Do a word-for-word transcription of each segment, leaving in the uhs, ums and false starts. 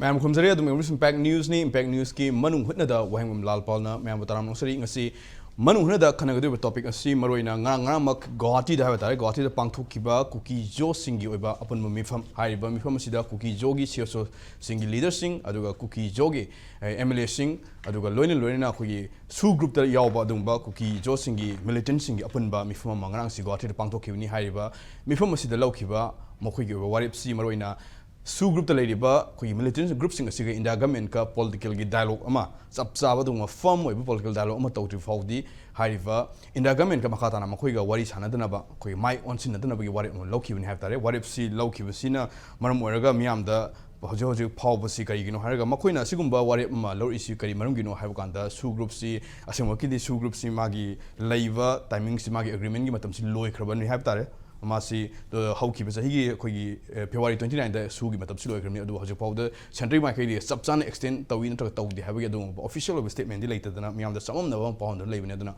ꯃꯌꯥꯝ ꯈꯨꯔꯨꯝꯖꯔꯤ꯫ ꯑꯗꯨꯝ Impact Newsꯅꯤ꯫ Impact Newsꯀꯤ ꯃꯅꯨꯡ ꯍꯨꯠꯅꯗ ꯋꯥꯍꯦꯡꯕꯝ ꯂꯥꯜ ꯄꯥꯜꯅ ꯃꯌꯥꯝꯕꯨ ꯇꯔꯥꯝꯅ ꯑꯣꯛꯆꯔꯤ꯫ ꯉꯁꯤ ꯃꯅꯨꯡ ꯍꯨꯠꯅꯗ ꯈꯟꯅꯒꯗꯧꯔꯤꯕ topic ꯑꯁꯤ ꯃꯔꯨꯑꯣꯏꯅ ꯉꯔꯥꯡ, ꯉꯔꯥꯡꯃꯛ ꯒꯨꯋꯥꯍꯥꯇꯤꯗ ꯍꯥꯏꯕ ꯇꯥꯔꯦ, ꯒꯨꯋꯥꯍꯥꯇꯤꯗ ꯄꯥꯡꯊꯣꯛꯈꯤꯕ ꯀꯨꯀꯤ ꯖꯣꯁꯤꯡꯒꯤ ꯑꯣꯏꯕ ꯑꯄꯨꯟꯕ ꯃꯤꯐꯝ꯫ ꯍꯥꯏꯔꯤꯕ ꯃꯤꯐꯝ ꯑꯁꯤꯗ ꯀꯨꯀꯤ ꯖꯣꯒꯤ CSOꯁꯤꯡꯒꯤ leaderꯁꯤꯡ, ꯑꯗꯨꯒ ꯀꯨꯀꯤ ꯖꯣꯒꯤ, ꯑꯦ, MLAꯁꯤꯡ, ꯑꯗꯨꯒ ꯂꯣꯏꯅ ꯂꯣꯏꯅꯅ ꯑꯩꯈꯣꯏꯒꯤ SoO groupꯇ ꯌꯥꯎꯕ ꯑꯗꯨꯒꯨꯝꯕ ꯀꯨꯀꯤ ꯖꯣꯁꯤꯡꯒꯤ militantꯁꯤꯡꯒꯤ ꯑꯄꯨꯟꯕ ꯃꯤꯐꯝ ꯑꯃ ꯉꯔꯥꯡꯁꯤ ꯒꯨꯋꯥꯍꯥꯇꯤꯗ ꯄꯥꯡꯊꯣꯛꯈꯤꯕꯅꯤ꯫ ꯍꯥꯏꯔꯤꯕ ꯃꯤꯐꯝ ꯑꯁꯤꯗ ꯂꯧꯈꯤꯕ ꯃꯈꯣꯏꯒꯤ ꯑꯣꯏꯕ ꯋꯥꯔꯦꯞꯁꯤ ꯃꯔꯨꯑꯣꯏꯅ SoO groupꯇ ꯂꯩꯔꯤꯕ ꯑꯩꯈꯣꯏꯒꯤ militant groupꯁꯤꯡ ꯑꯁꯤꯒ India governmentꯀ politicalꯒꯤ dialogue ꯑꯃ, ꯆꯞ ꯆꯥꯕ ꯑꯗꯨꯒꯨꯝꯕ firm ꯑꯣꯏꯕ political dialogue ꯑꯃ ꯇꯧꯗ꯭ꯔꯤ ꯐꯥꯎꯗꯤ ꯍꯥꯏꯔꯤꯕ India governmentꯀ ꯃꯈꯥ ꯇꯥꯅ ꯃꯈꯣꯏꯒ ꯋꯥꯔꯤ ꯁꯥꯟꯅꯗꯅꯕ, ꯑꯩꯈꯣꯏꯒꯤ ꯃꯥꯏ ꯑꯣꯟꯁꯤꯟꯅꯗꯅꯕꯒꯤ ꯋꯥꯔꯦꯞ ꯑꯃ ꯂꯧꯈꯤꯕꯅꯤ ꯍꯥꯏꯕ ꯇꯥꯔꯦ꯫ ꯋꯥꯔꯦꯞꯁꯤ ꯂꯧꯈꯤꯕꯁꯤꯅ ꯃꯔꯝ ꯑꯣꯏꯔꯒ ꯃꯤꯌꯥꯝꯗ ꯍꯧꯖꯤꯛ ꯍꯧꯖꯤꯛ ꯐꯥꯎꯕꯁꯤ ꯀꯔꯤꯒꯤꯅꯣ ꯍꯥꯏꯔꯒ, ꯃꯈꯣꯏꯅ ꯑꯁꯤꯒꯨꯝꯕ ꯋꯥꯔꯦꯞ ꯑꯃ ꯂꯧꯔꯛꯏꯁꯤ ꯀꯔꯤ ꯃꯔꯝꯒꯤꯅꯣ ꯍꯥꯏꯕ ꯀꯥꯟꯗ, SoO groupꯁꯤ ꯑꯁꯦꯡꯕꯃꯛꯀꯤꯗꯤ SoO groupꯁꯤ ꯃꯥꯒꯤ ꯂꯩꯕ timingꯁꯤ, ꯃꯥꯒꯤ agreementꯀꯤ ꯃꯇꯝꯁꯤ ꯂꯣꯏꯈ꯭ꯔꯕꯅꯤ ꯍꯥꯏꯕ ꯇꯥꯔꯦ꯫ ꯃꯥꯁꯤ, ꯑ, ꯍꯧꯈꯤꯕ ꯆꯍꯤꯒꯤ ꯑꯩꯈꯣꯏꯒꯤ, ꯑ, February twenty nineꯗ SoOꯒꯤ ꯃꯇꯝꯁꯤ ꯂꯣꯏꯈ꯭ꯔꯕꯅꯤ꯫ ꯑꯗꯨꯕꯨ ꯍꯧꯖꯤꯛ ꯐꯥꯎꯕꯗ centreꯒꯤ ꯃꯥꯏꯀꯩꯗꯒꯤ ꯆꯞ ꯆꯥꯅ extend ꯇꯧꯏ ꯅꯠꯇ꯭ꯔꯒ ꯇꯧꯗꯦ ꯍꯥꯏꯕꯒꯤ ꯑꯗꯨꯒꯨꯝꯕ official ꯑꯣꯏꯕ statementꯗꯤ ꯂꯩꯇꯗꯅ ꯃꯤꯌꯥꯝꯗ ꯆꯃꯝꯅꯕ ꯑꯃ ꯄꯥꯎꯍꯟꯗꯨꯅ ꯂꯩꯕꯅꯤ꯫ ꯑꯗꯨꯅ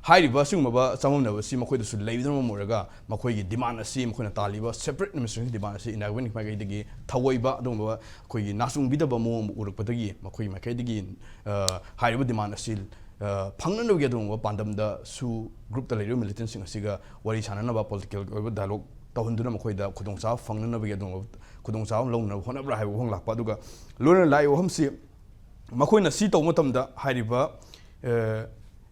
ꯍꯥꯏꯔꯤꯕ ꯑꯁꯤꯒꯨꯝꯂꯕ ꯆꯃꯝꯅꯕꯁꯤ ꯃꯈꯣꯏꯗꯁꯨ ꯂꯩꯕꯅ ꯃꯔꯝ ꯑꯣꯏꯔꯒ ꯃꯈꯣꯏꯒꯤ demand ꯑꯁꯤ, ꯃꯈꯣꯏꯅ ꯇꯥꯜꯂꯤꯕ separate administration demand ꯑꯁꯤ India government ꯃꯥꯏꯀꯩꯗꯒꯤ ꯊꯧꯑꯣꯏꯕ ꯑꯗꯨꯒꯨꯝꯕ ꯑꯩꯈꯣꯏꯒꯤ ꯅꯥꯆꯨꯡꯕꯤꯗꯕ ꯃꯑꯣꯡ ꯑꯃ ꯎꯔꯛꯄꯗꯒꯤ ꯃꯈꯣꯏꯒꯤ ꯃꯥꯏꯀꯩꯗꯒꯤ, ꯑ, ꯍꯥꯏꯔꯤꯕ demand ꯑꯁꯤ, ꯑ, ꯐꯪꯅꯅꯕꯒꯤ ꯑꯗꯨꯒꯨꯝꯕ ꯄꯥꯟꯗꯝꯗ SoO groupꯇ ꯂꯩꯔꯤꯕ militantꯁꯤꯡ ꯑꯁꯤꯒ ꯋꯥꯔꯤ ꯁꯥꯟꯅꯅꯕ, political ꯑꯣꯏꯕ dialogue ꯇꯧꯍꯟꯗꯨꯅ ꯃꯈꯣꯏꯗ ꯈꯨꯗꯣꯡꯆꯥꯕ ꯐꯪꯅꯅꯕꯒꯤ ꯑꯗꯨꯒꯨꯝꯕ ꯈꯨꯗꯣꯡꯆꯥꯕ ꯑꯃ ꯂꯧꯅꯅꯕ ꯍꯣꯠꯅꯕ꯭ꯔꯥ ꯍꯥꯏꯕ ꯋꯥꯍꯪ ꯂꯥꯛꯄ꯫ ꯑꯗꯨꯒ ꯂꯣꯏꯅꯅ ꯂꯥꯛꯏꯕ ꯋꯥꯐꯝꯁꯤ ꯃꯈꯣꯏꯅ ꯁꯤ ꯇꯧꯕ ꯃꯇꯝꯗ ꯍꯥꯏꯔꯤꯕ, ꯑ,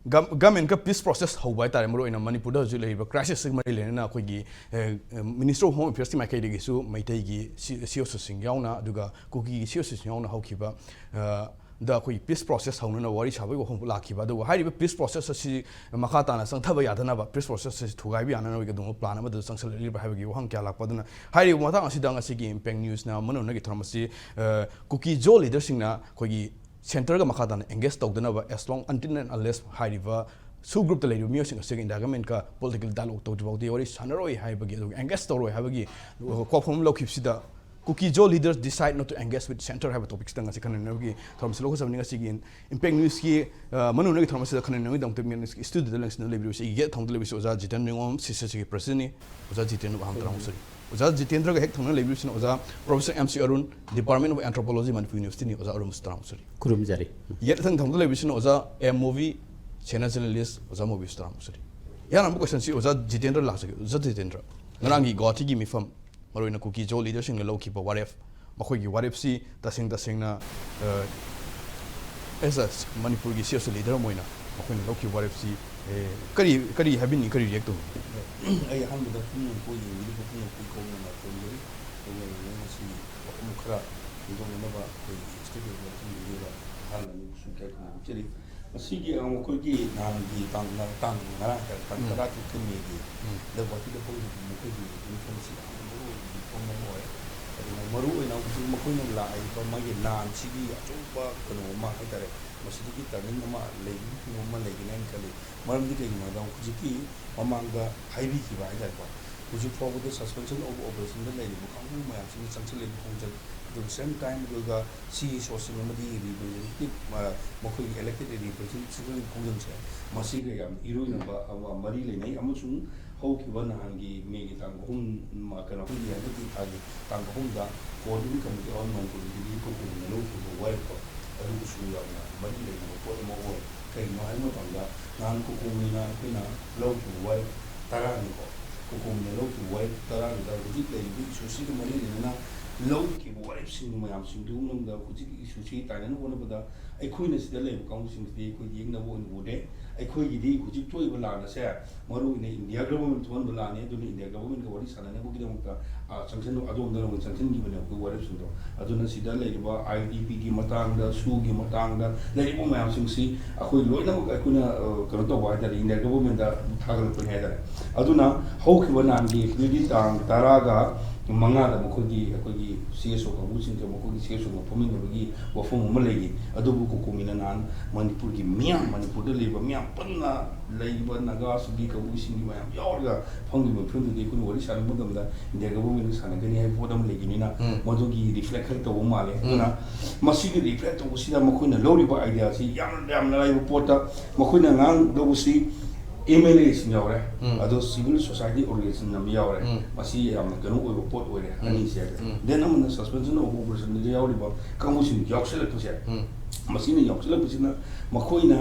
gov-, governmentꯀ peace process ꯍꯧꯕ ꯍꯥꯏꯇꯥꯔꯦ, ꯃꯔꯨꯑꯣꯏꯅ ꯃꯅꯤꯄꯨꯔꯗ ꯍꯧꯖꯤꯛ ꯂꯩꯔꯤꯕ crisisꯀ ꯃꯔꯤ ꯂꯩꯅꯅ ꯑꯩꯈꯣꯏꯒꯤ, ꯑ, Ministry of Home Affairsꯀꯤ ꯃꯥꯏꯀꯩꯗꯒꯤꯁꯨ ꯃꯩꯇꯩꯒꯤ ꯁꯤ-, CSOꯁꯤꯡ ꯌꯥꯎꯅ, ꯑꯗꯨꯒ ꯀꯨꯀꯤꯒꯤ CSOꯁꯤꯡ ꯌꯥꯎꯅ ꯍꯧꯈꯤꯕ, ꯑ, ꯗ ꯑꯩꯈꯣꯏꯒꯤ peace process ꯍꯧꯅꯅꯕ ꯋꯥꯔꯤ ꯁꯥꯕꯒꯤ ꯋꯥꯐꯝ ꯂꯥꯛꯈꯤꯕ꯫ ꯑꯗꯨꯒ ꯍꯥꯏꯔꯤꯕ peace process ꯑꯁꯤ ꯃꯈꯥ ꯇꯥꯅ ꯆꯪꯊꯕ ꯌꯥꯗꯅꯕ, peace process ꯑꯁꯤ ꯊꯨꯒꯥꯏꯕ ꯌꯥꯅꯅꯕꯒꯤ ꯑꯗꯨꯒꯨꯝꯕ plan ꯑꯃꯗ ꯆꯪꯁꯤꯜꯂꯛꯂꯤꯕ꯭ꯔꯥ ꯍꯥꯏꯕꯒꯤ ꯋꯥꯍꯪ ꯀꯌꯥ ꯂꯥꯛꯄ꯫ ꯑꯗꯨꯅ ꯍꯥꯏꯔꯤꯕ ꯃꯇꯥꯡ ꯑꯁꯤꯗ ꯉꯁꯤꯒꯤ Impact Newsꯅ ꯃꯅꯨꯡ ꯍꯨꯠꯅꯒꯤ ꯊꯧꯔꯝ ꯑꯁꯤ, ꯑ, ꯀꯨꯀꯤ ꯖꯣ leaderꯁꯤꯡꯅ ꯑꯩꯈꯣꯏꯒꯤ centreꯒ ꯃꯈꯥ ꯇꯥꯅ engage ꯇꯧꯗꯅꯕ, as long until and unless ꯍꯥꯏꯔꯤꯕ SoO groupꯇ ꯂꯩꯔꯤꯕ ꯃꯤꯑꯣꯏꯁꯤꯡ ꯑꯁꯤꯒ India governmentꯀ political dialogue ꯇꯧꯗ꯭ꯔꯤ ꯐꯥꯎꯗꯤ ꯋꯥꯔꯤ ꯁꯥꯟꯅꯔꯣꯏ ꯍꯥꯏꯕꯒꯤ, ꯑꯗꯨꯒ engage ꯇꯧꯔꯣꯏ ꯍꯥꯏꯕꯒꯤ ꯋꯥꯐꯝ ꯑꯃ ꯂꯧꯈꯤꯕꯁꯤꯗ, ꯀꯨꯀꯤ ꯖꯣ leaders decide not to engage with centre ꯍꯥꯏꯕ topic ꯁꯤꯗ ꯉꯁꯤ ꯈꯟꯅꯅꯕꯒꯤ ꯊꯧꯔꯝꯁꯤ ꯂꯧꯈꯠꯆꯕꯅꯤ꯫ ꯉꯁꯤꯒꯤ Impact Newsꯀꯤ, ꯑ, ꯃꯅꯨꯡ ꯍꯨꯠꯅꯒꯤ ꯊꯧꯔꯝ ꯑꯁꯤꯗ ꯈꯟꯅꯅꯕꯒꯤꯗꯃꯛꯇ Impact Newsꯀꯤ studioꯗ ꯂꯦꯡꯁꯤꯟꯗꯨꯅ ꯂꯩꯕꯤꯔꯤꯕꯁꯤ ꯑꯩꯒꯤ ꯌꯦꯠ ꯊꯪꯕꯗ ꯂꯩꯕꯁꯤ ꯑꯣꯖꯥ ꯖꯤꯇꯦꯟ ꯅꯤꯉꯣꯝ, CCCꯒꯤ presidentꯅꯤ꯫ ꯑꯣꯖꯥ ꯖꯤꯇꯦꯟꯕꯨ ꯑꯍꯥꯟꯕ ꯇꯔꯥꯃꯨꯛ ꯆꯠꯂꯤ꯫ ꯑꯣꯖꯥ ꯖꯤꯇꯦꯟꯗ꯭ꯔꯒ ꯍꯦꯛ ꯊꯪꯅ ꯂꯩꯕꯤꯔꯤꯁꯤꯅ ꯑꯣꯖꯥ Professor M C Arun, Department of Anthropology, Manipur University ꯅꯤ꯫ ꯑꯣꯖꯥ ꯑꯔꯨꯟꯕꯨꯁꯨ ꯇꯔꯥꯃꯨꯛ ꯁꯨꯔꯤ꯫ ꯈꯨꯔꯨꯝꯖꯔꯤ꯫ ꯌꯦꯠ ꯊꯪ ꯊꯪꯕꯗ ꯂꯩꯕꯤꯁꯤꯅ ꯑꯣꯖꯥ M Movi, Senior Journalist, ꯑꯣꯖꯥ ꯃꯣꯕꯤꯁꯨ ꯇꯔꯥꯃꯨꯛ ꯁꯨꯔꯤ꯫ ꯏꯍꯥꯟ ꯍꯥꯟꯕ question ꯁꯤ ꯑꯣꯖꯥ ꯖꯤꯇꯦꯟꯗ꯭ꯔ ꯂꯥꯛꯆꯒꯦ꯫ ꯑꯣꯖꯥ ꯖꯤꯇꯦꯟꯗ꯭ꯔ, ꯉꯔꯥꯡꯒꯤ ꯒꯨꯋꯥꯍꯥꯇꯤꯒꯤ ꯃꯤꯐꯝ, ꯃꯔꯨꯑꯣꯏꯅ ꯀꯨꯀꯤ ꯖꯣ leader ꯁꯤꯡꯅ ꯂꯧꯈꯤꯕ ꯋꯥꯔꯦꯞ, ꯃꯈꯣꯏꯒꯤ ꯋꯥꯔꯦꯞꯁꯤ ꯇꯁꯦꯡ ꯇꯁꯦꯡꯅ, ꯑ, as a ꯃꯅꯤꯄꯨꯔꯒꯤ C S O leader ꯑꯃ ꯑꯣꯏꯅ ꯃꯈꯣꯏꯅ ꯂꯧꯈꯤꯕ ꯋꯥꯔꯦꯞꯁꯤ, ꯑꯦ, ꯀꯔꯤ, ꯀꯔꯤ ꯍꯥꯏꯕꯤꯅꯤꯡꯉꯤ, ꯀꯔꯤ react ꯇꯧꯅꯤꯡꯉꯤ? ꯑꯩ ꯑꯍꯥꯟꯕꯗ ꯄꯨꯝꯅꯃꯛꯄꯨ ꯌꯦꯡꯕꯤꯔꯤꯕ ꯄꯨꯝꯅꯃꯛꯄꯨ ꯏꯀꯥꯏ ꯈꯨꯝꯅꯅ ꯈꯨꯔꯨꯝꯖꯔꯤ꯫ ꯑꯗꯨꯒ ꯃꯁꯤ ꯋꯥꯐꯝ ꯈꯔ ꯐꯣꯡꯗꯣꯛꯅꯅꯕ ꯑꯩꯈꯣꯏꯒꯤ studio ꯗ ꯊꯝꯕꯤꯔꯤꯕ ꯑꯍꯥꯟꯕ ꯑꯅꯤꯕꯨꯁꯨ ꯏꯀꯥꯏ ꯈꯨꯝꯅꯕ ꯎꯠꯆꯔꯤ꯫ ꯃꯁꯤꯒꯤ, ꯑ, ꯃꯈꯣꯏꯒꯤ ꯅꯍꯥꯟꯒꯤ ꯇꯥꯡ, ꯇꯥꯡ ꯉꯔꯥꯡ ꯍꯥꯏꯇꯥꯔꯦ, ꯇꯥꯡ ꯎꯝ꯫ ꯇꯔꯥꯇꯔꯨꯛꯀꯤ ꯃꯦꯒꯤ ꯗ ꯒꯨꯋꯥꯍꯥꯇꯤꯗ ꯐꯣꯡꯈꯤꯕ ꯃꯈꯣꯏꯒꯤ ꯃꯤꯐꯝꯁꯤ ꯌꯥꯝꯅ ꯃꯔꯨ ꯑꯣꯏꯕ ꯃꯤꯐꯝ ꯑꯃ ꯑꯣꯏ꯫ ꯑꯗꯨꯅ ꯃꯔꯨ ꯑꯣꯏꯅ ꯍꯧꯖꯤꯛ ꯃꯈꯣꯏꯅ ꯂꯥꯛꯏꯕ ꯃꯥꯒꯤ ꯂꯥꯟꯁꯤꯒꯤ ꯑꯆꯧꯕ ꯀꯩꯅꯣ ꯑꯃ ꯍꯥꯏꯇꯥꯔꯦ, ꯃꯁꯤꯗꯒꯤ turning ꯑꯃ ꯂꯩꯕꯒꯤ ꯐꯤꯕꯝ ꯑꯃ ꯂꯩꯒꯅꯤ ꯍꯥꯏꯅ ꯈꯜꯂꯤ꯫ ꯃꯔꯝꯗꯤ ꯀꯩꯒꯤꯅꯣ ꯍꯥꯏꯕꯗ ꯍꯧꯖꯤꯛꯀꯤ ꯃꯃꯥꯡꯗ ꯍꯥꯏꯕꯤꯈꯤꯕ ꯍꯥꯏꯇꯥꯔꯦꯀꯣ, ꯍꯧꯖꯤꯛ ꯐꯥꯎꯕꯗ suspension of operation ꯗ ꯂꯩꯔꯤꯕ ꯀꯥꯡꯕꯨ ꯃꯌꯥꯝꯁꯤꯅ ꯆꯪꯁꯤꯜꯂꯛꯏꯕ ꯈꯣꯡꯖꯪ, at the same time ꯑꯗꯨꯒ C S O ꯁꯤꯡ ꯑꯃꯗꯤ representative, ꯑ, ꯃꯈꯣꯏꯒꯤ elected representative ꯁꯤꯡꯒꯤ ꯈꯣꯡꯖꯪꯁꯦ, ꯃꯁꯤꯒ ꯌꯥꯝ ꯏꯔꯣꯏꯅꯕ ꯑꯃ ꯃꯔꯤ ꯂꯩꯅꯩ꯫ ꯑꯃꯁꯨꯡ ꯍꯧꯈꯤꯕ ꯅꯍꯥꯟꯒꯤ ꯃꯦꯒꯤ ꯇꯥꯡ ꯑꯍꯨꯝ, ꯃ-, ꯀꯩꯅꯣ, ꯑꯩꯈꯣꯏꯒꯤ ꯍꯟꯗꯛꯀꯤ ꯊꯥꯒꯤ ꯇꯥꯡ ꯑꯍꯨꯝꯗ Coordinating Committee on Manipur ꯗꯒꯤ ꯀꯣꯀꯣꯃꯤꯅ ꯂꯧꯈꯤꯕ ꯋꯥꯔꯦꯞꯇꯣ, ꯑꯗꯨꯒꯁꯨ ꯌꯥꯝꯅ ꯃꯔꯤ ꯂꯩꯅꯕ ꯄꯣꯠ ꯑꯃ ꯑꯣꯏ꯫ ꯀꯩꯒꯤꯅꯣ ꯍꯥꯏꯕ ꯃꯇꯝꯗ, ꯅꯍꯥꯟ ꯀꯣꯀꯣꯃꯤꯅ ꯑꯩꯈꯣꯏꯅ ꯂꯧꯈꯤꯕ ꯋꯥꯔꯦꯞ ꯇꯔꯥꯅꯤꯀꯣ, ꯀꯣꯀꯣꯃꯤꯅ ꯂꯧꯈꯤꯕ ꯋꯥꯔꯦꯞ ꯇꯔꯥꯅꯤꯗ ꯍꯧꯖꯤꯛ ꯂꯩꯔꯤꯕ ꯏꯁꯨꯁꯤꯒ ꯃꯔꯤ ꯂꯩꯅꯅ ꯂꯧꯈꯤꯕ ꯋꯥꯔꯦꯞꯁꯤꯡ ꯃꯌꯥꯝꯁꯤꯡꯗꯨ ꯃꯅꯨꯡꯗ ꯍꯧꯖꯤꯛ ꯏꯁꯨꯁꯤ ꯇꯥꯏꯅꯅꯕ ꯍꯣꯠꯅꯕꯗ ꯑꯩꯈꯣꯏꯅ ꯁꯤꯗ ꯂꯩꯕ ꯀꯥꯡꯕꯨꯁꯤꯡꯁꯤꯗꯤ ꯑꯩꯈꯣꯏ ꯌꯦꯛꯅꯕ ꯑꯣꯏꯅ ꯎꯗꯦ꯫ ꯑꯩꯈꯣꯏꯒꯤꯗꯤ ꯍꯧꯖꯤꯛ ꯊꯣꯛꯏꯕ ꯂꯥꯟ ꯑꯁꯦ ꯃꯔꯨ ꯑꯣꯏꯅ ꯏꯟꯗꯤꯌꯥ ꯒꯚꯔꯟꯃꯦꯟ ꯊꯣꯛꯍꯟꯕ ꯂꯥꯟꯅꯤ꯫ ꯑꯗꯨꯅ ꯏꯟꯗꯤꯌꯥ ꯒꯚꯔꯟꯃꯦꯟꯒ ꯋꯥꯔꯤ ꯁꯥꯟꯅꯅꯕꯒꯤꯗꯃꯛꯇ, ꯑ, ꯁꯪꯁꯟ-, ꯑꯗꯣꯝꯗ ꯑꯣꯏꯅ ꯆꯪꯁꯤꯟꯈꯤꯕꯅꯦ ꯑꯩꯈꯣꯏ ꯋꯥꯔꯦꯞꯁꯤꯡꯗꯣ꯫ ꯑꯗꯨꯅ ꯁꯤꯗ ꯂꯩꯔꯤꯕ I D P ꯒꯤ ꯃꯇꯥꯡꯗ, ꯁꯨꯒꯤ ꯃꯇꯥꯡꯗ ꯂꯩꯔꯤꯕ ꯃꯌꯥꯝꯁꯤꯡꯁꯤ ꯑꯩꯈꯣꯏ ꯂꯣꯏꯅꯃꯛ ꯑꯩꯈꯣꯏꯅ, ꯑ, ꯀꯩꯅꯣ ꯇꯧꯕ ꯍꯥꯏꯇꯥꯔꯦ, ꯏꯟꯗꯤꯌꯥ ꯒꯚꯔꯟꯃꯦꯟꯗ ꯊꯥꯒꯠꯂꯛꯄꯅꯤ ꯍꯥꯏꯇꯥꯔꯦ꯫ ꯑꯗꯨꯅ ꯍꯧꯈꯤꯕ ꯅꯍꯥꯟꯒꯤ ꯑꯗꯨꯗꯤ ꯇꯥꯡ ꯇꯔꯥꯒ ꯃꯉꯥꯗ ꯃꯈꯣꯏꯒꯤ, ꯑꯩꯈꯣꯏꯒꯤ C S O ꯀꯥꯡꯕꯨꯁꯤꯡꯒ ꯃꯈꯣꯏꯒꯤ C S O ꯒ ꯐꯝꯃꯤꯟꯅꯕꯒꯤ ꯋꯥꯐꯝ ꯑꯃ ꯂꯩꯈꯤ꯫ ꯑꯗꯨꯕꯨ ꯀꯣꯀꯣꯃꯤꯅ ꯅꯍꯥꯟ ꯃꯅꯤꯄꯨꯔꯒꯤ ꯃꯤꯌꯥꯝ, ꯃꯅꯤꯄꯨꯔꯗ ꯂꯩꯕ ꯃꯤꯌꯥꯝ ꯄꯨꯟꯅ ꯂꯩꯔꯤꯕ ꯅꯥꯒꯥ, ꯁꯨꯒꯤ ꯀꯥꯡꯕꯨꯁꯤꯡꯒꯤ ꯃꯌꯥꯝ ꯌꯥꯎꯔꯒ ꯐꯝꯈꯤꯕ ꯃꯐꯝꯗꯨꯗꯤ ꯑꯩꯈꯣꯏꯅ ꯋꯥꯔꯤ ꯁꯥꯟꯅꯕ ꯃꯇꯝꯗ ꯏꯟꯗꯤꯌꯥ ꯒꯚꯔꯟꯃꯦꯟꯠꯅ ꯁꯥꯟꯅꯒꯅꯤ ꯍꯥꯏꯕ ꯄꯣꯠ ꯑꯃ ꯂꯩꯈꯤꯕꯅꯤꯅ, ꯎꯝ꯫ ꯃꯗꯨꯒꯤ ꯔꯤꯐ꯭ꯂꯦꯛ ꯈꯔ ꯇꯧꯕ ꯃꯥꯜꯂꯦ꯫ ꯑꯗꯨꯅ ꯃꯁꯤꯒꯤ ꯔꯤꯐ꯭ꯂꯦꯛ ꯇꯧꯕꯁꯤꯗ ꯃꯈꯣꯏꯅ ꯂꯧꯔꯤꯕ ꯑꯥꯏꯗꯤꯌꯥꯁꯤ ꯌꯥꯝꯅ, ꯌꯥꯝꯅ ꯂꯥꯏꯕ ꯄꯣꯠꯇ ꯃꯈꯣꯏꯅ ꯉꯥꯡꯗꯧꯕꯁꯤ ꯑꯦꯝ ꯑꯦꯜ ꯑꯦꯁꯤꯡ ꯌꯥꯎꯔꯦ, ꯎꯝ꯫ ꯑꯗꯣ civil society organization ꯑꯃ ꯌꯥꯎꯔꯦ꯫ ꯎꯝ꯫ ꯃꯁꯤ ꯌꯥꯝꯅ ꯀꯩꯅꯣ ꯑꯣꯏꯕ ꯄꯣꯠ ꯑꯣꯏꯔꯦ, ꯎꯝ꯫ ꯑꯅꯤꯁꯦ꯫ ꯎꯝ꯫ Then ꯑꯃꯅ suspension of operationꯗ ꯌꯥꯎꯔꯤꯕ ꯀꯥꯡꯕꯨꯁꯤꯡ ꯌꯥꯎꯁꯜꯂꯛꯄꯁꯦ, ꯎꯝ꯫ ꯃꯁꯤꯅ ꯌꯥꯎꯁꯜꯂꯛꯄꯁꯤꯅ ꯃꯈꯣꯏꯅ,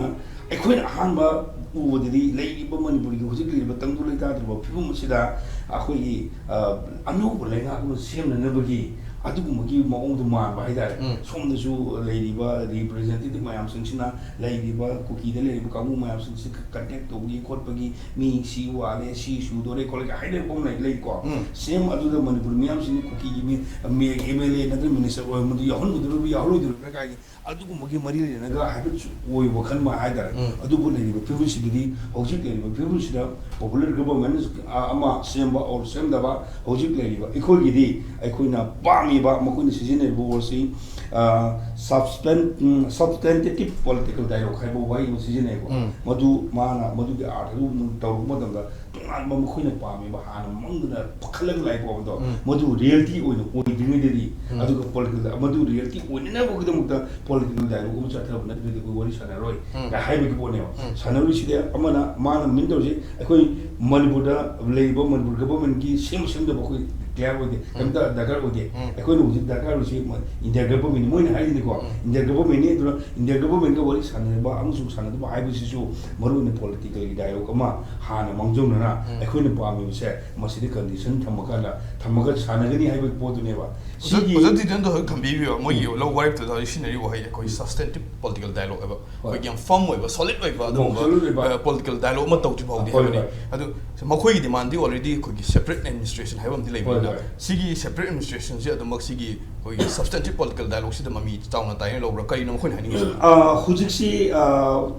ꯑꯩꯈꯣꯏꯅ ꯑꯍꯥꯟꯕ ꯎꯕꯗꯗꯤ ꯂꯩꯔꯤꯕ ꯃꯅꯤꯄꯨꯔꯒꯤ ꯍꯧꯖꯤꯛ ꯂꯩꯔꯤꯕ ꯇꯪꯗꯨ ꯂꯩꯇꯥꯗ꯭ꯔꯕ ꯐꯤꯕꯝ ꯑꯁꯤꯗ ꯑꯩꯈꯣꯏꯒꯤ, ꯑ, ꯑꯅꯧꯕ ꯂꯩꯉꯥꯛ ꯑꯃ ꯁꯦꯝꯅꯅꯕꯒꯤ ꯑꯗꯨꯒꯨꯝꯕꯒꯤ ꯃꯑꯣꯡꯗꯣ ꯃꯥꯟꯕ ꯍꯥꯏꯇꯥꯔꯦ꯫ ꯎꯝ꯫ ꯁꯣꯝꯗꯁꯨ ꯂꯩꯔꯤꯕ representative ꯃꯌꯥꯝꯁꯤꯡꯁꯤꯅ ꯂꯩꯔꯤꯕ ꯀꯨꯀꯤꯗ ꯂꯩꯔꯤꯕ ꯀꯥꯡꯕꯨ ꯃꯌꯥꯝꯁꯤꯡꯁꯤ contact ꯇꯧꯕꯒꯤ ꯈꯣꯠꯄꯒꯤ, ꯃꯤ ꯁꯤ ꯋꯥꯠꯂꯦ, ꯁꯤ ꯁꯨꯗꯣꯔꯦ ꯈꯣꯠꯂꯦ ꯍꯥꯏꯅꯕ ꯑꯃ ꯂꯩ, ꯂꯩꯀꯣ꯫ ꯎꯝ꯫ Same ꯑꯗꯨꯗ ꯃꯅꯤꯄꯨꯔ ꯃꯤꯌꯥꯝꯁꯤꯡꯅ ꯀꯨꯀꯤꯒꯤ ꯃꯤ, ꯃꯤ ꯑꯦꯝ ꯑꯦꯜ ꯑꯦ ꯅꯠꯇ꯭ꯔꯒ ꯃꯤꯅꯤꯁꯇꯔ ꯑꯣꯏꯔꯝꯕꯗꯨ ꯌꯥꯎꯍꯟꯒꯗꯧꯔꯤꯕ꯭ꯔꯥ ꯌꯥꯎꯍꯜꯂꯣꯏꯗꯧꯔꯤꯕ꯭ꯔꯥ ꯀꯥꯏꯒꯤ ꯑꯗꯨꯒꯨꯝꯕꯒꯤ ꯃꯔꯤ ꯂꯩꯅꯅꯒ ꯍꯥꯏꯐꯦꯠ ꯑꯣꯏ ꯋꯥꯈꯜ ꯑꯃ ꯍꯥꯏꯇꯥꯔꯦ꯫ ꯎꯝ꯫ ꯑꯗꯨꯕꯨ ꯂꯩꯔꯤꯕ ꯐꯤꯕꯝꯁꯤꯗꯗꯤ, ꯍꯧꯖꯤꯛ ꯂꯩꯔꯤꯕ ꯐꯤꯕꯝꯁꯤꯗ popular government ꯑꯃ ꯁꯦꯝꯕ or ꯁꯦꯝꯗꯕ, ꯍꯧꯖꯤꯛ ꯂꯩꯔꯤꯕ ꯑꯩꯈꯣꯏꯒꯤꯗꯤ, ꯑꯩꯈꯣꯏꯅ ꯄꯥꯝꯃꯤꯕ, ꯃꯈꯣꯏꯅ ꯁꯤꯖꯤꯟꯅꯔꯤꯕ wordꯁꯤ, ꯑ, substan-, ꯎꯝ, substantive political dialogue ꯍꯥꯏꯕ ꯋꯥꯍꯩ ꯑꯃ ꯁꯤꯖꯤꯟꯅꯩꯀꯣ꯫ ꯎꯝ꯫ ꯃꯗꯨ ꯃꯥꯅ ꯃꯗꯨꯒꯤ ꯑꯥꯔꯊꯗꯨ ꯇꯧꯔꯛꯄ ꯃꯇꯝꯗ ꯇꯣꯉꯥꯟꯕ ꯃꯈꯣꯏꯅ ꯄꯥꯝꯃꯤꯕ ꯍꯥꯟꯅ ꯃꯪꯗꯅ ꯈꯜꯂꯒ ꯂꯥꯛꯏ ꯄꯣꯠ ꯑꯗꯣ, ꯎꯝ꯫ ꯃꯗꯨ reality ꯑꯣꯏꯅ ꯑꯣꯏꯗ꯭ꯔꯤꯉꯩꯗꯗꯤ, ꯎꯝ꯫ ꯑꯗꯨꯒ political, ꯃꯗꯨ reality ꯑꯣꯏꯅꯅꯕꯒꯤꯗꯃꯛꯇ political dialogue ꯑꯃ ꯆꯠꯊꯕ ꯅꯠꯇ꯭ꯔꯒꯗꯤ ꯑꯩꯈꯣꯏ ꯋꯥꯔꯤ ꯁꯥꯟꯅꯔꯣꯏ ꯎꯝ꯫ ꯀꯥꯏ ꯍꯥꯏꯕꯒꯤ ꯄꯣꯠꯅꯦꯕ꯫ ꯎꯝ꯫ ꯁꯥꯟꯅꯔꯣꯏꯁꯤꯗ ꯑꯃꯅ, ꯃꯥꯅ mean ꯇꯧꯔꯤꯁꯦ, ꯑꯩꯈꯣꯏ ꯃꯅꯤꯄꯨꯔꯗ ꯂꯩꯔꯤꯕ ꯃꯅꯤꯄꯨꯔ governmentꯀꯤ ꯁꯦꯝꯕ ꯁꯦꯝꯗꯕ ꯑꯩꯈꯣꯏ clear ꯑꯣꯏꯗꯦ, ꯎꯝ꯫ ꯀꯩꯝꯇ ꯗꯔꯀꯥꯔ ꯑꯣꯏꯗꯦ꯫ ꯎꯝ꯫ ꯑꯩꯈꯣꯏꯅ ꯍꯧꯖꯤꯛ ꯗꯔꯀꯥꯔ ꯑꯣꯏꯔꯤꯁꯤ ꯃ-, India governmentꯅꯤ, ꯃꯣꯏꯅ ꯍꯥꯏꯔꯤꯅꯤꯀꯣ, ꯎꯝ꯫ India governmentꯅꯤ, ꯑꯗꯨꯅ India governmentꯀ ꯋꯥꯔꯤ ꯁꯥꯟꯅꯕ ꯑꯃꯁꯨꯡ ꯁꯥꯟꯅꯗꯕ ꯍꯥꯏꯕꯁꯤꯁꯨ ꯃꯔꯨꯑꯣꯏꯅ politicalꯒꯤ dialogue ꯑꯃ ꯍꯥꯟꯅ ꯃꯥꯡꯖꯧꯅꯅ ꯎꯝ꯫ ꯑꯩꯈꯣꯏꯅ ꯄꯥꯝꯃꯤꯕꯁꯦ ꯃꯁꯤꯗ condition ꯊꯝꯃꯀꯥꯟꯗ, ꯊꯝꯃꯒ ꯁꯥꯟꯅꯒꯅꯤ ꯍꯥꯏꯕꯒꯤ ꯄꯣꯠꯇꯨꯅꯦꯕ꯫ ꯑꯣꯖꯥ, ꯁꯤꯒꯤ ꯑꯣꯖꯥ ꯗꯤꯇꯦꯟꯗꯣ ꯍꯧꯖꯤꯛ ꯊꯝꯕꯤꯈꯤꯕ ꯃꯣꯏꯒꯤ ꯎꯝ꯫ ꯂꯧ ꯋꯥꯔꯦꯞꯇꯨꯗ ꯍꯧꯖꯤꯛ ꯁꯤꯖꯤꯟꯅꯔꯤꯕ ꯋꯥꯍꯩ ꯑꯩꯈꯣꯏ substantive political dialogue ꯍꯥꯏꯕ, ꯍꯣꯏ꯫ ꯑꯩꯈꯣꯏꯒꯤ ꯌꯥꯝ firm ꯑꯣꯏꯕ, solid ꯑꯣꯏꯕ ꯑꯗꯨꯒꯨꯝꯕ, solid ꯑꯣꯏꯕ꯫ ꯑ, political dialogue ꯑꯃ ꯇꯧꯗ꯭ꯔꯤ ꯐꯥꯎꯗꯤ ꯍꯣꯏ, ꯍꯥꯏꯕꯅꯤ꯫ ꯍꯣꯏ꯫ ꯑꯗꯨ ꯃꯈꯣꯏꯒꯤ demandꯗꯤ already ꯑꯩꯈꯣꯏꯒꯤ separate administration ꯍꯥꯏꯕ ꯑꯃꯗꯤ ꯂꯩꯕꯅꯤꯅ, ꯍꯣꯏ, ꯍꯣꯏ꯫ ꯁꯤꯒꯤ separate administrationꯁꯦ ꯑꯗꯨꯃꯛ ꯁꯤꯒꯤ ꯑꯩꯈꯣꯏꯒꯤ substantive political dialogueꯁꯤꯗ ꯃꯃꯤ ꯆꯥꯎꯅ ꯇꯥꯏꯅ ꯂꯧꯕ꯭ꯔꯥ? ꯀꯔꯤꯅꯣ ꯃꯈꯣꯏꯅ ꯍꯥꯏꯅꯤꯡꯉꯤꯁꯤꯅ? ꯑ, ꯍꯧꯖꯤꯛꯁꯤ, ꯑ,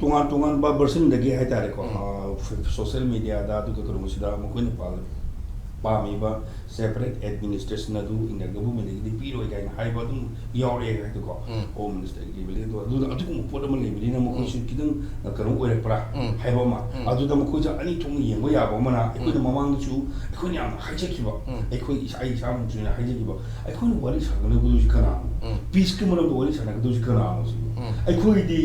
ꯇꯣꯉꯥꯟ ꯇꯣꯉꯥꯟꯕ versionꯗꯒꯤ ꯍꯥꯏꯇꯥꯔꯦꯀꯣ, ꯎꯝ꯫ ꯑ, ꯐ-, social mediaꯗ ꯑꯗꯨꯒ ꯀꯩꯅꯣꯁꯤꯗ ꯃꯈꯣꯏꯅ ꯄꯥꯜꯂꯤ꯫ ꯄꯥꯝꯃꯤꯕ separate administration ꯑꯗꯨ India government ꯇꯒꯤꯗꯤ ꯄꯤꯔꯣꯏ ꯀꯥꯏꯅ ꯍꯥꯏꯕ ꯑꯗꯨꯝ ꯌꯥꯎꯔꯛꯑꯦ ꯍꯥꯏꯗꯣꯀꯣ꯫ ꯎꯝ. Home Minister ꯒꯤ level ꯗꯣ ꯑꯗꯨꯅ ꯑꯗꯨꯒꯨꯝꯕ ꯄꯣꯠ ꯑꯃ ꯂꯩꯕꯅꯤꯅ ꯃꯈꯣꯏꯁꯨ ꯎꯝ. ꯈꯤꯇꯪ ꯀꯩꯅꯣ ꯑꯣꯏꯔꯛꯄ꯭ꯔꯥ ꯎꯝ. ꯍꯥꯏꯕ ꯑꯃ꯫ ꯎꯝ. ꯑꯗꯨꯗ ꯃꯈꯣꯏꯁꯨ ꯑꯅꯤ ꯊꯣꯛꯅ ꯌꯦꯡꯕ ꯌꯥꯕ ꯑꯃꯅ ꯑꯩꯈꯣꯏꯅ ꯎꯝ. ꯃꯃꯥꯡꯗꯁꯨ ꯑꯩꯈꯣꯏꯅ ꯌꯥꯝꯅ ꯍꯥꯏꯖꯈꯤꯕ, ꯎꯝ. ꯑꯩꯈꯣꯏ ꯏꯁꯥ, ꯑꯩ ꯏꯁꯥꯃꯛꯁꯨ ꯑꯩꯅ ꯍꯥꯏꯖꯈꯤꯕ, ꯑꯩꯈꯣꯏꯅ ꯋꯥꯔꯤ ꯁꯥꯒꯗꯧꯕꯗꯨꯁꯨ ꯀꯅꯥꯅꯣ? ꯎꯝ. Peace ꯀꯤ ꯃꯔꯝꯗ ꯋꯥꯔꯤ ꯁꯥꯟꯅꯒꯗꯧꯁꯤ ꯀꯅꯥꯅꯣ ꯁꯤꯕꯨ? ꯎꯝ. ꯑꯩꯈꯣꯏꯒꯤꯗꯤ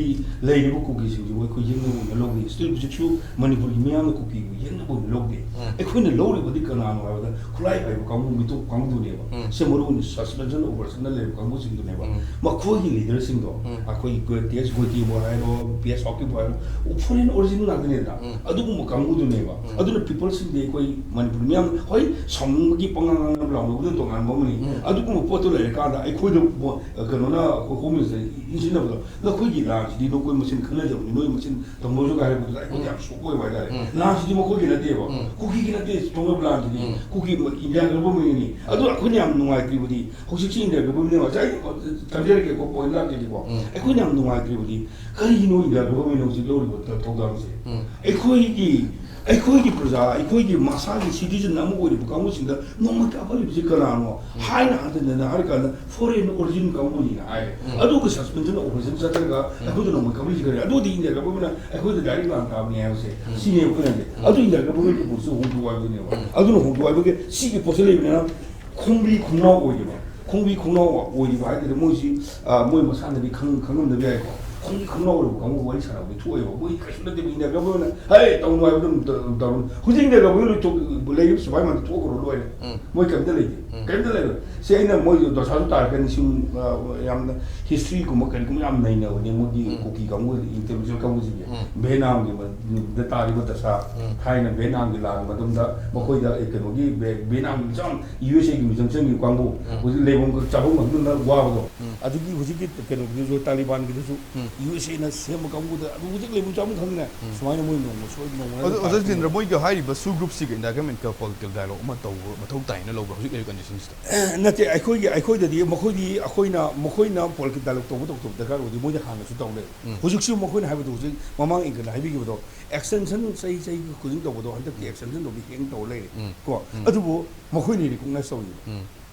ꯂꯩꯔꯤꯕ ꯀꯨꯀꯤꯁꯤꯡꯁꯤꯕꯨ ꯑꯩꯈꯣꯏ ꯌꯦꯛꯅꯕ ꯑꯣꯏꯅ ꯂꯧꯗꯦ꯫ Still ꯍꯧꯖꯤꯛꯁꯨ ꯃꯅꯤꯄꯨꯔꯒꯤ ꯃꯤꯌꯥꯝꯅ ꯀꯨꯀꯤꯕꯨ ꯌꯦꯛꯅꯕ ꯑꯣꯏꯅ ꯂꯧꯗꯦ꯫ ꯎꯝ. ꯑꯩꯈꯣꯏꯅ ꯂꯧꯔꯤꯕꯗꯤ ꯀꯅꯥꯅꯣ ꯍꯥꯏꯕꯗ ꯈꯨꯠꯂꯥꯏ ꯄꯥꯏꯕ ꯀꯥꯡꯕꯨ, ꯃꯤꯇꯣꯞ ꯀꯥꯡꯕꯨꯗꯨꯅꯦꯕ꯫ ꯎꯝ. ꯁꯦ ꯃꯔꯨ ꯑꯣꯏꯅ suspension operation ꯗ ꯂꯩꯔꯤꯕ ꯀꯥꯡꯕꯨꯁꯤꯡꯗꯨꯅꯦꯕ꯫ ꯎꯝ. ꯃꯈꯣꯏꯒꯤ leader ꯁꯤꯡꯗꯣ, ꯎꯝ. ꯑꯩꯈꯣꯏꯒꯤ ꯇꯦꯖ ꯒꯣꯏꯇꯤꯕꯨ ꯍꯥꯏꯔꯣ, ꯄꯤ ꯑꯦꯁ ꯁꯥꯎꯀꯤꯕꯨ ꯍꯥꯏꯔꯣ, foreign origin ꯉꯥꯛꯇꯅꯦꯗꯅ꯫ ꯎꯝ. ꯑꯗꯨꯒꯨꯝꯕ ꯀꯥꯡꯕꯨꯗꯨꯅꯦꯕ꯫ ꯎꯝ. ꯑꯗꯨꯅ people ꯁꯤꯡꯗꯤ ꯑꯩꯈꯣꯏ ꯃꯅꯤꯄꯨꯔ ꯃꯤꯌꯥꯝ, ꯍꯣꯏ, ꯁꯥꯎꯅꯤꯡꯕꯒꯤ ꯄꯉꯥꯡ ꯉꯥꯡꯅꯕ ꯂꯥꯎꯅꯕꯗꯨꯅ ꯇꯣꯉꯥꯟꯕ ꯑꯃꯅꯤ꯫ ꯎꯝ. ꯑꯗꯨꯒꯨꯝꯕ ꯄꯣꯠꯇꯨ ꯂꯩꯔꯀꯥꯟꯗ ꯑꯩꯈꯣꯏꯗ ꯃꯣ-, ꯀꯩꯅꯣꯅ ꯑꯩꯈꯣꯏ Home Minister ꯏꯟꯁꯤꯟꯅꯕꯗꯣ, "ꯅꯈꯣꯏꯒꯤ ꯂꯥꯟꯁꯤꯗꯤ ꯅꯈꯣꯏ ꯃꯁꯦꯟ ꯈꯟꯅꯖꯕꯅꯤ, ꯅꯣꯏ ꯃꯁꯦꯟ ꯇꯧꯅꯔꯁꯨ" ꯀꯥꯏ ꯍꯥꯏꯕꯗꯨꯗ ꯑꯩꯈꯣꯏꯗꯤ ꯎꯝ. ꯌꯥꯝ shock ꯑꯣꯏꯕ ꯍꯥꯏꯇꯥꯔꯦ꯫ ꯎꯝ. ꯂꯥꯟꯁꯤꯗꯤ ꯃꯈꯣꯏꯒꯤ ꯅꯠꯇꯦꯕ, ꯎꯝ. ꯀꯨꯀꯤꯒꯤ ꯅꯠꯇꯦ ꯇꯧꯅꯕ ꯂꯥꯟꯁꯤꯗꯤ꯫ ꯎꯝ. ꯀꯨꯀꯤ India government ꯅꯤ꯫ ꯑꯗꯨ ꯑꯩꯈꯣꯏꯅ ꯌꯥꯝ ꯅꯨꯡꯉꯥꯏꯇ꯭ꯔꯤꯕꯗꯤ, ꯍꯧꯖꯤꯛꯁꯤ India government ꯅꯦ, ꯉꯁꯥꯏ ꯊꯝꯖꯔꯒꯦꯀꯣ, point ꯂꯥꯛꯀꯦꯗꯤꯀꯣ꯫ ꯎꯝ. ꯑꯩꯈꯣꯏꯅ ꯌꯥꯝ ꯅꯨꯡꯉꯥꯏꯇ꯭ꯔꯤꯕꯗꯤ, ꯀꯔꯤꯒꯤꯅꯣ India government ꯅ ꯍꯧꯖꯤꯛ ꯂꯧꯔꯤꯕ ꯊꯧꯗꯥꯡꯁꯦ? ꯎꯝ. ꯑꯩꯈꯣꯏꯒꯤ, ꯑꯩꯈꯣꯏꯒꯤ ꯄ꯭ꯔꯖꯥ, ꯑꯩꯈꯣꯏꯒꯤ ꯃꯁꯥꯒꯤ citizen ꯑꯃ ꯑꯣꯏꯔꯤꯕ ꯀꯥꯡꯕꯨꯁꯤꯡꯗ ꯅꯣꯡꯃꯩ ꯀꯥꯞꯍꯜꯂꯤꯕꯁꯤ ꯀꯅꯥꯅꯣ? ꯎꯝ. ꯍꯥꯏꯅ ꯍꯟꯖꯤꯟ ꯍꯟꯖꯤꯟ ꯍꯥꯏꯔꯀꯥꯟꯗ foreign origin ꯀꯥꯡꯕꯨꯅꯤꯅ ꯍꯥꯏꯔꯦ꯫ ꯎꯝ. ꯑꯗꯨꯒ suspension operation ꯆꯠꯊꯔꯒ ꯑꯩꯈꯣꯏꯗ ꯅꯣꯡꯃꯩ ꯀꯥꯞꯍꯜꯂꯤꯁꯤ ꯀꯔꯤ? ꯑꯗꯨꯗꯤ India government ꯅ ꯑꯩꯈꯣꯏꯗ direct ꯂꯥꯟ ꯇꯥꯕꯅꯤ ꯍꯥꯏꯕꯁꯦ, ꯎꯝ. ꯁꯤꯅꯦꯕ ꯑꯩꯈꯣꯏꯅ ꯍꯥꯏꯁꯦ꯫ ꯎꯝ. ꯑꯗꯨ India government ꯒꯤ policy ꯍꯣꯡꯗꯣꯛꯑꯣ ꯍꯥꯏꯕꯗꯨꯅꯦꯕ꯫ ꯎꯝ. ꯑꯗꯨꯅ ꯍꯣꯡꯗꯣꯛꯑꯣ ꯍꯥꯏꯕꯒꯤ ꯁꯤꯒꯤ ꯄꯣꯠꯁꯤ ꯂꯩꯕꯅꯤꯅ ꯈꯣꯡꯕꯤ ꯈꯣꯡꯅꯥꯎ ꯑꯣꯏꯔꯤꯕ, ꯈꯣꯡꯕꯤ ꯈꯣꯡꯅꯥꯎ ꯑꯣꯏꯔꯤꯕ ꯍꯥꯏꯗꯨꯗꯤ ꯃꯣꯏꯁꯤ, ꯑ, ꯃꯣꯏ ꯃꯁꯥꯅꯗꯤ ꯈꯪ-, ꯈꯪꯉꯝꯗꯕ ꯌꯥꯏꯀꯣ꯫ ꯈꯣꯡꯕꯤ ꯈꯣꯡꯅꯥꯎ ꯑꯣꯏꯔꯤꯕ ꯀꯥꯡꯕꯨ ꯋꯥꯔꯤ ꯁꯥꯟꯅꯕꯗꯤ ꯊꯣꯛꯑꯦꯕ꯫ ꯃꯣꯏ ꯀꯩꯁꯨ ꯅꯠꯇꯦꯕ, India government ꯅ, "ꯍꯦ, ꯇꯧꯅꯨ" ꯍꯥꯏꯕ ꯑꯗꯨꯝ ꯇꯧ-, ꯇꯧꯔꯨꯅꯨ꯫ ꯍꯧꯖꯤꯛ India government ꯂꯣꯏ ꯊꯣꯛ-, ꯂꯩꯔꯤꯕ ꯁꯤꯐꯥꯏ ꯃꯌꯥꯝꯗꯣ ꯊꯣꯛꯈ꯭ꯔꯣ ꯂꯣꯏꯔꯦ꯫ ꯎꯝ. ꯃꯣꯏ ꯀꯩꯝꯇ ꯂꯩꯇꯦ꯫ ꯎꯝ. ꯀꯩꯝꯇ ꯂꯩꯔꯣꯏ꯫ ꯁꯤ ꯑꯩꯅ ꯃꯣꯏ ꯗꯣꯁꯥꯁꯨ ꯇꯥꯔꯛꯀꯅꯤ꯫ ꯁꯤ, ꯑ, ꯌꯥꯝꯅ history ꯒꯨꯝꯕ ꯀꯔꯤꯒꯨꯝꯕ ꯌꯥꯝ ꯅꯩꯅꯕꯅꯦ ꯃꯣꯏꯒꯤ ꯎꯝ. ꯀꯨꯀꯤ ꯀꯥꯡꯕꯨ, intellectual ꯀꯥꯡꯕꯨꯁꯤꯡꯁꯦ꯫ ꯎꯝ. ꯚꯦꯅꯥꯝꯒꯤ ꯃ-, ꯗ ꯇꯥꯔꯤꯕ ꯗꯁꯥ, ꯎꯝ. ꯊꯥꯏꯅ ꯚꯦꯅꯥꯝꯒꯤ ꯂꯥꯟ ꯃꯇꯝꯗ ꯃꯈꯣꯏꯗ, ꯑꯦ, ꯀꯩꯅꯣꯒꯤ ꯚꯦ-, ꯚꯦꯅꯥꯝꯒꯤ ꯃꯤꯆꯝ, ꯌꯨ ꯑꯦꯁ ꯑꯦꯒꯤ ꯃꯤꯆꯝ ꯆꯪꯈꯤꯕ ꯀꯥꯡꯕꯨ, ꯎꯝ. ꯍꯧꯖꯤꯛ ꯂꯩꯐꯝ ꯆꯥꯐꯝ ꯈꯪꯗꯅ ꯋꯥꯕꯗꯣ꯫ ꯎꯝ. ꯑꯗꯨꯒꯤ ꯍꯧꯖꯤꯛꯀꯤ ꯀꯩꯅꯣꯒꯤꯗꯨꯁꯨ, ꯇꯥꯂꯤꯕꯥꯟꯒꯤꯗꯨꯁꯨ ꯎꯝ. ꯌꯨ ꯑꯦꯁ ꯑꯦꯅ ꯁꯦꯝꯕ ꯀꯥꯡꯕꯨꯗ ꯑꯗꯨ ꯍꯧꯖꯤꯛ ꯂꯩꯐꯝ ꯆꯥꯐꯝ ꯈꯪꯗ꯭ꯔꯦ꯫ ꯎꯝ꯫ ꯁꯨꯃꯥꯏꯅ ꯃꯣꯏ ꯅꯣꯡꯃ ꯁꯣꯏ ꯅꯣꯡꯃ ꯑꯗꯣ ꯅꯠꯇ꯭ꯔꯒ ꯑꯣꯖꯥ ꯖꯤꯇꯦꯟꯗ꯭ꯔ, ꯃꯣꯏꯒ ꯍꯥꯏꯔꯤꯕ ꯁꯨ ꯒ꯭ꯔꯨꯞꯁꯤꯒ ꯏꯟꯗꯤꯌꯥ ꯒꯃꯦꯟꯀ ꯄꯣꯂꯤꯇꯤꯀꯦꯜ ꯗꯥꯏꯂꯣꯒ ꯑꯃ ꯇꯧꯕ ꯃꯊꯧ ꯇꯥꯏꯅ ꯂꯧꯕ꯭ꯔꯥ ꯍꯧꯖꯤꯛ ꯂꯩꯔꯤꯕ ꯀꯟꯗꯤꯁꯟꯁꯤꯗ? ꯑꯦ, ꯅꯠꯇꯦ, ꯑꯩꯈꯣꯏꯒꯤ, ꯑꯩꯈꯣꯏꯗꯗꯤ ꯃꯈꯣꯏꯗꯤ, ꯑꯩꯈꯣꯏꯅ, ꯃꯈꯣꯏꯅ ꯄꯣꯂꯤꯇꯤꯀꯦꯜ ꯗꯥꯏꯂꯣꯒ ꯇꯧꯕ ꯇꯧꯗꯕ ꯗꯔꯀꯥꯔ ꯑꯣꯏꯗꯦ, ꯃꯣꯏꯗꯤ ꯍꯥꯟꯅꯁꯨ ꯇꯧ ꯂꯩ꯫ ꯎꯝ꯫ ꯍꯧꯖꯤꯛꯁꯨ ꯃꯈꯣꯏꯅ ꯍꯥꯏꯕꯗꯣ, ꯍꯧꯖꯤꯛ ꯃꯃꯥꯡ ꯑꯦꯡꯀꯔꯅ ꯍꯥꯏꯕꯤꯈꯤꯕꯗꯣ, ꯑꯦꯛꯁꯇꯦꯟꯁꯟ ꯆꯍꯤ ꯆꯍꯤ ꯈꯨꯗꯤꯡ ꯇꯧꯕꯗꯣ, ꯍꯟꯗꯛꯇꯤ ꯎꯝ꯫ ꯑꯦꯛꯁꯇꯦꯟꯁꯟ ꯇꯧꯕꯤ ꯍꯦꯡ ꯇꯧꯔ ꯂꯩꯔꯦ꯫ ꯎꯝ꯫ ꯀꯣ? ꯎꯝ꯫ ꯑꯗꯨꯕꯨ ꯃꯈꯣꯏꯅ ꯔꯤꯀꯣꯛꯅꯥꯏꯁ ꯇꯧꯔꯤꯕ꯫ ꯎꯝ꯫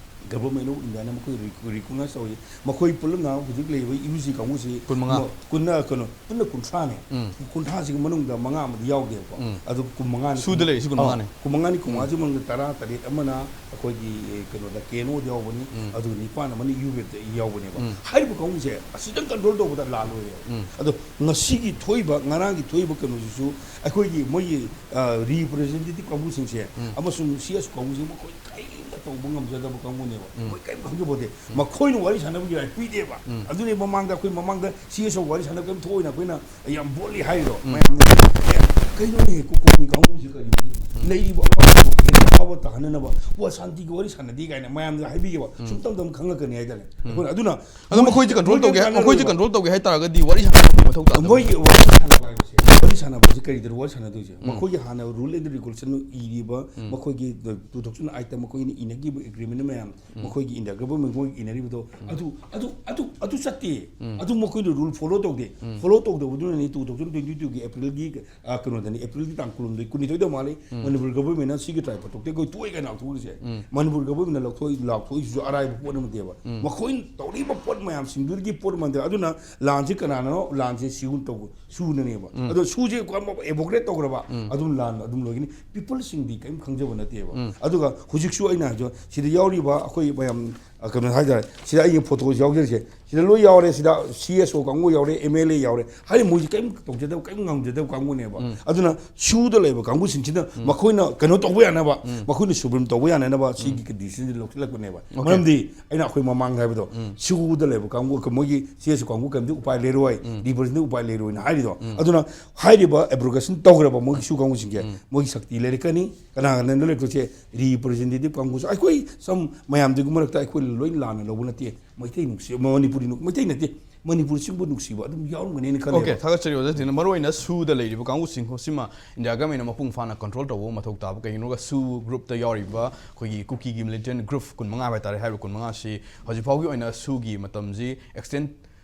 Government of Indiaꯅ ꯃꯈꯣꯏ ꯔꯤ-, ꯔꯤꯀꯣꯛꯅꯥꯏꯁ ꯇꯧꯔꯤ꯫ ꯃꯈꯣꯏ ꯄꯨꯂꯞꯅ ꯍꯧꯖꯤꯛ ꯂꯩꯔꯤꯕ ꯌꯨ ꯖꯤ ꯀꯥꯡꯕꯨꯁꯤ ꯀꯨꯟꯃꯉꯥ꯫ ꯃ-, ꯀꯨꯟꯅ, ꯀꯩꯅꯣ, ꯄꯨꯟꯅ ꯀꯨꯟꯊ꯭ꯔꯥꯅꯦ꯫ ꯎꯝ꯫ ꯀꯨꯟꯊ꯭ꯔꯥꯁꯤꯒꯤ ꯃꯅꯨꯡꯗ ꯃꯉꯥ ꯑꯃꯗꯤ ꯌꯥꯎꯗꯦꯕꯀꯣ꯫ ꯎꯝ꯫ ꯑꯗꯨ ꯀꯨꯟꯃꯉꯥꯅꯤ꯫ ꯁꯨꯗ ꯂꯩꯔꯤꯁꯤ ꯀꯨꯟꯃꯉꯥꯅꯤ꯫ ꯑ, ꯀꯨꯟꯃꯉꯥꯅꯤ, ꯎꯝ꯫ ꯀꯨꯟꯃꯉꯥꯁꯤ ꯃꯅꯨꯡꯗ ꯇꯔꯥ ꯇꯔꯦꯠ ꯑꯃꯅ ꯑꯩꯈꯣꯏꯒꯤ, ꯑꯦ, ꯀꯩꯅꯣꯗ, ꯀꯦ ꯑꯦꯟ ꯑꯣꯗ ꯌꯥꯎꯕꯅꯤ, ꯎꯝ꯫ ꯑꯗꯨꯒ ꯅꯤꯄꯥꯟ ꯑꯃꯅ ꯌꯨ ꯕꯤ ꯑꯦꯐꯇ ꯌꯥꯎꯕꯅꯦꯕ꯫ ꯎꯝ꯫ ꯍꯥꯏꯔꯤꯕ ꯀꯥꯡꯕꯨꯁꯦ ꯑꯁꯤꯗꯪ ꯀꯟꯇ꯭ꯔꯣꯜ ꯇꯧꯕꯗ ꯂꯥꯜꯂꯣꯏꯔꯦꯕ꯫ ꯎꯝ꯫ ꯑꯗꯣ ꯉꯁꯤꯒꯤ ꯊꯣꯛꯏꯕ, ꯉꯔꯥꯡꯒꯤ ꯊꯣꯛꯏꯕ ꯀꯩꯅꯣꯁꯤꯁꯨ ꯑꯩꯈꯣꯏꯒꯤ ꯃꯣꯏꯒꯤ, ꯑ, ꯔꯤꯄ꯭ꯔꯦꯖꯦꯟꯇꯦꯇꯤꯚ ꯀꯥꯡꯕꯨꯁꯤꯡꯁꯦ ꯎꯝ꯫ ꯑꯃꯁꯨꯡ ꯁꯤ ꯑꯦꯁ ꯀꯥꯡꯕꯨꯁꯦ ꯃꯈꯣꯏ ꯀꯔꯤꯝꯇ ꯇꯧꯕ ꯉꯝꯖꯗꯕ ꯀꯥꯡꯕꯨꯅꯦꯕ꯫ ꯎꯝ꯫ ꯃꯣꯏ ꯀꯔꯤꯝ ꯈꯪꯖꯄꯣꯠꯇꯦ꯫ ꯎꯝ꯫ ꯃꯈꯣꯏꯅ ꯋꯥꯔꯤ ꯁꯥꯟꯅꯕꯒꯤ ꯔꯥꯏꯠ ꯄꯤꯗꯦꯕ꯫ ꯎꯝ꯫ ꯑꯗꯨꯅꯦ ꯃꯃꯥꯡꯗ ꯑꯩꯈꯣꯏ ꯃꯃꯥꯡꯗ ꯁꯤ ꯑꯦꯁ ꯑꯣ ꯋꯥꯔꯤ ꯁꯥꯟꯅꯕ ꯀꯔꯤꯝ ꯊꯣꯛꯑꯣꯏꯅ ꯑꯩꯈꯣꯏꯅ ꯌꯥꯝ ꯕꯣꯜꯂꯤ ꯍꯥꯏꯔꯤꯗꯣ꯫ ꯎꯝ꯫ ꯃꯌꯥꯝꯅ, "ꯑꯦ, ꯀꯩꯅꯣꯅꯦ, ꯀꯣꯀꯣꯃꯤ ꯀꯥꯡꯕꯨꯁꯦ ꯀꯔꯤꯅꯣꯅꯦ? ꯎꯝ꯫ ꯂꯩꯔꯤꯕ ꯑꯋꯥꯕ ꯇꯥꯍꯟꯅꯅꯕ ꯋꯥ ꯁꯥꯟꯇꯤꯒꯤ ꯋꯥꯔꯤ ꯁꯥꯟꯅꯗꯦ" ꯀꯥꯏꯅ ꯃꯌꯥꯝꯗ ꯍꯥꯏꯕꯤꯒꯦꯕ꯫ ꯎꯝ꯫ ꯁꯨꯝ ꯇꯝ ꯇꯝ ꯈꯪꯉꯛꯀꯅꯤ ꯍꯥꯏꯇꯥꯔꯦ꯫ ꯎꯝ꯫ ꯑꯩꯈꯣꯏꯅ ꯑꯗꯨꯅ ꯑꯗꯣ ꯃꯣꯏꯁꯦ ꯃꯈꯣꯏꯁꯦ ꯀꯟꯇ꯭ꯔꯣꯜ ꯃꯣꯏꯁꯦ ꯇꯧꯒꯦ, ꯀꯥꯟꯅꯔꯣꯏꯕ꯫ ꯃꯈꯣꯏꯁꯦ ꯀꯟꯇ꯭ꯔꯣꯜ ꯇꯧꯒꯦ ꯍꯥꯏ ꯇꯥꯔꯒꯗꯤ ꯋꯥꯔꯤ ꯁꯥꯟꯅꯕꯒꯤ ꯃꯊꯧ ꯇꯥꯗꯕ꯫ ꯃꯣꯏꯒꯤ ꯋꯥꯔꯤ ꯁꯥꯟꯅꯕ ꯍꯥꯏꯕꯁꯦ, ꯋꯥꯔꯤ ꯁꯥꯟꯅꯕꯁꯦ ꯀꯔꯤꯗꯅꯣ ꯋꯥꯔꯤ ꯁꯥꯟꯅꯗꯣꯏꯁꯦ? ꯎꯝ꯫ ꯃꯈꯣꯏꯒꯤ ꯍꯥꯟꯅ rule and regulation ꯏꯔꯤꯕ, ꯎꯝ꯫ ꯃꯈꯣꯏꯒꯤ two thousand eight ꯇ ꯃꯈꯣꯏꯅ ꯏꯅꯈꯤꯕ agreement ꯃꯌꯥꯝ, ꯎꯝ꯫ ꯃꯈꯣꯏꯒꯤ ꯏꯟꯗꯤꯌꯥ ꯒꯚꯔꯟꯃꯦꯟ ꯃꯈꯣꯏꯒꯤ ꯏꯅꯔꯤꯕꯗꯣ, ꯎꯝ꯫ ꯑꯗꯨ, ꯑꯗꯨ, ꯑꯗꯨ, ꯑꯗꯨ ꯆꯠꯇꯦ꯫ ꯎꯝ꯫ ꯑꯗꯨ ꯃꯈꯣꯏꯅ rule follow ꯇꯧꯗꯦ꯫ ꯎꯝ꯫ Follow ꯇꯧꯗꯕꯗꯨꯅꯅꯤ two thousand twenty two ꯒꯤ April ꯒꯤ, ꯑ, ꯀꯩꯅꯣꯗꯅꯤ, April ꯒꯤ ꯇꯥꯡ ꯀꯨꯟꯍꯨꯝꯗꯣꯏ, ꯀꯨꯟꯅꯤꯊꯣꯏꯗ ꯃꯥꯜꯂꯤ, ꯎꯝ꯫ ꯃꯅꯤꯄꯨꯔ ꯒꯚꯔꯟꯃꯦꯟꯅ ꯁꯤꯒꯤ tripartite ꯇꯣꯛꯇ ꯑꯩꯈꯣꯏ ꯇꯣꯛꯑꯦ ꯀꯥꯏꯅ ꯂꯥꯎꯊꯣꯛꯔꯤꯁꯦ꯫ ꯎꯝ꯫ ꯃꯅꯤꯄꯨꯔ ꯒꯚꯔꯟꯃꯦꯟꯅ ꯂꯧꯊꯣꯛ-, ꯂꯥꯎꯊꯣꯛꯏꯁꯤꯁꯨ ꯑꯔꯥꯏꯕ ꯄꯣꯠ ꯑꯃ ꯅꯠꯇꯦꯕ꯫ ꯎꯝ꯫ ꯃꯈꯣꯏꯅ ꯇꯧꯔꯤꯕ ꯄꯣꯠ ꯃꯌꯥꯝꯁꯤꯡꯗꯨꯒꯤ ꯄꯣꯠ ꯑꯃ ꯅꯠꯇꯦꯕ꯫ ꯑꯗꯨꯅ ꯂꯥꯟꯁꯤ ꯀꯅꯥꯅꯅꯣ? ꯂꯥꯟꯁꯤ ꯁꯤꯒꯨꯝ ꯇꯧꯕ ꯁꯨꯅꯅꯦꯕ꯫ ꯎꯝ꯫ ꯑꯗꯣ ꯁꯨꯁꯦ ꯑꯃꯨꯛ abrogated ꯇꯧꯈ꯭ꯔꯕ, ꯎꯝ꯫ ꯑꯗꯨꯝ ꯂꯥꯟ ꯑꯗꯨꯝ ꯂꯣꯏꯒꯅꯤ꯫ People ꯁꯤꯡꯗꯤ ꯀꯔꯤꯝ ꯈꯪꯖꯕ ꯅꯠꯇꯦꯕ꯫ ꯎꯝ꯫ ꯑꯗꯨꯒ ꯍꯧꯖꯤꯛꯁꯨ ꯑꯩꯅ ꯍꯥꯏꯖ-, ꯁꯤꯗ ꯌꯥꯎꯔꯤꯕ ꯑꯩꯈꯣꯏ ꯃꯌꯥꯝ, ꯑ, ꯀꯩꯅꯣ ꯍꯥꯏꯇꯥꯔꯦ, ꯁꯤꯗ ꯑꯩꯒꯤ photo ꯁꯤ ꯌꯥꯎꯖꯔꯤꯁꯦ, ꯁꯤꯗ ꯂꯣꯏ ꯌꯥꯎꯔꯦ꯫ ꯁꯤꯗ C S O ꯀꯥꯡꯕꯨ ꯌꯥꯎꯔꯦ, M L A ꯌꯥꯎꯔꯦ꯫ ꯍꯥꯏꯗꯤ ꯃꯣꯏꯁꯤ ꯀꯔꯤꯝ ꯇꯧꯖꯗꯕ, ꯀꯔꯤꯝ ꯉꯝꯖꯗꯕ ꯀꯥꯡꯕꯨꯅꯦꯕ꯫ ꯎꯝ꯫ ꯑꯗꯨꯅ ꯁꯨꯗ ꯂꯩꯕ ꯀꯥꯡꯕꯨꯁꯤꯡꯁꯤꯅ ꯎꯝ꯫ ꯃꯈꯣꯏꯅ ꯀꯩꯅꯣ ꯇꯧꯕ ꯌꯥꯅꯕ, ꯎꯝ꯫ ꯃꯈꯣꯏꯅ ꯁꯨꯕ꯭ꯔꯤꯝ ꯇꯧꯕ ꯌꯥꯅꯅꯕ ꯎꯝ꯫ ꯁꯤꯒꯤ decision ꯁꯤ ꯂꯧꯁꯤꯜꯂꯛꯄꯅꯦꯕ꯫ Okay꯫ ꯃꯔꯝꯗꯤ ꯑꯩꯅ ꯑꯩꯈꯣꯏ ꯃꯃꯥꯡꯗ ꯍꯥꯏꯕꯗꯣ, ꯎꯝ꯫ ꯁꯨꯗ ꯂꯩꯕ ꯀꯥꯡꯕꯨ, ꯃꯣꯏꯒꯤ C S O ꯀꯥꯡꯕꯨ ꯀꯔꯤꯝꯇ ꯎꯄꯥꯏ ꯂꯩꯔꯣꯏ, ꯎꯝ꯫ ꯔꯤꯄ꯭ꯔꯖꯦꯟꯇꯦꯇꯤꯚ ꯎꯄꯥꯏ ꯂꯩꯔꯣꯏꯅ ꯍꯥꯏꯔꯤꯗꯣ꯫ ꯎꯝ꯫ ꯑꯗꯨꯅ ꯍꯥꯏꯔꯤꯕ abrogated ꯇꯧꯈ꯭ꯔꯕ ꯃꯣꯏꯒꯤ ꯁꯨ ꯀꯥꯡꯕꯨꯁꯤꯡꯁꯦ, ꯎꯝ꯫ ꯃꯣꯏꯒꯤ ꯁꯛꯇꯤ ꯂꯩꯔꯛꯀꯅꯤ꯫ ꯀꯅꯥ ꯀꯅꯥꯅꯣ ꯂꯩꯔꯛꯇꯣꯏꯁꯦ? ꯔꯤꯄ꯭ꯔꯖꯦꯟꯇꯦꯇꯤꯚ ꯀꯥꯡꯕꯨꯁꯨ꯫ ꯑꯩꯈꯣꯏ ꯁꯝ ꯃꯌꯥꯝꯗꯨꯒꯤ ꯃꯔꯛꯇ ꯑꯩꯈꯣꯏ ꯂꯣꯏ ꯂꯥꯟꯅ ꯂꯧꯕ ꯅꯠꯇꯦ꯫ ꯃꯩꯇꯩ ꯅꯨꯡꯁꯤ, ꯃꯅꯤꯄꯨꯔꯤ ꯅꯨ-, ꯃꯩꯇꯩ ꯅꯠꯇꯦ꯫ ꯃꯅꯤꯄꯨꯔꯁꯤꯡꯕꯨ ꯅꯨꯡꯁꯤꯕ ꯑꯗꯨꯝ ꯌꯥꯎꯔꯝꯒꯅꯤꯅ ꯈꯜꯂꯦꯕ꯫ ꯑꯣꯀꯦ, ꯊꯥꯒꯠꯆꯔꯤ ꯑꯣꯖꯥ ꯖꯤꯇꯦꯟꯗ꯭ꯔ꯫ ꯃꯔꯨꯑꯣꯏꯅ ꯁꯨꯗ ꯂꯩꯔꯤꯕ ꯀꯥꯡꯕꯨꯁꯤꯡ ꯁꯤꯃ ꯏꯟꯗꯤꯌꯥ ꯒꯃꯦꯟꯅ ꯃꯄꯨꯡ ꯐꯥꯅ ꯀꯟꯇ꯭ꯔꯣꯜ ꯇꯧꯕ ꯃꯊꯧ ꯇꯥꯕ꯫ ꯀꯩꯒꯤꯅꯣꯒ ꯁꯨ ꯒ꯭ꯔꯨꯞꯇ ꯌꯥꯎꯔꯤꯕ ꯑꯩꯈꯣꯏꯒꯤ ꯀꯨꯀꯤꯒꯤ ꯃꯤꯂꯤꯇꯦꯟ ꯒ꯭ꯔꯨꯞ ꯀꯨꯟꯃꯉꯥ ꯍꯥꯏꯕ ꯇꯥꯔꯦ, ꯍꯥꯏꯔꯤꯕ ꯀꯨꯟꯃꯉꯥꯁꯤ ꯍꯧꯖꯤꯛ ꯐꯥꯎꯒꯤ ꯑꯣꯏꯅ ꯁꯨꯒꯤ ꯃꯇꯝꯁꯤ ꯑꯦꯛꯁꯇꯦꯟ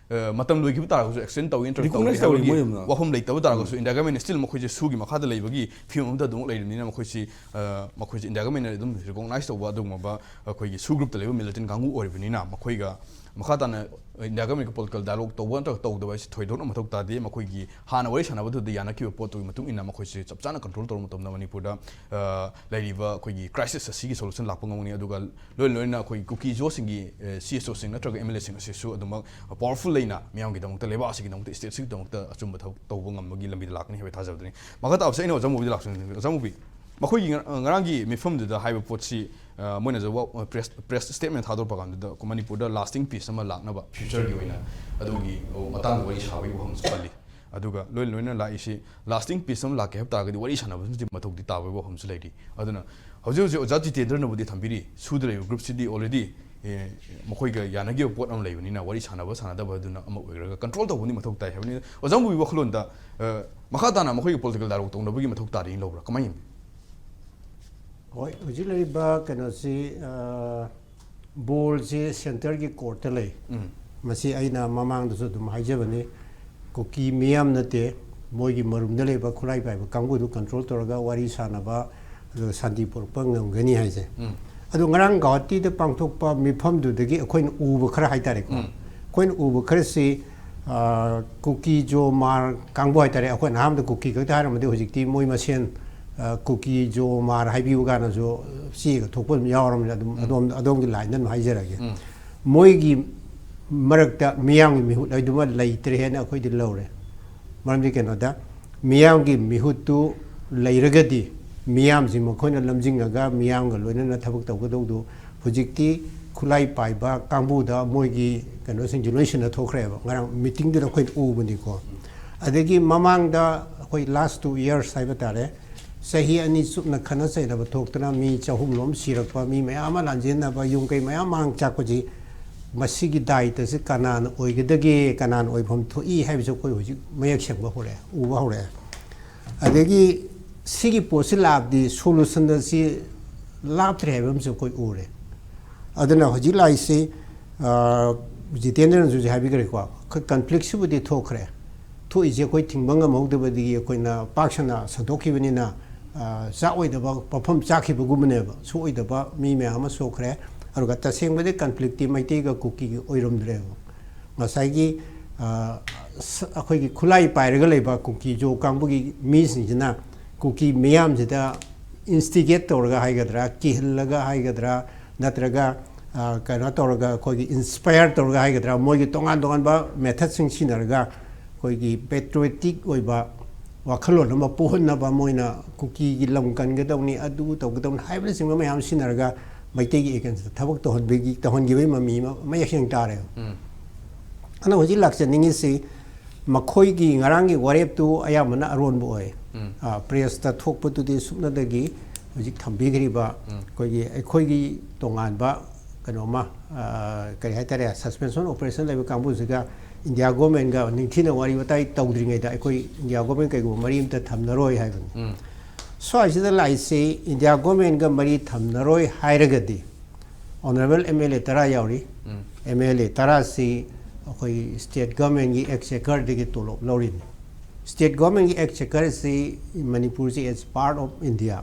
ꯃꯇꯝ ꯂꯣꯏꯈꯤꯕ ꯇꯥꯔꯒꯁꯨ ꯑꯦꯛꯁꯇꯦꯟ ꯇꯧꯏ ꯅꯠꯇ꯭ꯔꯒ Recognize ꯇꯧꯗꯦ ꯇꯧꯔꯤ ꯍꯥꯏꯕꯒꯤ ꯃꯣꯏꯅ꯫ ꯋꯥꯐꯝ ꯂꯩꯇꯕ ꯇꯥꯔꯒꯁꯨ ꯏꯟꯗꯤꯌꯥ ꯒꯃꯦꯟꯅ ꯁ꯭ꯇꯤꯜ ꯃꯈꯣꯏꯁꯦ ꯁꯨꯒꯤ ꯃꯈꯥꯗ ꯂꯩꯕꯒꯤ ꯐꯤꯕꯝ ꯑꯃꯗ ꯑꯗꯨꯝ ꯂꯩꯔꯤꯕꯅꯤꯅ ꯃꯈꯣꯏꯁꯤ ꯑ, ꯃꯈꯣꯏꯁꯤ ꯏꯟꯗꯤꯌꯥ ꯒꯃꯦꯟꯅ ꯑꯗꯨꯝ ꯔꯤꯀꯣꯛꯅꯥꯏꯁ ꯇꯧꯕ ꯑꯗꯨꯒꯨꯝꯂꯕ ꯑꯩꯈꯣꯏꯒꯤ ꯁꯨ ꯒ꯭ꯔꯨꯞꯇ ꯂꯩꯕ ꯃꯤꯂꯤꯇꯦꯟ ꯀꯥꯡꯕꯨ ꯑꯣꯏꯔꯤꯕꯅꯤꯅ ꯃꯈꯣꯏꯒ ꯃꯈꯥ ꯇꯥꯅ ꯏꯟꯗꯤꯌꯥ ꯒꯃꯦꯟꯒ ꯄꯣꯂꯤꯇꯤꯀꯦꯜ ꯗꯥꯏꯂꯣꯛ ꯇꯧꯕ ꯅꯠꯇ꯭ꯔꯒ ꯇꯧꯗꯕ ꯍꯥꯏꯁꯤ ꯊꯣꯏꯗꯣꯛꯅ ꯃꯊꯧ ꯇꯥꯗꯦ꯫ ꯃꯈꯣꯏꯒꯤ ꯍꯥꯟꯅ ꯋꯥꯔꯤ ꯁꯥꯟꯅꯕꯗꯨꯗ ꯌꯥꯅꯈꯤꯕ ꯄꯣꯠꯇꯨꯒꯤ ꯃꯇꯨꯡ ꯏꯟꯅ ꯃꯈꯣꯏꯁꯤ ꯆꯞ ꯆꯥꯅ ꯀꯟꯇ꯭ꯔꯣꯜ ꯇꯧꯔꯕ ꯃꯇꯝꯗ ꯃꯅꯤꯄꯨꯔꯗ ꯑ, ꯂꯩꯔꯤꯕ ꯑꯩꯈꯣꯏꯒꯤ ꯀ꯭ꯔꯥꯏꯁꯤꯁ ꯑꯁꯤꯒꯤ ꯁꯣꯂꯨꯁꯟ ꯂꯥꯛꯄ ꯉꯝꯒꯅꯤ꯫ ꯑꯗꯨꯒ ꯂꯣꯏꯅ ꯂꯣꯏꯅ ꯑꯩꯈꯣꯏꯒꯤ ꯀꯨꯀꯤ ꯖꯣꯁꯤꯡꯒꯤ ꯁꯤ ꯑꯦꯁ ꯑꯣꯁꯤꯡ ꯅꯠꯇ꯭ꯔꯒ ꯑꯦꯝ ꯑꯦꯜ ꯑꯦꯁꯤꯡ ꯑꯁꯤꯁꯨ ꯑꯗꯨꯃꯛ ꯄꯥꯋꯔꯐꯨꯜ ꯂꯩꯅ ꯃꯤꯌꯥꯝꯒꯤꯗꯃꯛꯇ, ꯂꯩꯕꯥꯛ ꯑꯁꯤꯒꯤꯗꯃꯛꯇ, ꯁ꯭ꯇꯦꯠꯁꯤꯒꯤꯗꯃꯛꯇ ꯑꯆꯨꯝꯕ ꯊꯕꯛ ꯇꯧꯕ ꯉꯝꯕꯒꯤ ꯂꯝꯕꯤꯗ ꯂꯥꯛꯀꯅꯤ ꯍꯥꯏꯕ ꯊꯥꯖꯕꯗꯨꯅꯤ꯫ ꯃꯈꯥ ꯇꯥꯕꯁꯦ ꯑꯩꯅ ꯑꯣꯖꯥ ꯃꯨꯕꯤꯗ ꯂꯥꯛꯆꯅꯤꯡꯉꯤ꯫ ꯑꯣꯖꯥ ꯃꯨꯕꯤ, ꯃꯈꯣꯏꯒꯤ ꯉꯔ-, ꯉꯔꯥꯡꯒꯤ ꯃꯤꯐꯝꯗꯨꯗ ꯍꯥꯏꯕ ꯄꯣꯠꯁꯤ, ꯑ, ꯃꯣꯏꯅꯁꯨ ꯋꯥ-, ꯄ꯭ꯔꯦꯁ, ꯄ꯭ꯔꯦꯁ ꯁ꯭ꯇꯦꯠꯃꯦꯟ ꯊꯥꯗꯣꯔꯛꯄ ꯀꯥꯟꯗꯨꯗ ꯃꯅꯤꯄꯨꯔꯗ ꯂꯥꯁꯇꯤꯡ ꯄꯤꯁ ꯑꯃ ꯂꯥꯛꯅꯕ ꯐ꯭ꯌꯨꯆꯔꯒꯤ ꯑꯣꯏꯅ ꯑꯗꯨꯒꯤ ꯃꯇꯥꯡꯗ ꯋꯥꯔꯤ ꯁꯥꯕꯒꯤ ꯋꯥꯐꯝꯁꯨ ꯄꯜꯂꯤ꯫ ꯑꯗꯨꯒ ꯂꯣꯏꯅ ꯂꯣꯏꯅ ꯂꯥꯛꯏꯁꯤ ꯂꯥꯁꯇꯤꯡ ꯄꯤꯁ ꯑꯃ ꯂꯥꯛꯀꯦ ꯍꯥꯏꯕ ꯇꯥꯔꯒꯗꯤ ꯋꯥꯔꯤ ꯁꯥꯟꯅꯕꯁꯤꯅꯗꯤ ꯃꯊꯧꯗꯤ ꯇꯥꯕꯒꯤ ꯋꯥꯐꯝꯁꯨ ꯂꯩꯔꯤ꯫ ꯑꯗꯨꯅ ꯍꯧꯖꯤꯛ ꯍꯧꯖꯤꯛ ꯑꯣꯖꯥ ꯖꯤꯇꯦꯟꯗ꯭ꯔꯅꯕꯨꯗꯤ ꯊꯝꯕꯤꯔꯤ, ꯁꯨꯗ ꯂꯩꯕ ꯒ꯭ꯔꯨꯞꯁꯤꯗꯤ already, ꯑꯦ, ꯃꯈꯣꯏꯒ ꯌꯥꯅꯈꯤꯕ ꯄꯣꯠ ꯑꯃ ꯂꯩꯕꯅꯤꯅ ꯋꯥꯔꯤ ꯁꯥꯟꯅꯕ ꯁꯥꯟꯅꯗꯕ ꯑꯗꯨꯅ ꯑꯃ ꯑꯣꯏꯈ꯭ꯔꯒ ꯀꯟꯇ꯭ꯔꯣꯜ ꯇꯧꯕꯗꯤ ꯃꯊꯧ ꯇꯥꯏ ꯍꯥꯏꯕꯅꯤ꯫ ꯑꯣꯖꯥ ꯃꯨꯕꯤꯒꯤ ꯋꯥꯈꯜꯂꯣꯟꯗ, ꯑ, ꯃꯈꯥ ꯇꯥꯅ ꯃꯈꯣꯏꯒꯤ ꯄꯣꯂꯤꯇꯤꯀꯦꯜ ꯗꯥꯏꯂꯣꯛ ꯇꯧꯅꯕꯒꯤ ꯃꯊꯧ ꯇꯥꯔꯤꯅ ꯂꯧꯕ꯭ꯔꯥ? ꯀꯃꯥꯏꯅ ꯌꯦꯡꯕꯤ? ꯍꯣꯏ, ꯍꯧꯖꯤꯛ ꯂꯩꯔꯤꯕ ꯀꯩꯅꯣꯁꯤ, ꯑ, ꯕꯣꯜꯁꯤ ꯁꯦꯟꯇꯔꯒꯤ ꯀꯣꯔꯠꯇ ꯂꯩ꯫ ꯎꯝ꯫ ꯃꯁꯤ ꯑꯩꯅ ꯃꯃꯥꯡꯗꯁꯨ ꯑꯗꯨꯝ ꯍꯥꯏꯖꯕꯅꯤ, ꯀꯨꯀꯤ ꯃꯤꯌꯥꯝ ꯅꯠꯇꯦ, ꯃꯣꯏꯒꯤ ꯃꯔꯨꯝꯗ ꯂꯩꯕ ꯈꯨꯠꯂꯥꯏ ꯄꯥꯏꯕ ꯀꯥꯡꯕꯨꯗꯨ ꯀꯟꯇ꯭ꯔꯣꯜ ꯇꯧꯔꯒ ꯋꯥꯔꯤ ꯁꯥꯟꯅꯕ, ꯑꯗꯨꯒ ꯁꯥꯟꯇꯤ ꯄꯨꯔꯛꯄ ꯉꯝꯒꯅꯤ ꯍꯥꯏꯁꯦ꯫ ꯎꯝ꯫ ꯑꯗꯣ ꯉꯔꯥꯡ ꯒꯧꯍꯥꯇꯤꯗ ꯄꯥꯡꯊꯣꯛꯄ ꯃꯤꯐꯝꯗꯨꯗꯒꯤ ꯑꯩꯈꯣꯏꯅ ꯎꯕ ꯈꯔ ꯍꯥꯏꯇꯥꯔꯦꯀꯣ꯫ ꯎꯝ꯫ ꯑꯩꯈꯣꯏꯅ ꯎꯕ ꯈꯔꯁꯤ, ꯑ, ꯀꯨꯀꯤ ꯖꯣ ꯃꯥꯔ ꯀꯥꯡꯕꯨ ꯍꯥꯏꯇꯥꯔꯦ, ꯑꯩꯈꯣꯏꯅ ꯑꯍꯥꯟꯕꯗ ꯀꯨꯀꯤ ꯈꯛꯇ ꯍꯥꯏꯔꯝꯃꯗꯤ ꯍꯧꯖꯤꯛꯇꯤ ꯃꯣꯏ ꯃꯁꯦꯟ, ꯑ, ꯀꯨꯀꯤ ꯖꯣ ꯃꯥꯔ ꯍꯥꯏꯕꯤꯌꯨ ꯀꯥꯏꯅꯁꯨ ꯆꯦꯒ ꯊꯣꯛꯄ ꯑꯗꯨꯝ ꯌꯥꯎꯔꯕꯅꯤꯅ ꯑꯗꯨꯝ ꯑꯗꯣꯝ-, ꯑꯗꯣꯝꯒꯤ ꯂꯥꯏꯟꯗ ꯑꯗꯨꯝ ꯍꯥꯏꯖꯔꯒꯦ꯫ ꯎꯝ꯫ ꯃꯣꯏꯒꯤ ꯃꯔꯛꯇ ꯃꯤꯌꯥꯝꯒꯤ ꯃꯤꯍꯨꯠ ꯍꯥꯏꯗꯨꯃ ꯂꯩꯇ꯭ꯔꯦ ꯍꯥꯏꯅ ꯑꯩꯈꯣꯏꯗꯤ ꯂꯧꯔꯦ꯫ ꯃꯔꯝꯗꯤ ꯀꯩꯅꯣꯗ, ꯃꯤꯌꯥꯝꯒꯤ ꯃꯤꯍꯨꯠꯇꯨ ꯂꯩꯔꯒꯗꯤ ꯃꯤꯌꯥꯝꯁꯤ ꯃꯈꯣꯏꯅ ꯂꯝꯖꯤꯡꯉꯒ ꯃꯤꯌꯥꯝꯒ ꯂꯣꯏꯅꯅ ꯊꯕꯛ ꯇꯧꯒꯗꯧꯗꯨ ꯍꯧꯖꯤꯛꯇꯤ ꯈꯨꯠꯂꯥꯏ ꯄꯥꯏꯕ ꯀꯥꯡꯕꯨꯗ ꯃꯣꯏꯒꯤ ꯀꯩꯅꯣꯁꯤꯡꯁꯤ ꯂꯣꯏ ꯁꯤꯟꯅ ꯊꯣꯛꯈ꯭ꯔꯦꯕ꯫ ꯉꯔꯥꯡ ꯃꯤꯇꯤꯡꯗꯨꯗ ꯑꯩꯈꯣꯏꯅ ꯎꯕꯅꯤꯀꯣ꯫ ꯑꯗꯒꯤ ꯃꯃꯥꯡꯗ ꯑꯩꯈꯣꯏ last two years ꯍꯥꯏꯕ ꯇꯥꯔꯦ, ꯆꯍꯤ ꯑꯅꯤ ꯆꯨꯞꯅ ꯈꯠꯅ ꯆꯩꯅꯕ ꯊꯣꯛꯇꯅ ꯃꯤ ꯆꯍꯨꯝ ꯂꯣꯝ ꯁꯤꯔꯛꯄ, ꯃꯤ ꯃꯌꯥꯝ ꯑꯃ ꯂꯥꯟꯖꯦꯟꯅꯕ, ꯌꯨꯝ ꯀꯩ ꯃꯌꯥꯝ ꯃꯥꯡ ꯆꯥꯛꯄꯁꯤ ꯃꯁꯤꯒꯤ ꯗꯥꯏꯇꯁꯦ ꯀꯅꯥꯅ ꯑꯣꯏꯒꯗꯒꯦ, ꯀꯅꯥꯅ ꯑꯣꯏꯐꯝ ꯊꯣꯛꯏ ꯍꯥꯏꯕꯁꯦ ꯑꯩꯈꯣꯏ ꯍꯧꯖꯤꯛ ꯃꯌꯦꯛ ꯁꯦꯡꯕ ꯍꯧꯔꯛꯑꯦ, ꯎꯕ ꯍꯧꯔꯛꯑꯦ꯫ ꯑꯗꯒꯤ ꯁꯤꯒꯤ ꯄꯣꯠꯁꯤ ꯂꯥꯛꯑꯕꯗꯤ ꯁꯣꯂꯨꯁꯟ ꯑꯁꯤ ꯂꯥꯞꯇ꯭ꯔꯦ ꯍꯥꯏꯕ ꯑꯃꯁꯨ ꯑꯩꯈꯣꯏ ꯎꯔꯦ꯫ ꯑꯗꯨꯅ ꯍꯧꯖꯤꯛ ꯂꯥꯛꯏꯁꯤ, ꯑ, ꯖꯤꯇꯦꯟꯗ꯭ꯔꯅꯁꯨ ꯍꯧꯖꯤꯛ ꯍꯥꯏꯕꯤꯈ꯭ꯔꯦꯀꯣ, ꯑꯩꯈꯣꯏ ꯀꯟꯐ꯭ꯂꯤꯛꯁꯤꯕꯨꯗꯤ ꯊꯣꯛꯈ꯭ꯔꯦ꯫ ꯊꯣꯛꯏꯁꯦ ꯑꯩꯈꯣꯏ ꯊꯤꯡꯕ ꯉꯝꯍꯧꯗꯕꯗꯒꯤ ꯑꯩꯈꯣꯏꯅ ꯄꯥꯛ ꯁꯟꯅ ꯁꯟꯗꯣꯛꯈꯤꯕꯅꯤꯅ, ꯑ, ꯆꯥꯛ ꯑꯣꯏꯗꯕ ꯄꯣꯠꯐꯝ ꯆꯥꯈꯤꯕꯒꯨꯝꯕꯅꯦꯕ, ꯁꯣꯛꯑꯣꯏꯗꯕ ꯃꯤ ꯃꯌꯥꯝ ꯑꯃ ꯁꯣꯛꯈ꯭ꯔꯦ꯫ ꯑꯗꯨꯒ ꯇꯁꯦꯡꯕꯗꯤ ꯀꯟꯐ꯭ꯂꯤꯛꯇꯤ ꯃꯩꯇꯩꯒ ꯀꯨꯀꯤꯒꯤ ꯑꯣꯏꯔꯝꯗ꯭ꯔꯦꯕ꯫ ꯉꯁꯥꯏꯒꯤ, ꯑ, ꯁ-, ꯑꯩꯈꯣꯏꯒꯤ ꯈꯨꯠꯂꯥꯏ ꯄꯥꯏꯔꯒ ꯂꯩꯕ ꯀꯨꯀꯤ ꯖꯣ ꯀꯥꯡꯕꯨꯒꯤ ꯃꯤꯁꯤꯡꯁꯤꯅ ꯀꯨꯀꯤ ꯃꯤꯌꯥꯝꯁꯤꯗ ꯏꯟꯁꯇꯤꯒꯦꯠ ꯇꯧꯔꯒ ꯍꯥꯏꯒꯗ꯭ꯔꯥ, ꯀꯤꯍꯜꯂꯒ ꯍꯥꯏꯒꯗ꯭ꯔꯥ, ꯅꯠꯇ꯭ꯔꯒ, ꯑ, ꯀꯩꯅꯣ ꯇꯧꯔꯒ, ꯑꯩꯈꯣꯏꯒꯤ ꯏꯟꯁꯄꯌꯔ ꯇꯧꯔꯒ ꯍꯥꯏꯒꯗ꯭ꯔꯥ, ꯃꯣꯏꯒꯤ ꯇꯣꯉꯥꯟ ꯇꯣꯉꯥꯟꯕ ꯃꯦꯊꯠꯁꯤꯡ ꯁꯤꯖꯤꯟꯅꯔꯒ ꯑꯩꯈꯣꯏꯒꯤ ꯄꯦꯇ꯭ꯔꯣꯏꯇꯤꯛ ꯑꯣꯏꯕ ꯋꯥꯈꯜꯂꯣꯟ ꯑꯃ ꯄꯣꯛꯍꯟꯅꯕ ꯃꯣꯏꯅ ꯀꯨꯀꯤꯒꯤ ꯂꯝ ꯀꯟꯒꯗꯧꯅꯤ, ꯑꯗꯨ ꯇꯧꯒꯗꯧꯅꯤ ꯍꯥꯏꯕꯅꯆꯤꯡꯕ ꯃꯌꯥꯝ ꯁꯤꯖꯤꯟꯅꯔꯒ ꯃꯩꯇꯩꯒꯤ ꯑꯦꯒꯦꯟꯁꯇ ꯊꯕꯛ ꯇꯧꯍꯟꯕꯒꯤ, ꯇꯧꯍꯟꯈꯤꯕꯒꯤ ꯃꯃꯤ ꯑꯃ ꯃꯌꯦꯛ ꯁꯦꯡꯅ ꯇꯥꯔꯦꯕ꯫ ꯎꯝ꯫ ꯑꯗꯨꯅ ꯍꯧꯖꯤꯛ ꯂꯥꯛꯆꯅꯤꯡꯉꯤꯁꯤ ꯃꯈꯣꯏꯒꯤ ꯉꯔꯥꯡꯒꯤ ꯋꯥꯔꯦꯞꯇꯨ ꯑꯌꯥꯝꯕꯅ ꯑꯔꯣꯟꯕ ꯑꯣꯏ꯫ ꯎꯝ꯫ ꯑ, ꯄ꯭ꯔꯦꯁꯇ ꯊꯣꯛꯄꯗꯨꯗꯤ ꯁꯨꯞꯅꯗꯒꯤ ꯍꯧꯖꯤꯛ ꯊꯝꯕꯤꯈ꯭ꯔꯤꯕ ꯎꯝ꯫ ꯑꯩꯈꯣꯏꯒꯤ, ꯑꯩꯈꯣꯏꯒꯤ ꯇꯣꯉꯥꯟꯕ ꯀꯩꯅꯣꯃ, ꯑ, ꯀꯔꯤ ꯍꯥꯏꯇꯥꯔꯦ, ꯁꯁꯄꯦꯟꯁꯟ ꯑꯣꯄꯔꯦꯁꯟ ꯂꯩꯕ ꯀꯥꯡꯕꯨꯁꯤꯒ ꯏꯟꯗꯤꯌꯥ ꯒꯣꯔꯃꯦꯟꯒ ꯅꯤꯡꯊꯤꯅ ꯋꯥꯔꯤ ꯋꯥꯇꯥꯏ ꯇꯧꯗ꯭ꯔꯤꯉꯩꯗ ꯑꯩꯈꯣꯏ ꯏꯟꯗꯤꯌꯥ ꯒꯣꯔꯃꯦꯟ ꯀꯩꯒꯨꯝꯕ ꯃꯔꯤ ꯑꯝꯇ ꯊꯝꯅꯔꯣꯏ ꯍꯥꯏꯕꯅꯤ꯫ ꯎꯝ꯫ ꯁ꯭ꯋꯥꯏꯁꯤꯗ ꯂꯥꯛꯏꯁꯤ ꯏꯟꯗꯤꯌꯥ ꯒꯣꯔꯃꯦꯟꯒ ꯃꯔꯤ ꯊꯝꯅꯔꯣꯏ ꯍꯥꯏꯔꯒꯗꯤ ꯑꯣꯅꯔꯦꯕꯜ ꯑꯦꯝ ꯑꯦꯜ ꯑꯦ ꯇꯔꯥ ꯌꯥꯎꯔꯤ꯫ ꯎꯝ꯫ ꯑꯦꯝ ꯑꯦꯜ ꯑꯦ ꯇꯔꯥꯁꯤ ꯑꯩꯈꯣꯏꯒꯤ ꯁ꯭ꯇꯦꯠ ꯒꯣꯔꯃꯦꯟꯒꯤ ꯑꯦꯛꯆꯦꯀꯔꯗꯒꯤ ꯇꯣꯂꯣꯞ ꯂꯧꯔꯤꯅꯤ꯫ ꯁ꯭ꯇꯦꯠ ꯒꯣꯔꯃꯦꯟꯒꯤ ꯑꯦꯛꯆꯦꯀꯔꯁꯤ ꯃꯅꯤꯄꯨꯔꯁꯤ as part of India,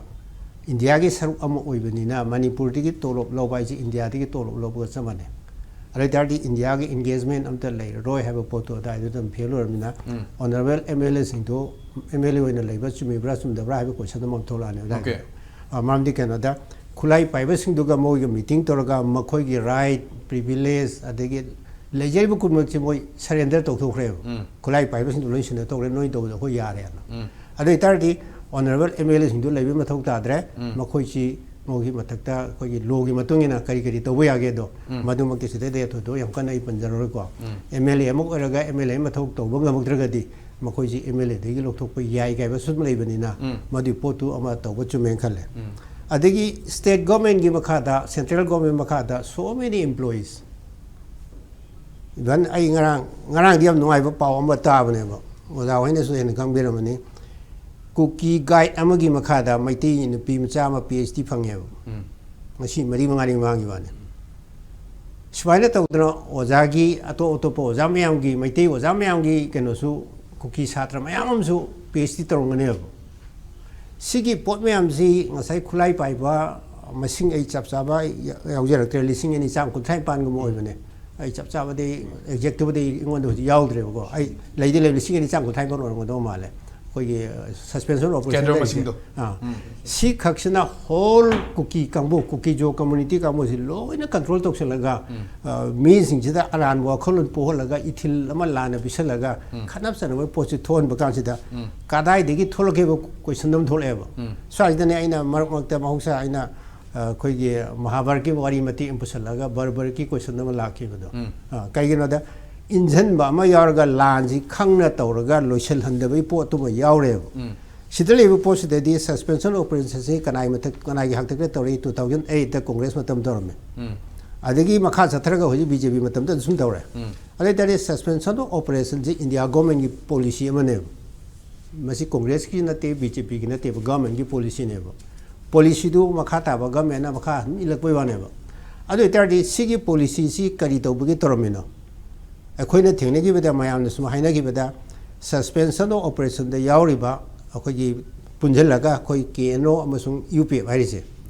ꯏꯟꯗꯤꯌꯥꯒꯤ ꯁꯔꯨꯛ ꯑꯃ ꯑꯣꯏꯕꯅꯤꯅ ꯃꯅꯤꯄꯨꯔꯗꯒꯤ ꯇꯣꯂꯣꯞ ꯂꯧꯕ ꯍꯥꯏꯁꯤ ꯏꯟꯗꯤꯌꯥꯗꯒꯤ ꯇꯣꯂꯣꯞ ꯂꯧꯕꯒ ꯆꯞ ꯃꯥꯟꯅꯩ꯫ ꯑꯗꯨ ꯑꯣꯏ ꯇꯥꯔꯗꯤ ꯏꯟꯗꯤꯌꯥꯒꯤ ꯑꯦꯡꯒꯦꯖꯃꯦꯟ ꯑꯝꯇ ꯂꯩꯔꯔꯣꯏ ꯍꯥꯏꯕ ꯄꯣꯠꯇꯣ ꯑꯗꯨꯋꯥꯏꯗ ꯑꯗꯨꯝ ꯐꯦꯜ ꯑꯣꯏꯔꯕꯅꯤꯅ ꯎꯝ꯫ ꯑꯣꯅꯔꯦꯕꯜ ꯑꯦꯝ ꯑꯦꯜ ꯑꯦꯁꯤꯡꯗꯣ ꯑꯦꯝ ꯑꯦꯜ ꯑꯦ ꯑꯣꯏꯅ ꯂꯩꯕ ꯆꯨꯝꯃꯤꯕ꯭ꯔꯥ ꯆꯨꯝꯗꯕ꯭ꯔꯥ ꯍꯥꯏꯕ ꯀꯣꯏꯁꯟ ꯑꯃ ꯊꯣꯛꯂꯛꯑꯅꯤ ꯑꯗꯨꯋꯥꯏꯗ꯫ ꯑꯣꯀꯦ꯫ ꯑ, ꯃꯔꯝꯗꯤ ꯀꯩꯅꯣꯗ ꯈꯨꯠꯂꯥꯏ ꯄꯥꯏꯕꯁꯤꯡꯗꯨꯒ ꯃꯣꯏꯒ ꯃꯤꯇꯤꯡ ꯇꯧꯔꯒ ꯃꯈꯣꯏꯒꯤ ꯔꯥꯏꯠ, ꯄ꯭ꯔꯤꯚꯤꯂꯦꯖ, ꯑꯗꯒꯤ ꯂꯩꯖꯔꯤꯕ ꯈꯨꯗꯤꯡꯃꯛꯁꯦ ꯃꯣꯏ ꯁꯔꯦꯟꯗꯔ ꯇꯧꯊꯣꯛꯈ꯭ꯔꯦꯕ꯫ ꯎꯝ꯫ ꯈꯨꯠꯂꯥꯏ ꯄꯥꯏꯕꯁꯤꯡꯗꯣ ꯂꯣꯏ ꯁꯔꯦꯟꯗꯔ ꯇꯧꯈ꯭ꯔꯦ, ꯅꯣꯏ ꯇꯧꯕꯗ ꯑꯩꯈꯣꯏ ꯌꯥꯔꯦꯅ꯫ ꯎꯝ꯫ ꯑꯗꯨ ꯑꯣꯏꯇꯥꯔꯗꯤ ꯑꯣꯅꯔꯦꯕꯜ ꯑꯦꯝ ꯑꯦꯜ ꯑꯦꯁꯤꯡꯗꯣ ꯂꯩꯕ ꯃꯊꯧ ꯇꯥꯗ꯭ꯔꯦ꯫ ꯎꯝ꯫ ꯃꯈꯣꯏꯁꯤ ꯃꯣꯏꯒꯤ ꯃꯊꯛꯇ ꯑꯩꯈꯣꯏꯒꯤ ꯂꯣꯒꯤ ꯃꯇꯨꯡ ꯏꯟꯅ ꯀꯔꯤ ꯀꯔꯤ ꯇꯧꯕ ꯌꯥꯒꯦꯗꯣ ꯎꯝ꯫ ꯃꯗꯨꯃꯛꯇꯤ ꯁꯤꯗꯩꯗ ꯌꯥꯊꯣꯏꯗꯣ ꯌꯥꯝ ꯀꯟꯅ ꯑꯩ ꯄꯟꯖꯔꯔꯣꯏꯀꯣ꯫ ꯎꯝ꯫ ꯑꯦꯝ ꯑꯦꯜ ꯑꯦ ꯑꯃ ꯑꯣꯏꯔꯒ ꯑꯦꯝ ꯑꯦꯜ ꯑꯦ ꯃꯊꯧ ꯇꯧꯕ ꯉꯝꯃꯛꯇ꯭ꯔꯒꯗꯤ ꯃꯈꯣꯏꯁꯤ ꯑꯦꯝ ꯑꯦꯜ ꯑꯦꯗꯒꯤ ꯂꯧꯊꯣꯛꯄ ꯌꯥꯏ ꯀꯥꯏꯕ ꯁꯨꯝ ꯂꯩꯕꯅꯤꯅ ꯎꯝ꯫ ꯃꯗꯨꯒꯤ ꯄꯣꯠꯇꯨ ꯑꯃ ꯇꯧꯕ ꯆꯨꯝꯃꯦꯅ ꯈꯜꯂꯦ꯫ ꯎꯝ꯫ ꯑꯗꯒꯤ ꯁ꯭ꯇꯦꯠ ꯒꯣꯔꯃꯦꯟꯒꯤ ꯃꯈꯥꯗ, ꯁꯦꯟꯇ꯭ꯔꯦꯜ ꯒꯣꯔꯃꯦꯟ ꯃꯈꯥꯗ so many employees, ꯏꯚꯟ ꯑꯩ ꯉꯔꯥꯡ, ꯉꯔꯥꯡꯗꯤ ꯌꯥꯝ ꯅꯨꯡꯉꯥꯏꯕ ꯄꯥꯎ ꯑꯃ ꯇꯥꯕꯅꯦꯕ, ꯑꯣꯖꯥ ꯍꯣꯏꯅꯁꯨ ꯍꯦꯟꯅ ꯈꯪꯕꯤꯔꯝꯃꯅꯤ꯫ ꯀꯨꯀꯤ ꯒꯥꯏꯗ ꯑꯃꯒꯤ ꯃꯈꯥꯗ ꯃꯩꯇꯩ ꯅꯨꯄꯤ ꯃꯆꯥ ꯑꯃ ꯄꯤ ꯑꯩꯆ ꯗꯤ ꯐꯪꯉꯦꯕ꯫ ꯎꯝ꯫ ꯉꯁꯤ ꯃꯔꯤ ꯃꯉꯥꯅꯤ ꯃꯃꯥꯡꯒꯤ ꯋꯥꯅꯤ꯫ ꯁꯨꯃꯥꯏꯅ ꯇꯧꯗꯅ ꯑꯣꯖꯥꯒꯤ, ꯑꯇꯣꯞ ꯑꯇꯣꯞꯄ ꯑꯣꯖꯥ ꯃꯌꯥꯝꯒꯤ, ꯃꯩꯇꯩ ꯑꯣꯖꯥ ꯃꯌꯥꯝꯒꯤ ꯀꯩꯅꯣꯁꯨ, ꯀꯨꯀꯤ ꯁꯥꯇ꯭ꯔ ꯃꯌꯥꯝ ꯑꯃꯁꯨ ꯄꯤ ꯑꯩꯆ ꯗꯤ ꯇꯧꯔꯝꯒꯅꯦꯕ꯫ ꯁꯤꯒꯤ ꯄꯣꯠ ꯃꯌꯥꯝꯁꯤ ꯉꯁꯥꯏ ꯈꯨꯠꯂꯥꯏ ꯄꯥꯏꯕ ꯃꯁꯤꯡ ꯑꯩ ꯆꯞ ꯆꯥꯕ ꯌꯥ-, ꯌꯥꯎꯖꯔꯛꯇ꯭ꯔꯦ, ꯂꯤꯁꯤꯡ ꯑꯅꯤ ꯆꯥꯝ ꯀꯨꯟꯊ꯭ꯔꯥ ꯅꯤꯄꯥꯟꯒꯨꯝꯕ ꯑꯣꯏꯕꯅꯦ꯫ ꯑꯩ ꯆꯞ ꯆꯥꯕꯗꯤ, ꯑꯦꯛꯖꯦꯛꯇꯨꯕꯨꯗꯤ ꯑꯩꯉꯣꯟꯗ ꯍꯧꯖꯤꯛ ꯌꯥꯎꯗ꯭ꯔꯦꯕꯀꯣ꯫ ꯑꯩ ꯂꯩꯗꯤ ꯂꯩ, ꯂꯤꯁꯤꯡ ꯑꯅꯤ ꯆꯥꯝ ꯀꯨꯟꯊ꯭ꯔꯥ ꯅꯤꯄꯥꯟ ꯑꯣꯏꯔꯝꯒꯗꯧꯕ ꯃꯥꯜꯂꯦ꯫ ꯑꯩꯈꯣꯏꯒꯤ, ꯑ, ꯁꯁꯄꯦꯟꯁꯟ ꯑꯣꯄꯔꯦꯁꯟ ꯀꯦꯟꯗ꯭ꯔ ꯂꯩꯔꯤꯁꯦ꯫ ꯃꯁꯤꯡꯗꯣ꯫ ꯑꯥ꯫ ꯎꯝ꯫ ꯁꯤ ꯈꯛꯁꯤꯅ ꯍꯣꯜ ꯀꯨꯀꯤ ꯀꯥꯡꯕꯨ, ꯀꯨꯀꯤ ꯖꯣ ꯀꯝꯃꯨꯅꯤꯇꯤ ꯀꯥꯡꯕꯨꯁꯤ ꯂꯣꯏꯅ ꯀꯟꯇ꯭ꯔꯣꯜ ꯇꯧꯁꯤꯜꯂꯒ, ꯎꯝ꯫ ꯑ, ꯃꯤꯁꯤꯡꯁꯤꯗ ꯑꯔꯥꯟꯕ ꯋꯥꯈꯜꯂꯣꯟ ꯄꯣꯛꯍꯜꯂꯒ, ꯏꯊꯤꯜ ꯑꯃ ꯂꯥꯟꯅ ꯄꯤꯁꯜꯂꯒ, ꯎꯝ꯫ ꯈꯠꯅ ꯆꯩꯅꯕꯒꯤ ꯄꯣꯠꯁꯤ ꯊꯣꯛꯍꯟꯕ ꯀꯥꯟꯁꯤꯗ, ꯎꯝ꯫ ꯀꯗꯥꯏꯗꯒꯤ ꯊꯣꯛꯂꯛꯀꯦꯕ ꯀꯣꯏꯁꯟ ꯑꯃ ꯊꯣꯛꯂꯛꯑꯦꯕ꯫ ꯎꯝ꯫ ꯁ꯭ꯋꯥꯏꯁꯤꯗꯅꯦ ꯑꯩꯅ ꯃꯔꯛ ꯃꯔꯛꯇ ꯃꯍꯧꯁꯥ ꯑꯩꯅ, ꯑ, ꯑꯩꯈꯣꯏꯒꯤ ꯃꯍꯥꯚꯥꯔꯠꯀꯤ ꯋꯥꯔꯤ ꯃꯇꯦꯛ ꯑꯃ ꯄꯨꯁꯜꯂꯒ ꯕꯔꯕꯔꯒꯤ ꯀꯣꯏꯁꯟ ꯑꯃ ꯂꯥꯛꯈꯤꯕꯗꯣ꯫ ꯎꯝ꯫ ꯑ, ꯀꯩꯒꯤꯅꯣꯗ, ꯏꯟꯖꯟꯕ ꯑꯃ ꯌꯥꯎꯔꯒ ꯂꯥꯟꯁꯤ ꯈꯪꯅ ꯇꯧꯔꯒ ꯂꯣꯏꯁꯤꯜꯍꯟꯗꯕꯒꯤ ꯄꯣꯠꯇꯨꯃ ꯌꯥꯎꯔꯦꯕ꯫ ꯎꯝ꯫ ꯁꯤꯗ ꯂꯩꯕ ꯄꯣꯠꯁꯤꯗꯗꯤ ꯁꯁꯄꯦꯟꯁꯟ ꯑꯣꯄꯔꯦꯁꯟꯁꯤ ꯀꯅꯥꯒꯤ ꯃꯊꯛ, ꯀꯅꯥꯒꯤ ꯍꯥꯛꯇꯛꯇ ꯇꯧꯔꯛꯏ? Two thousand eight ꯀꯣꯡꯒ꯭ꯔꯦꯁ ꯃꯇꯝ ꯇꯧꯔꯝꯃꯦ꯫ ꯎꯝ꯫ ꯑꯗꯒꯤ ꯃꯈꯥ ꯆꯠꯊꯔꯒ ꯍꯧꯖꯤꯛ ꯕꯤ ꯖꯦ ꯄꯤ ꯃꯇꯝꯗ ꯁꯨꯝ ꯇꯧꯔꯦ꯫ ꯎꯝ꯫ ꯑꯗꯨ ꯑꯣꯏ ꯇꯥꯔꯗꯤ ꯁꯁꯄꯦꯟꯁꯟ ꯑꯣꯐ ꯑꯣꯄꯔꯦꯁꯟꯁꯤ ꯏꯟꯗꯤꯌꯥ ꯒꯣꯔꯃꯦꯟꯒꯤ ꯄꯣꯂꯤꯁꯤ ꯑꯃꯅꯦꯕ꯫ ꯃꯁꯤ ꯀꯣꯡꯒ꯭ꯔꯦꯁꯀꯤ ꯅꯠꯇꯦ, ꯕꯤ ꯖꯦ ꯄꯤꯒꯤ ꯅꯠꯇꯦꯕ, ꯒꯣꯔꯃꯦꯟꯒꯤ ꯄꯣꯂꯤꯁꯤꯅꯦꯕ꯫ ꯄꯣꯂꯤꯁꯤꯗꯨ ꯃꯈꯥ ꯇꯥꯕ ꯒꯣꯔꯃꯦꯟꯅ ꯃꯈꯥ ꯑꯗꯨꯝ ꯏꯜꯂꯛꯄꯩ ꯋꯥꯅꯦꯕ꯫ ꯑꯗꯨ ꯑꯣꯏ ꯇꯥꯔꯗꯤ ꯁꯤꯒꯤ ꯄꯣꯂꯤꯁꯤꯁꯤ ꯀꯔꯤ ꯇꯧꯕꯒꯤ ꯇꯧꯔꯝꯃꯤꯅꯣ? ꯑꯩꯈꯣꯏꯅ ꯊꯦꯡꯅꯈꯤꯕꯗ, ꯃꯌꯥꯝꯅ ꯁꯨꯝ ꯍꯥꯏꯅꯈꯤꯕꯗ, ꯁꯁꯄꯦꯟꯁꯟ ꯑꯣꯐ ꯑꯣꯄꯔꯦꯁꯟꯗ ꯌꯥꯎꯔꯤꯕ ꯑꯩꯈꯣꯏꯒꯤ ꯄꯨꯟꯁꯤꯜꯂꯒ ꯑꯩꯈꯣꯏ ꯀꯦ ꯑꯦꯟ ꯑꯣ ꯑꯃꯁꯨꯡ ꯌꯨ ꯄꯤ ꯑꯦꯐ ꯍꯥꯏꯔꯤꯁꯦ,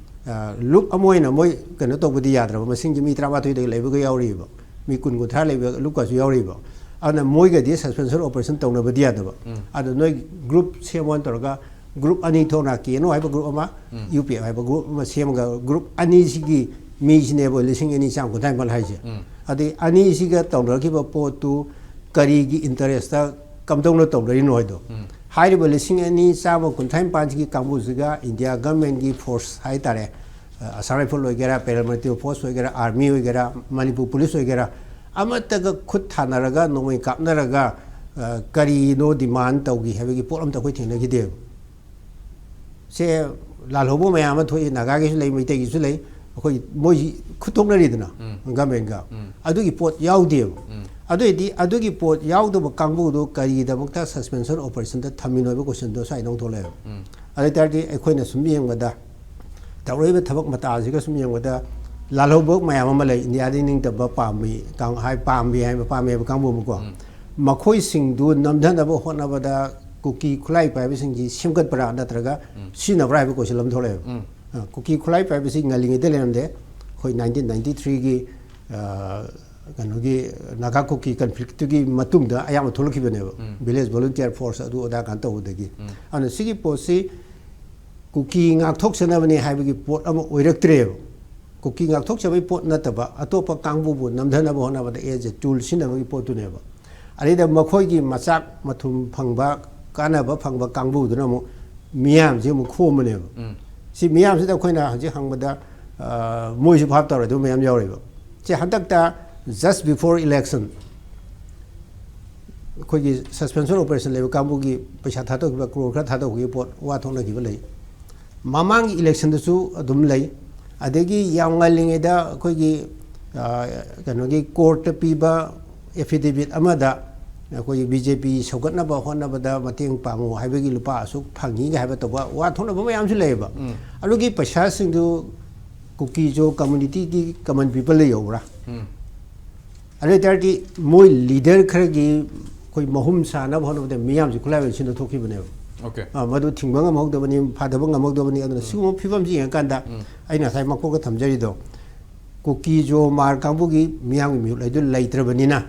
ꯑ, ꯂꯨꯞ ꯑꯃ ꯑꯣꯏꯅ ꯃꯣꯏ ꯀꯩꯅꯣ ꯇꯧꯕꯗꯤ ꯌꯥꯗ꯭ꯔꯕ, ꯃꯁꯤꯡꯁꯦ ꯃꯤ ꯇꯔꯥꯃꯥꯊꯣꯏꯗꯒꯤ ꯂꯩꯕꯒ ꯌꯥꯎꯔꯤꯕ, ꯃꯤ ꯀꯨꯟ ꯀꯨꯟꯊ꯭ꯔꯥ ꯂꯩꯕ ꯂꯨꯞꯀꯁꯨ ꯌꯥꯎꯔꯤꯕ꯫ ꯑꯗꯨꯅ ꯃꯣꯏꯒꯗꯤ ꯁꯁꯄꯦꯟꯁꯟ ꯑꯣꯄꯔꯦꯁꯟ ꯇꯧꯅꯕꯗꯤ ꯌꯥꯗꯕ꯫ ꯎꯝ꯫ ꯑꯗꯣ ꯅꯣꯏ ꯒ꯭ꯔꯨꯞ ꯁꯦꯝꯃꯣꯅ ꯇꯧꯔꯒ, ꯒ꯭ꯔꯨꯞ ꯑꯅꯤ ꯊꯣꯛꯅ, ꯀꯦ ꯑꯦꯟ ꯑꯣ ꯍꯥꯏꯕ ꯒ꯭ꯔꯨꯞ ꯑꯃ, ꯎꯝ꯫ ꯌꯨ ꯄꯤ ꯑꯦꯐ ꯍꯥꯏꯕ ꯒ꯭ꯔꯨꯞ ꯑꯃ ꯁꯦꯝꯃꯒ, ꯒ꯭ꯔꯨꯞ ꯑꯅꯤꯁꯤꯒꯤ ꯃꯤꯁꯤꯅꯦꯕ ꯂꯤꯁꯤꯡ ꯑꯅꯤ ꯆꯥꯝ ꯀꯨꯟꯊ꯭ꯔꯥ ꯅꯤꯄꯥꯟ ꯍꯥꯏꯁꯦ꯫ ꯎꯝ꯫ ꯑꯗꯩ ꯑꯅꯤꯁꯤꯒ ꯇꯧꯅꯈꯤꯕ ꯄꯣꯠꯇꯨ ꯀꯔꯤꯒꯤ ꯏꯟꯇꯔꯦꯁꯇ ꯀꯝꯗꯧꯅ ꯇꯧꯅꯔꯤꯅꯣ ꯍꯥꯏꯗꯣ꯫ ꯎꯝ꯫ ꯍꯥꯏꯔꯤꯕ ꯂꯤꯁꯤꯡ ꯑꯅꯤ ꯆꯥꯝꯃ ꯀꯨꯟꯊ꯭ꯔꯥ ꯅꯤꯄꯥꯟꯁꯤꯒꯤ ꯀꯥꯡꯕꯨꯁꯤꯒ ꯏꯟꯗꯤꯌꯥ ꯒꯚꯔꯟꯃꯦꯟꯠꯀꯤ ꯐꯣꯔꯁ ꯍꯥꯏꯇꯥꯔꯦ, ꯑ, ꯑꯁꯥꯝ ꯔꯥꯏꯐꯜ ꯑꯣꯏꯒꯦꯔꯥ, ꯄꯦꯔꯥꯃꯤꯂꯤꯇꯔꯤ ꯐꯣꯔꯁ ꯑꯣꯏꯒꯦꯔꯥ, ꯑꯥꯔꯃꯤ ꯑꯣꯏꯒꯦꯔꯥ, ꯃꯅꯤꯄꯨꯔ ꯄꯨꯂꯤꯁ ꯑꯣꯏꯒꯦꯔꯥ, ꯑꯃꯠꯇꯒ ꯈꯨꯠ ꯊꯥꯅꯔꯒ, ꯅꯣꯡꯃꯩ ꯀꯥꯞꯅꯔꯒ, ꯑ, ꯀꯔꯤꯅꯣ ꯗꯤꯃꯥꯟ ꯇꯧꯈꯤ ꯍꯥꯏꯕꯒꯤ ꯄꯣꯠ ꯑꯝꯇ ꯑꯩꯈꯣꯏ ꯊꯦꯡꯅꯈꯤꯗꯦꯕ꯫ ꯁꯦ, ꯂꯥꯜꯍꯧꯕ ꯃꯌꯥꯝ ꯑꯃ ꯊꯣꯛꯏ, ꯅꯥꯒꯥꯒꯤꯁꯨ ꯂꯩ, ꯃꯩꯇꯩꯒꯤꯁꯨ ꯂꯩ, ꯑꯩꯈꯣꯏ ꯃꯣꯏ ꯈꯨꯠꯊꯣꯛꯅꯔꯤꯗꯅ ꯒꯃꯦꯟꯒ, ꯑꯗꯨꯒꯤ ꯄꯣꯠ ꯌꯥꯎꯗꯦꯕ꯫ ꯑꯗꯨꯑꯣꯏꯗꯤ ꯑꯗꯨꯒꯤ ꯄꯣꯠ ꯌꯥꯎꯗꯕ ꯀꯥꯡꯕꯨꯗꯣ ꯀꯔꯤꯒꯤꯗꯃꯛꯇ ꯁꯁꯄꯦꯟꯁꯟ ꯑꯣꯄꯔꯦꯁꯟꯗ ꯊꯝꯃꯤꯅꯣ ꯍꯥꯏꯕ ꯀꯣꯏꯁꯟꯗꯣ ꯁ꯭ꯋꯥꯏꯗ ꯑꯃꯨꯛ ꯊꯣꯛꯂꯛꯑꯦꯕ꯫ ꯑꯗꯨ ꯑꯣꯏ ꯇꯥꯔꯗꯤ ꯑꯩꯈꯣꯏꯅ ꯁꯨꯝ ꯌꯦꯡꯕꯗ, ꯇꯧꯔꯛꯏꯕ ꯊꯕꯛ ꯃꯇꯥꯁꯤꯒ ꯁꯨꯝ ꯌꯦꯡꯕꯗ, ꯂꯥꯜꯍꯧꯕ ꯃꯌꯥꯝ ꯑꯃ ꯂꯩ ꯏꯟꯗꯤꯌꯥꯗ ꯅꯤꯡꯇꯝꯕ ꯄꯥꯝꯕꯤ, ꯀꯥꯡ-, ꯍꯥꯏ, ꯄꯥꯝꯕꯤ ꯍꯥꯏꯕ, ꯄꯥꯝꯃꯤ ꯍꯥꯏꯕ ꯀꯥꯡꯕꯨ ꯑꯃꯀꯣ, ꯃꯈꯣꯏꯁꯤꯡꯗꯨ ꯅꯝꯊꯅꯕ ꯍꯣꯠꯅꯕꯗ ꯀꯨꯀꯤ ꯈꯨꯠꯂꯥꯏ ꯄꯥꯏꯕꯁꯤꯡꯁꯤ ꯁꯦꯝꯒꯠꯄ꯭ꯔꯥ ꯅꯠꯇ꯭ꯔꯒ ꯁꯤꯖꯤꯟꯅꯕ꯭ꯔꯥ ꯍꯥꯏꯕ ꯀꯣꯏꯁꯟ ꯑꯃ ꯊꯣꯛꯂꯛꯑꯦꯕ꯫ ꯑ, ꯀꯨꯀꯤ ꯈꯨꯠꯂꯥꯏ ꯄꯥꯏꯕꯁꯤ ꯉꯜꯂꯤꯉꯩꯗ ꯂꯩꯔꯝꯗꯦ꯫ ꯑꯩꯈꯣꯏ ꯅꯥꯏꯟꯇꯤꯟ ꯅꯥꯏꯟꯇꯤ ꯊ꯭ꯔꯤꯒꯤ, ꯑ, ꯀꯩꯅꯣꯒꯤ ꯅꯥꯒꯥ ꯀꯨꯀꯤ ꯀꯟꯐ꯭ꯂꯤꯛꯇꯨꯒꯤ ꯃꯇꯨꯡꯗ ꯑꯌꯥꯝꯕ ꯊꯣꯛꯂꯛꯈꯤꯕꯅꯦꯕ, ꯚꯤꯂꯦꯖ ꯚꯣꯂꯨꯟꯇꯤꯌꯔ ꯐꯣꯔꯁ ꯑꯗꯨ ꯑꯗꯥ ꯀꯥꯟ ꯇꯧꯕꯗꯒꯤ꯫ ꯑꯗꯨꯅ ꯁꯤꯒꯤ ꯄꯣꯠꯁꯤ ꯀꯨꯀꯤ ꯉꯥꯛꯊꯣꯛꯆꯅꯕꯅꯤ ꯍꯥꯏꯕꯒꯤ ꯄꯣꯠ ꯑꯃ ꯑꯣꯏꯔꯛꯇ꯭ꯔꯦꯕ꯫ ꯀꯨꯀꯤ ꯉꯥꯛꯊꯣꯛꯆꯕꯒꯤ ꯄꯣꯠ ꯅꯠꯇꯕ ꯑꯇꯣꯞꯄ ꯀꯥꯡꯕꯨꯕꯨ ꯅꯝꯊꯅꯕ ꯍꯣꯠꯅꯕꯗ as a tool ꯁꯤꯖꯤꯟꯅꯕꯒꯤ ꯄꯣꯠꯇꯨꯅꯦꯕ꯫ ꯑꯗꯩꯗ ꯃꯈꯣꯏꯒꯤ ꯃꯆꯥꯛ ꯃꯊꯨꯝ ꯐꯪꯕ, ꯀꯥꯟꯅꯕ ꯐꯪꯕ ꯀꯥꯡꯕꯨꯗꯨꯅ ꯑꯃꯨꯛ ꯃꯤꯌꯥꯝꯁꯤ ꯑꯃꯨꯛ ꯈꯣꯝꯕꯅꯦꯕ꯫ ꯁꯤ ꯃꯤꯌꯥꯝꯁꯤꯗ ꯑꯩꯈꯣꯏꯅ ꯍꯧꯖꯤꯛ ꯍꯪꯕꯗ, ꯑ, ꯃꯣꯏꯁꯨ ꯚꯥꯞ ꯇꯧꯔꯣꯏꯗꯕ ꯃꯌꯥꯝ ꯌꯥꯎꯔꯤꯕ꯫ ꯁꯤ ꯍꯟꯗꯛꯇ just before election ꯑꯩꯈꯣꯏꯒꯤ ꯁꯁꯄꯦꯟꯁꯟ ꯑꯣꯄꯔꯦꯁꯟ ꯂꯩꯕ ꯀꯥꯡꯕꯨꯒꯤ ꯄꯩꯁꯥ ꯊꯥꯗꯣꯛꯈꯤꯕ, ꯀ꯭ꯔꯣꯔ ꯈꯔ ꯊꯥꯗꯣꯛꯈꯤꯕ ꯄꯣꯠ ꯋꯥ ꯊꯣꯛꯅꯈꯤꯕ ꯂꯩ꯫ ꯃꯃꯥꯡꯒꯤ ꯏꯂꯦꯛꯁꯟꯗꯁꯨ ꯑꯗꯨꯝ ꯂꯩ꯫ ꯑꯗꯒꯤ ꯌꯥꯝ ꯉꯜꯂꯤꯉꯩꯗ ꯑꯩꯈꯣꯏꯒꯤ, ꯑ, ꯀꯩꯅꯣꯒꯤ ꯀꯣꯔꯠꯇ ꯄꯤꯕ ꯑꯦꯐꯤꯗꯦꯕꯤꯠ ꯑꯃꯗ ꯑꯩꯈꯣꯏꯒꯤ ꯕꯤ ꯖꯦ ꯄꯤ ꯁꯧꯒꯠꯅꯕ ꯍꯣꯠꯅꯕꯗ ꯃꯇꯦꯡ ꯄꯥꯡꯉꯨ ꯍꯥꯏꯕꯒꯤ ꯂꯨꯄꯥ ꯑꯁꯨꯛ ꯐꯪꯉꯤꯒ ꯍꯥꯏꯕ ꯇꯧꯕ ꯋꯥ ꯊꯣꯛꯅꯕ ꯃꯌꯥꯝꯁꯨ ꯂꯩꯌꯦꯕ꯫ ꯑꯗꯨꯒꯤ ꯄꯩꯁꯥꯁꯤꯡꯗꯨ ꯀꯨꯀꯤꯖꯣ ꯀꯝꯃꯨꯅꯤꯇꯤꯒꯤ ꯀꯃꯟ ꯄꯤꯄꯜꯗ ꯌꯧꯕ꯭ꯔꯥ? ꯑꯗꯨ ꯑꯣꯏ ꯇꯥꯔꯗꯤ ꯃꯣꯏ ꯂꯤꯗꯔ ꯈꯔꯒꯤ ꯑꯩꯈꯣꯏ ꯃꯍꯨꯝ ꯁꯥꯅꯕ ꯍꯣꯠꯅꯕꯗ ꯃꯤꯌꯥꯝꯁꯤ ꯈꯨꯠꯂꯥꯏ ꯑꯣꯏꯅ ꯁꯤꯟꯅ ꯊꯣꯛꯈꯤꯕꯅꯦꯕ꯫ ꯑ, ꯃꯗꯨ ꯊꯤꯡꯕ ꯉꯝꯍꯧꯗꯕꯅꯤ, ꯐꯥꯊꯕ ꯉꯝꯍꯧꯗꯕꯅꯤ꯫ ꯑꯗꯨꯅ ꯁꯤꯒꯨꯝꯕ ꯐꯤꯕꯝꯁꯤ ꯌꯦꯡꯉꯀꯥꯟꯗ ꯑꯩꯅ ꯉꯁꯥꯏ ꯃꯀꯣꯛꯇ ꯊꯝꯖꯔꯤꯗꯣ, ꯀꯨꯀꯤꯖꯣ ꯃꯥꯔ ꯀꯥꯡꯕꯨꯒꯤ ꯃꯤꯌꯥꯝꯒꯤ ꯃꯤꯍꯨꯠ ꯍꯥꯏꯗꯨ ꯂꯩꯇ꯭ꯔꯕꯅꯤꯅ,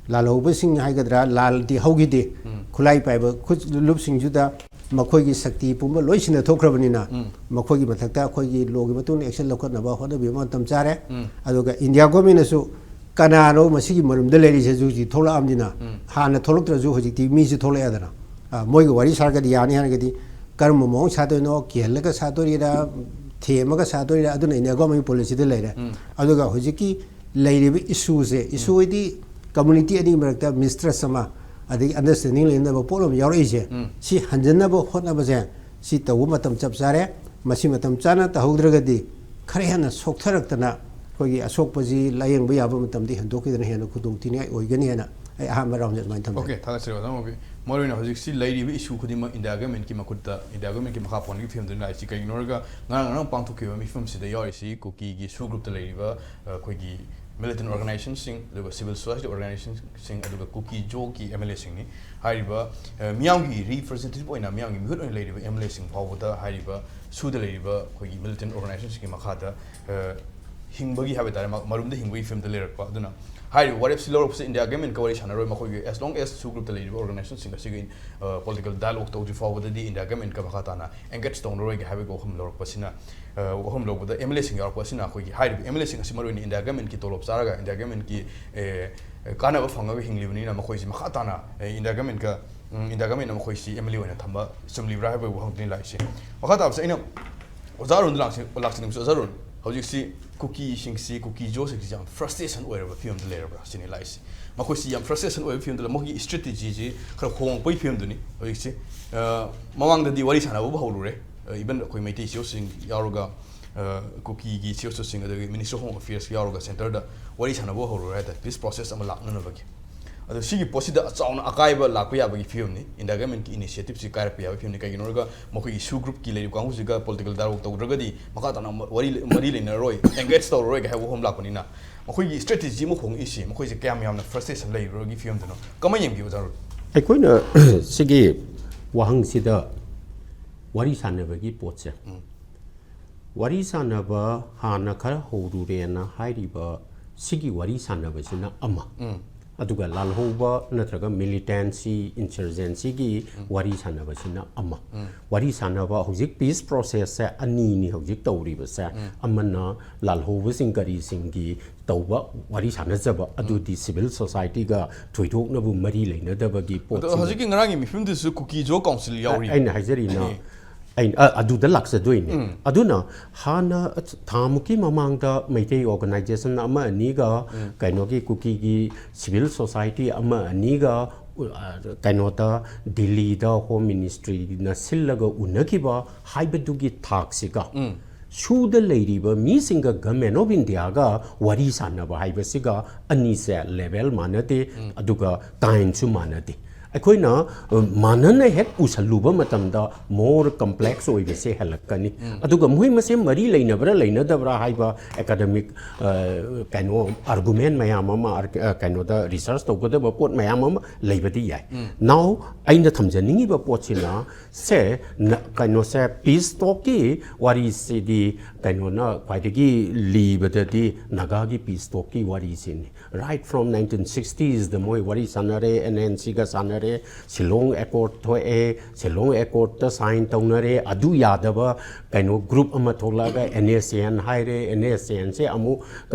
ꯂꯥꯜꯍꯧꯕꯁꯤꯡ ꯍꯥꯏꯒꯗ꯭ꯔꯥ, ꯂꯥꯜꯗꯤ ꯍꯧꯈꯤꯗꯦ꯫ ꯈꯨꯠꯂꯥꯏ ꯄꯥꯏꯕ ꯈꯨꯠ ꯂꯨꯞꯁꯤꯡꯁꯤꯗ ꯃꯈꯣꯏꯒꯤ ꯁꯛꯇꯤ ꯄꯨꯝꯕ ꯂꯣꯏ ꯁꯤꯟꯅ ꯊꯣꯛꯈ꯭ꯔꯕꯅꯤꯅ, ꯃꯈꯣꯏꯒꯤ ꯃꯊꯛꯇ ꯑꯩꯈꯣꯏꯒꯤ ꯂꯣꯒꯤ ꯃꯇꯨꯡ ꯏꯟꯅ ꯑꯦꯛꯁꯟ ꯂꯧꯈꯠꯅꯕ ꯍꯣꯠꯅꯕꯤꯕ ꯃꯇꯝ ꯆꯥꯔꯦ꯫ ꯑꯗꯨꯒ ꯏꯟꯗꯤꯌꯥ ꯒꯣꯔꯃꯦꯟꯅꯁꯨ ꯀꯅꯥꯅꯣ ꯃꯁꯤꯒꯤ ꯃꯔꯨꯝꯗ ꯂꯩꯔꯤꯁꯦ ꯍꯧꯖꯤꯛ ꯍꯧꯖꯤꯛ ꯊꯣꯛꯂꯛꯑꯕꯅꯤꯅ, ꯍꯥꯟꯅ ꯊꯣꯛꯂꯛꯇ꯭ꯔꯁꯨ ꯍꯧꯖꯤꯛꯇꯤ ꯃꯤꯁꯨ ꯊꯣꯛꯂꯛꯑꯦꯗꯅ꯫ ꯑ, ꯃꯣꯏꯒ ꯋꯥꯔꯤ ꯁꯥꯔꯒꯗꯤ ꯌꯥꯅꯤ ꯍꯥꯏꯔꯒꯗꯤ ꯀꯔꯝꯕ ꯃꯑꯣꯡ ꯁꯥꯗꯣꯏꯅꯣ, ꯀꯤꯍꯜꯂꯒ ꯁꯥꯗꯣꯔꯤꯔꯥ, ꯊꯦꯝꯃꯒ ꯁꯥꯗꯣꯔꯤꯔꯥ, ꯑꯗꯨꯅ ꯏꯟꯗꯤꯌꯥ ꯒꯣꯔꯃꯦꯟꯒꯤ ꯄꯣꯂꯤꯁꯤꯗ ꯂꯩꯔꯦ꯫ ꯑꯗꯨꯒ ꯍꯧꯖꯤꯛꯀꯤ ꯂꯩꯔꯤꯕ ꯏꯁꯨꯁꯦ, ꯏꯁꯨ ꯍꯥꯏꯗꯤ ꯀꯝꯃꯨꯅꯤꯇꯤ ꯑꯅꯤ ꯃꯔꯛꯇ ꯃꯤꯁꯇ꯭ꯔꯁ ꯑꯃ, ꯑꯗꯒꯤ ꯑꯟꯗꯔꯁ꯭ꯇꯦꯟꯗꯤꯡ ꯂꯩꯅꯗꯕ ꯄꯣꯠ ꯑꯃ ꯌꯥꯎꯔꯛꯏꯁꯦ, ꯁꯤ ꯍꯟꯖꯤꯟꯅꯕ ꯍꯣꯠꯅꯕꯁꯦ, ꯁꯤ ꯇꯧꯕ ꯃꯇꯝ ꯆꯞ ꯆꯥꯔꯦ꯫ ꯃꯁꯤ ꯃꯇꯝ ꯆꯥꯅ ꯇꯧꯍꯧꯗ꯭ꯔꯒꯗꯤ ꯈꯔ ꯍꯦꯟꯅ ꯁꯣꯛꯊꯔꯛꯇꯅ ꯑꯩꯈꯣꯏꯒꯤ ꯑꯁꯣꯛꯄꯁꯤ ꯂꯥꯌꯦꯡꯕ ꯌꯥꯕ ꯃꯇꯝꯗ ꯍꯦꯟꯗꯣꯛꯈꯤꯗꯅ ꯍꯦꯟꯅ ꯈꯨꯗꯣꯡꯊꯤꯅꯤꯡꯉꯥꯏ ꯑꯣꯏꯒꯅꯤ ꯍꯥꯏꯅ ꯑꯩ ꯑꯍꯥꯟꯕ ꯔꯥꯎꯟꯁꯦ ꯑꯗꯨꯃꯥꯏꯅ ꯊꯝꯖꯒꯦ꯫ ꯑꯣꯀꯦ, ꯊꯥꯒꯠꯆꯔꯤ ꯑꯣꯖꯥ ꯃꯣꯕꯤ꯫ ꯃꯔꯨꯑꯣꯏꯅ ꯍꯧꯖꯤꯛꯁꯤ ꯂꯩꯔꯤꯕ ꯏꯁꯨ ꯈꯨꯗꯤꯡꯃꯛ ꯏꯟꯗꯤꯌꯥ ꯒꯚꯔꯟꯃꯦꯟꯠꯀꯤ ꯃꯈꯨꯠꯇ, ꯏꯟꯗꯤꯌꯥ ꯒꯚꯔꯟꯃꯦꯟꯠꯀꯤ ꯃꯈꯥ ꯄꯣꯟꯕꯒꯤ ꯐꯤꯕꯝꯗ ꯂꯥꯛꯏꯁꯤ ꯀꯩꯒꯤꯅꯣ ꯍꯥꯏꯔꯒ, ꯉꯔꯥꯡ ꯉꯔꯥꯡ ꯄꯥꯡꯊꯣꯛꯈꯤꯕ ꯃꯤꯐꯝꯁꯤꯗ ꯌꯥꯎꯔꯤꯁꯤ ꯀꯨꯀꯤꯒꯤ ꯁꯨ ꯒ꯭ꯔꯨꯞꯇ ꯂꯩꯔꯤꯕ, ꯑ, ꯑꯩꯈꯣꯏꯒꯤ ꯃꯤꯂꯤꯇꯦꯟꯠ ꯑꯣꯔꯒꯅꯥꯏꯖꯦꯁꯟꯁꯤꯡ, ꯑꯗꯨꯒ ꯁꯤꯚꯤꯜ ꯁꯣꯁꯥꯏꯇꯤ ꯑꯣꯔꯒꯅꯥꯏꯖꯦꯁꯟꯁꯤꯡ, ꯑꯗꯨꯒ ꯀꯨꯀꯤ ꯖꯣꯒꯤ ꯑꯦꯝ ꯑꯦꯜ ꯑꯦꯁꯤꯡꯅꯤ꯫ ꯍꯥꯏꯔꯤꯕ, ꯑ, ꯃꯤꯌꯥꯝꯒꯤ ꯔꯤꯄ꯭ꯔꯖꯦꯟꯇꯦꯇꯤꯚ ꯑꯣꯏꯅ, ꯃꯤꯌꯥꯝꯒꯤ ꯃꯤꯍꯨꯠ ꯑꯣꯏꯅ ꯂꯩꯔꯤꯕ ꯑꯦꯝ ꯑꯦꯜ ꯑꯦꯁꯤꯡ ꯐꯥꯎꯕꯗ ꯍꯥꯏꯔꯤꯕ ꯁꯨꯗ ꯂꯩꯔꯤꯕ ꯑꯩꯈꯣꯏꯒꯤ ꯃꯤꯂꯤꯇꯦꯟꯠ ꯑꯣꯔꯒꯅꯥꯏꯖꯦꯁꯟꯁꯤꯡꯒꯤ ꯃꯈꯥꯗ, ꯑ, ꯍꯤꯡꯕꯒꯤ ꯍꯥꯏꯕ ꯇꯥꯔꯦ, ꯃ-, ꯃꯔꯨꯝꯗ ꯍꯤꯡꯕꯒꯤ ꯐꯤꯕꯝꯗ ꯂꯩꯔꯛꯄ꯫ ꯑꯗꯨꯅ ꯍꯥꯏꯔꯤꯕ ꯋꯥꯔꯦꯞꯁꯤ ꯂꯧꯔꯛꯄꯁꯦ ꯏꯟꯗꯤꯌꯥ ꯒꯚꯔꯟꯃꯦꯟꯠꯀ ꯋꯥꯔꯤ ꯁꯥꯟꯅꯔꯣꯏ, ꯃꯈꯣꯏꯒꯤ as long as ꯁꯨ ꯒ꯭ꯔꯨꯞꯇ ꯂꯩꯔꯤꯕ ꯑꯣꯔꯒꯅꯥꯏꯖꯦꯁꯟꯁꯤꯡ ꯑꯁꯤꯒꯤ, ꯑ, ꯄꯣꯂꯤꯇꯤꯀꯦꯜ ꯗꯥꯏꯂꯣꯒ ꯇꯧꯗ꯭ꯔꯤ ꯐꯥꯎꯕꯗꯗꯤ ꯏꯟꯗꯤꯌꯥ ꯒꯚꯔꯟꯃꯦꯟꯠꯀ ꯃꯈꯥ ꯇꯥꯅ ꯑꯦꯡꯒꯦꯖ ꯇꯧꯅꯔꯣꯏꯒꯦ ꯍꯥꯏꯕꯒꯤ ꯋꯥꯐꯝ ꯂꯧꯔꯛꯄꯁꯤꯅ, ꯑ, ꯋꯥꯐꯝ ꯂꯧꯕꯗ ꯑꯦꯝ ꯑꯦꯜ ꯑꯦꯁꯤꯡ ꯌꯥꯎꯔꯛꯄ ꯑꯁꯤꯅ ꯑꯩꯈꯣꯏꯒꯤ ꯍꯥꯏꯔꯤꯕ ꯑꯦꯝ ꯑꯦꯜ ꯑꯦꯁꯤꯡ ꯑꯁꯤ ꯃꯔꯨꯑꯣꯏꯅ ꯏꯟꯗꯤꯌꯥ ꯒꯚꯔꯟꯃꯦꯟꯠꯀꯤ ꯇꯣꯂꯣꯞ ꯆꯥꯔꯒ ꯏꯟꯗꯤꯌꯥ ꯒꯚꯔꯟꯃꯦꯟꯠꯀꯤ, ꯑꯦ, ꯑꯦ, ꯀꯥꯟꯅꯕ ꯐꯪꯉꯒ ꯍꯤꯡꯂꯤꯕꯅꯤꯅ ꯃꯈꯣꯏꯁꯤ ꯃꯈꯥ ꯇꯥꯅ, ꯑꯦ, ꯏꯟꯗꯤꯌꯥ ꯒꯚꯔꯟꯃꯦꯟꯠꯀ, ꯎꯝ, ꯏꯟꯗꯤꯌꯥ ꯒꯚꯔꯟꯃꯦꯟꯠꯅ ꯃꯈꯣꯏꯁꯤ ꯑꯦꯝ ꯑꯦꯜ ꯑꯦ ꯑꯣꯏꯅ ꯊꯝꯕ ꯆꯨꯝꯂꯤꯕ꯭ꯔꯥ ꯍꯥꯏꯕꯒꯤ ꯋꯥꯍꯪꯗꯨꯅꯤ ꯂꯥꯛꯏꯁꯦ꯫ ꯃꯈꯥ ꯇꯥꯕꯁꯦ ꯑꯩꯅ ꯑꯣꯖꯥ ꯑꯔꯨꯟꯗ ꯂꯥꯛꯆ-, ꯂꯥꯛꯆꯅꯤꯡꯕꯁꯨ, ꯑꯣꯖꯥ ꯑꯔꯨꯟ, ꯍꯧꯖꯤꯛꯁꯤ ꯀꯨꯀꯤꯁꯤꯡꯁꯤ, ꯀꯨꯀꯤ ꯖꯣꯁꯤꯡꯁꯤ ꯌꯥꯝ ꯐ꯭ꯔꯁꯇ꯭ꯔꯦꯁꯟ ꯑꯣꯏꯔꯕ ꯐꯤꯕꯝꯗ ꯂꯩꯔꯕ꯭ꯔꯥ ꯁꯤꯅꯤ ꯂꯥꯛꯏꯁꯦ꯫ ꯃꯈꯣꯏꯁꯤ ꯌꯥꯝ ꯐ꯭ꯔꯁꯇ꯭ꯔꯦꯁꯟ ꯑꯣꯏꯕ ꯐꯤꯕꯝꯗ ꯂꯩ, ꯃꯈꯣꯏꯒꯤ ꯏꯁꯇ꯭ꯔꯦꯇꯦꯖꯤꯁꯤ ꯈꯔ ꯍꯣꯡꯉꯛꯄꯒꯤ ꯐꯤꯕꯝꯗꯨꯅꯤ ꯍꯧꯖꯤꯛꯁꯦ꯫ ꯑ, ꯃꯃꯥꯡꯗꯗꯤ ꯋꯥꯔꯤ ꯁꯥꯟꯅꯕꯕꯨ ꯍꯧꯔꯨꯔꯦ, ꯏꯚꯟ ꯑꯩꯈꯣꯏ ꯃꯩꯇꯩ ꯁꯤ ꯏ ꯑꯣꯁꯤꯡ ꯌꯥꯎꯔꯒ, ꯑ, ꯀꯨꯀꯤꯒꯤ ꯁꯤ ꯏ ꯑꯣꯁꯤꯡ, ꯑꯗꯒꯤ ꯃꯤꯅꯤꯁꯇ꯭ꯔꯤ ꯑꯣꯐ ꯍꯣꯝ ꯑꯦꯐꯤꯌꯔꯁ ꯌꯥꯎꯔꯒ ꯁꯦꯟꯇꯔꯗ ꯋꯥꯔꯤ ꯁꯥꯟꯅꯕ ꯍꯧꯔꯨꯔꯦ ꯍꯥꯏ ꯇꯥꯔꯦ, ꯄꯤꯁ ꯄ꯭ꯔꯣꯁꯦꯁ ꯑꯃ ꯂꯥꯛꯅꯅꯕꯒꯤ꯫ ꯑꯗꯣ ꯁꯤꯒꯤ ꯄꯣꯠꯁꯤꯗ ꯆꯥꯎꯅ ꯑꯀꯥꯏꯕ ꯂꯥꯛꯄ ꯌꯥꯕꯒꯤ ꯐꯤꯕꯝꯅꯤ, ꯏꯟꯗꯤꯌꯥ ꯒꯚꯔꯟꯃꯦꯟꯠꯀꯤ ꯏꯅꯤꯁꯤꯌꯦꯇꯤꯚꯁꯤ ꯀꯥꯏꯔꯛꯄ ꯌꯥꯕꯒꯤ ꯐꯤꯕꯝꯅꯤ꯫ ꯀꯩꯒꯤꯅꯣ ꯍꯥꯏꯔꯒ ꯃꯈꯣꯏꯒꯤ ꯁꯨ ꯒ꯭ꯔꯨꯞꯀꯤ ꯂꯩꯔꯤꯕ ꯀꯥꯡꯕꯨꯁꯤꯒ ꯄꯣꯂꯤꯇꯤꯀꯦꯜ ꯗꯥꯏꯂꯣꯒ ꯇꯧꯗ꯭ꯔꯒꯗꯤ ꯃꯈꯥ ꯇꯥꯅ ꯋꯥꯔꯤ, ꯃꯔꯤ ꯂꯩꯅꯔꯔꯣꯏ, ꯑꯦꯡꯒꯦꯖ ꯇꯧꯔꯔꯣꯏꯒ ꯍꯥꯏꯕ ꯋꯥꯐꯝ ꯂꯥꯛꯄꯅꯤꯅ, ꯃꯈꯣꯏꯒꯤ ꯏꯁꯇ꯭ꯔꯦꯇꯦꯖꯤ ꯑꯃ ꯍꯣꯡꯉꯛꯏꯁꯤ ꯃꯈꯣꯏꯁꯦ ꯀꯌꯥꯝ ꯌꯥꯝꯅ ꯐ꯭ꯔꯁꯇ꯭ꯔꯦꯁꯟ ꯂꯩꯕꯒꯤ ꯐꯤꯕꯝꯗꯅꯣ? ꯀꯃꯥꯏꯅ ꯌꯦꯡꯕꯤꯌꯨ, ꯑꯣꯖꯥ ꯑꯔꯨꯟ? ꯑꯩꯈꯣꯏꯅ ꯁꯤꯒꯤ ꯋꯥꯍꯪꯁꯤꯗ ꯋꯥꯔꯤ ꯁꯥꯟꯅꯕꯒꯤ ꯄꯣꯠꯁꯦ, ꯎꯝ꯫ ꯋꯥꯔꯤ ꯁꯥꯟꯅꯕ ꯍꯥꯟꯅ ꯈꯔ ꯍꯧꯔꯨꯔꯦꯅ ꯍꯥꯏꯔꯤꯕ ꯁꯤꯒꯤ ꯋꯥꯔꯤ ꯁꯥꯟꯅꯕꯁꯤꯅ ꯑꯃ, ꯎꯝ꯫ ꯑꯗꯨꯒ ꯂꯥꯜꯍꯧꯕ ꯅꯠꯇ꯭ꯔꯒ ꯃꯤꯂꯤꯇꯦꯟꯁꯤ, ꯏꯟꯁꯔꯖꯦꯟꯁꯤꯒꯤ ꯎꯝ꯫ ꯋꯥꯔꯤ ꯁꯥꯟꯅꯕꯁꯤꯅ ꯑꯃ꯫ ꯎꯝ꯫ ꯋꯥꯔꯤ ꯁꯥꯟꯅꯕ ꯍꯧꯖꯤꯛ ꯄꯤꯁ ꯄ꯭ꯔꯣꯁꯦꯁꯁꯦ ꯑꯅꯤꯅꯤ ꯍꯧꯖꯤꯛ ꯇꯧꯔꯤꯕꯁꯦ꯫ ꯎꯝ꯫ ꯑꯃꯅ ꯂꯥꯜꯍꯧꯕꯁꯤꯡ ꯀꯔꯤꯁꯤꯡꯒꯤ ꯇꯧꯕ ꯋꯥꯔꯤ ꯁꯥꯟꯅꯖꯕ, ꯑꯗꯨꯗꯤ ꯁꯤꯚꯤꯜ ꯁꯣꯁꯥꯏꯇꯤꯒ ꯊꯣꯏꯗꯣꯛꯅꯕꯨ ꯃꯔꯤ ꯂꯩꯅꯗꯕꯒꯤ ꯑꯗꯣ ꯄꯣꯠꯁꯤꯃ꯫ ꯍꯧꯖꯤꯛꯀꯤ ꯉꯔꯥꯡꯒꯤ ꯃꯤꯐꯝꯗꯨꯁꯨ ꯀꯨꯀꯤ ꯖꯣ ꯀꯥꯎꯟꯁꯤꯜ ꯌꯥꯎꯔꯤ꯫ ꯑꯩꯅ ꯍꯥꯏꯖꯔꯤꯅ, ꯑꯦ꯫ ꯑꯩꯅ, ꯑ, ꯑꯗꯨꯗ ꯂꯥꯛꯆꯗꯣꯏꯅꯦ꯫ ꯎꯝ꯫ ꯑꯗꯨꯅ ꯍꯥꯟꯅ ꯊꯥꯃꯨꯛꯀꯤ ꯃꯃꯥꯡꯗ ꯃꯩꯇꯩ ꯑꯣꯔꯒꯅꯥꯏꯖꯦꯁꯟ ꯑꯃ ꯑꯅꯤꯒ ꯎꯝ꯫ ꯀꯩꯅꯣꯒꯤ ꯀꯨꯀꯤꯒꯤ ꯁꯤꯚꯤꯜ ꯁꯣꯁꯥꯏꯇꯤ ꯑꯃ ꯑꯅꯤꯒ, ꯑ, ꯀꯩꯅꯣꯗ ꯗꯤꯜꯂꯤꯗ ꯍꯣꯝ ꯃꯤꯅꯤꯁꯇ꯭ꯔꯤꯅ ꯁꯤꯜꯂꯒ ꯎꯅꯈꯤꯕ ꯍꯥꯏꯕꯗꯨꯒꯤ ꯊꯥꯛꯁꯤꯒ ꯎꯝ꯫ ꯁꯨꯗ ꯂꯩꯔꯤꯕ ꯃꯤꯁꯤꯡꯒ Government of Indiaꯒ ꯋꯥꯔꯤ ꯁꯥꯟꯅꯕ ꯍꯥꯏꯕꯁꯤꯒ ꯑꯅꯤꯁꯦ level ꯃꯥꯟꯅꯗꯦ, ꯑꯗꯨꯒ timeꯁꯨ ꯃꯥꯟꯅꯗꯦ꯫ ꯑꯩꯈꯣꯏꯅ ꯃꯥꯟꯅꯅ ꯍꯦꯛ ꯎꯁꯜꯂꯨꯕ ꯃꯇꯝꯗ more complex ꯑꯣꯏꯕꯁꯦ ꯍꯦꯜꯂꯛꯀꯅꯤ꯫ ꯑꯗꯨꯒ ꯃꯣꯏ ꯃꯁꯦꯟ ꯃꯔꯤ ꯂꯩꯅꯕ꯭ꯔꯥ ꯂꯩꯅꯗꯕ꯭ꯔꯥ ꯍꯥꯏꯕ academic ꯀꯩꯅꯣ argument ꯃꯌꯥꯝ ꯑꯃ, ꯀꯩꯅꯣꯗ research ꯇꯧꯒꯗꯕ ꯄꯣꯠ ꯃꯌꯥꯝ ꯑꯃ ꯂꯩꯕꯗꯤ ꯌꯥꯏ꯫ Now ꯑꯩꯅ ꯊꯝꯖꯅꯤꯡꯉꯤꯕ ꯄꯣꯠꯁꯤꯅ ꯁꯦ ꯀꯩꯅꯣꯁꯦ peace talkꯀꯤ ꯋꯥꯔꯤꯁꯤꯗꯤ ꯀꯩꯅꯣꯅ ꯈ꯭ꯋꯥꯏꯗꯒꯤ ꯂꯤꯕꯗꯗꯤ ꯅꯥꯒꯥꯒꯤ peace talkꯀꯤ ꯋꯥꯔꯤꯁꯤꯅꯤ꯫ Right from nineteen sixtiesꯗ ꯃꯣꯏ ꯋꯥꯔꯤ ꯁꯥꯟꯅꯔꯦ, NNCꯒ ꯁꯥꯟꯅꯔꯦ, Shillong Accord ꯊꯣꯛꯑꯦ, Shillong Accordꯇ sign ꯇꯧꯅꯔꯦ꯫ ꯑꯗꯨ ꯌꯥꯗꯕ ꯀꯩꯅꯣ group ꯑꯃ ꯊꯣꯛꯂꯛꯑꯒ NSCN ꯍꯥꯏꯔꯦ꯫ NSCNꯁꯦ ꯑꯃꯨꯛ